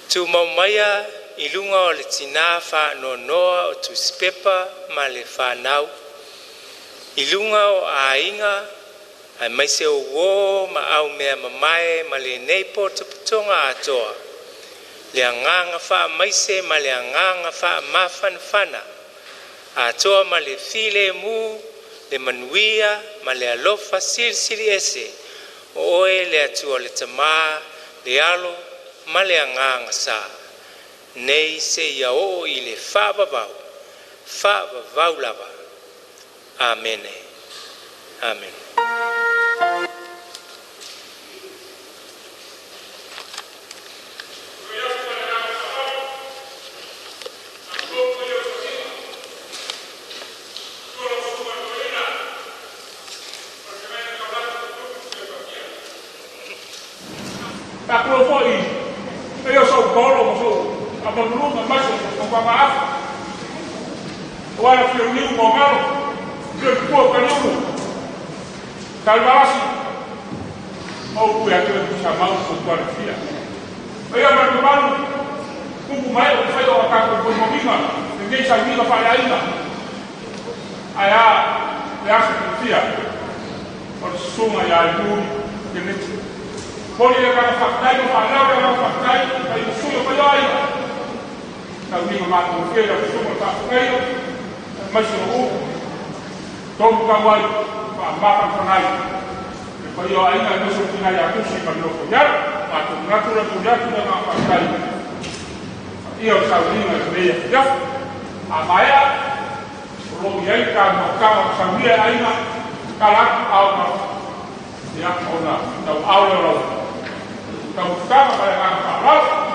Tumau maia i luga o le tinā faanoanoa o Tusipepa ma le fanau, i luga o aiga aemaise o uō ma aumea mamae ma lenei potopotoga atoa, le agaga faamaise ma le agaga faamafanafana, atoa ma le filemu, le manuia ma le alofa silisili ese o oe le Atua le Tamā, le Alo ma le Agaga Sa, nei seia oo i le faavavau, faavavau lava. Amene. Amene. Faatulou foi i paia o sou paolo ma sou tamaluluga aemaise o sou papaaao, aua le afio o Niu ma Galo, afio le Tupua o Kaliumu, Salevalasi ma upu ia te oe Tuisamau ma Utualefia. Paia ma le mamalu, tupu ma ee ua mafai ona tatou molimauina lenei sauniga faaleaiga, ae a le aso fiafia o le susuga ia Iuli Keneti. Momoli le agaga faafetai ma faaleo le agaga faafetai i sui o paia o aiga, sauniga matagofie i lau susuga i le faafetaia aemaise o upu tomu tau ai faamafanafana ai le paia o aiga aemaise o le tina ia Tusi ma le nofo i alo. Matou manatu o le momoli atu le agaga faafetai paia o le sauniga i lenei afiafi. A maea o lo o i ai le ta mautaga ua saunia e aiga, tatala atu ao ma ia ona tauaao lea o lau taumafataga ma le agaga faaaloalo.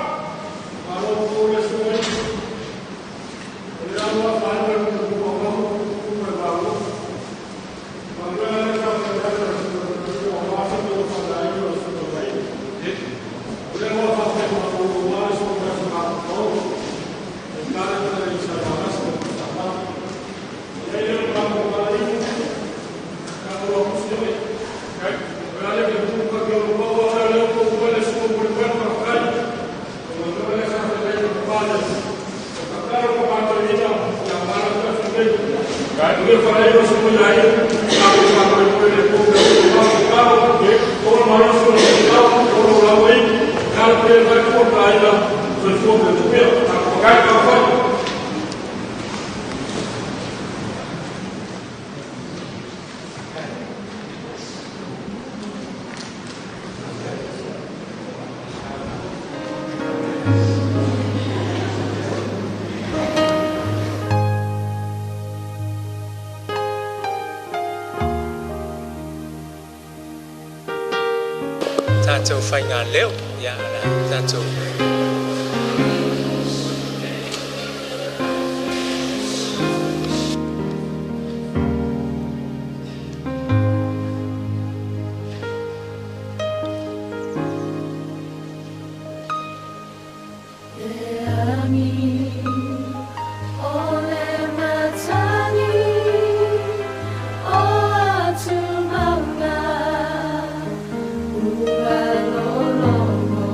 Tatou faigaleo ia la tatou. Le lagi o le matagi o Atumauna ua lologo.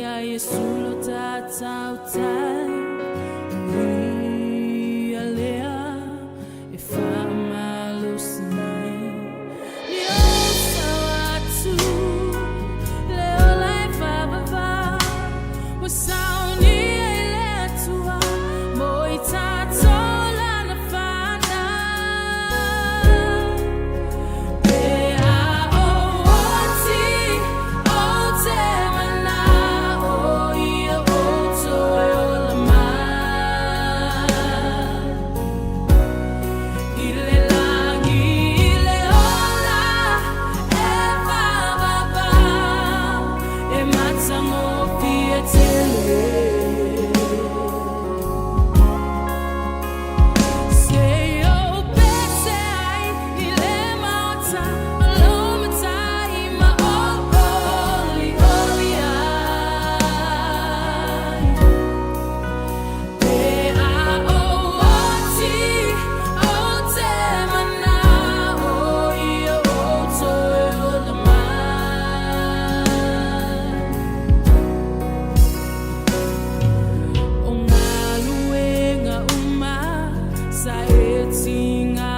Ia Iesu lo tātou tai, o ia lea e whaamalosi mai. Ni o sao atu, le ola e whaavavā, ua saunia i le Atua, mo i tātou lana whānau. Pe a o oti o te mana o ia o toe ola mai. I le lagi i le ola e whaavavā, e matagofie tele. Se ou pese ai i le maota o lo matai ma o oli oli ai. Pe a o oti o te mana o ia o toe ola mai. O galuega uma sa e tiga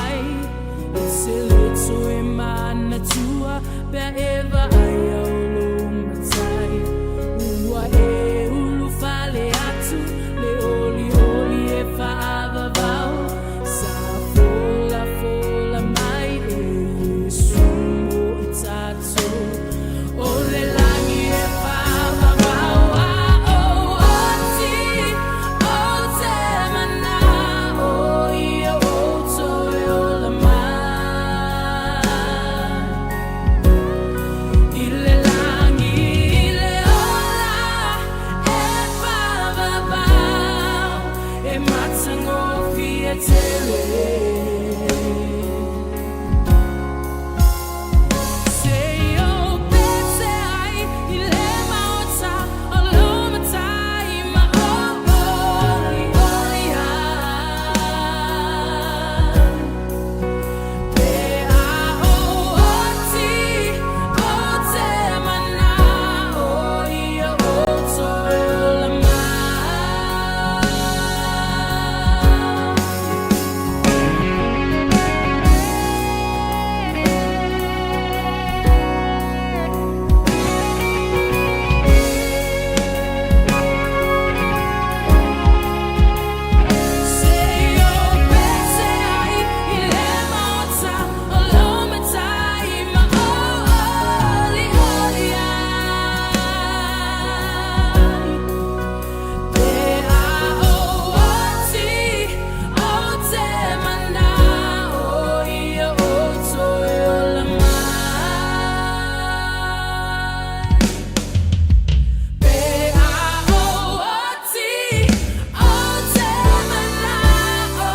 ai, e te lē toe manatua pe a e vaaia o lou Matai. Ua e ulufale atu le olioli e faavavao, sa folafola mai e Iesu mo i tatou, o le lagi e faavavao. A o oti o te mana o ia o toe ola mai. I le lagi i le ola e faavavao, e matagofie tele. Se ou pese ai i le maota o lo matai ma o oli oli ai. Pe a o oti o te mana o ia o toe ola mai. Se ou pese ai i le maota o lo matai ma o oli oli ai. Pe a o oti o te mana o ia o toe ola mai. Pe a o oti o te mana o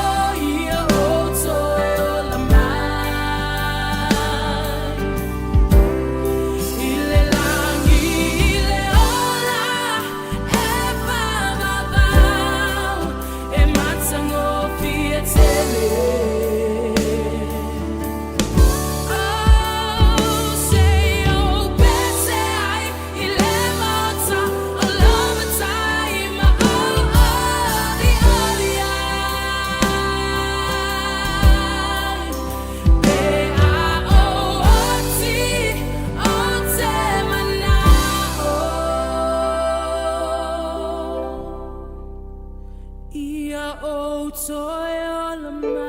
ia o toe ola mai. I le lagi i le ola e faavavao, e matagofie tele. Oh, se ou pese ai i le maota o lo matai ma o oli oli ai. Pe a o oti o te mana o ia o toe ola mai.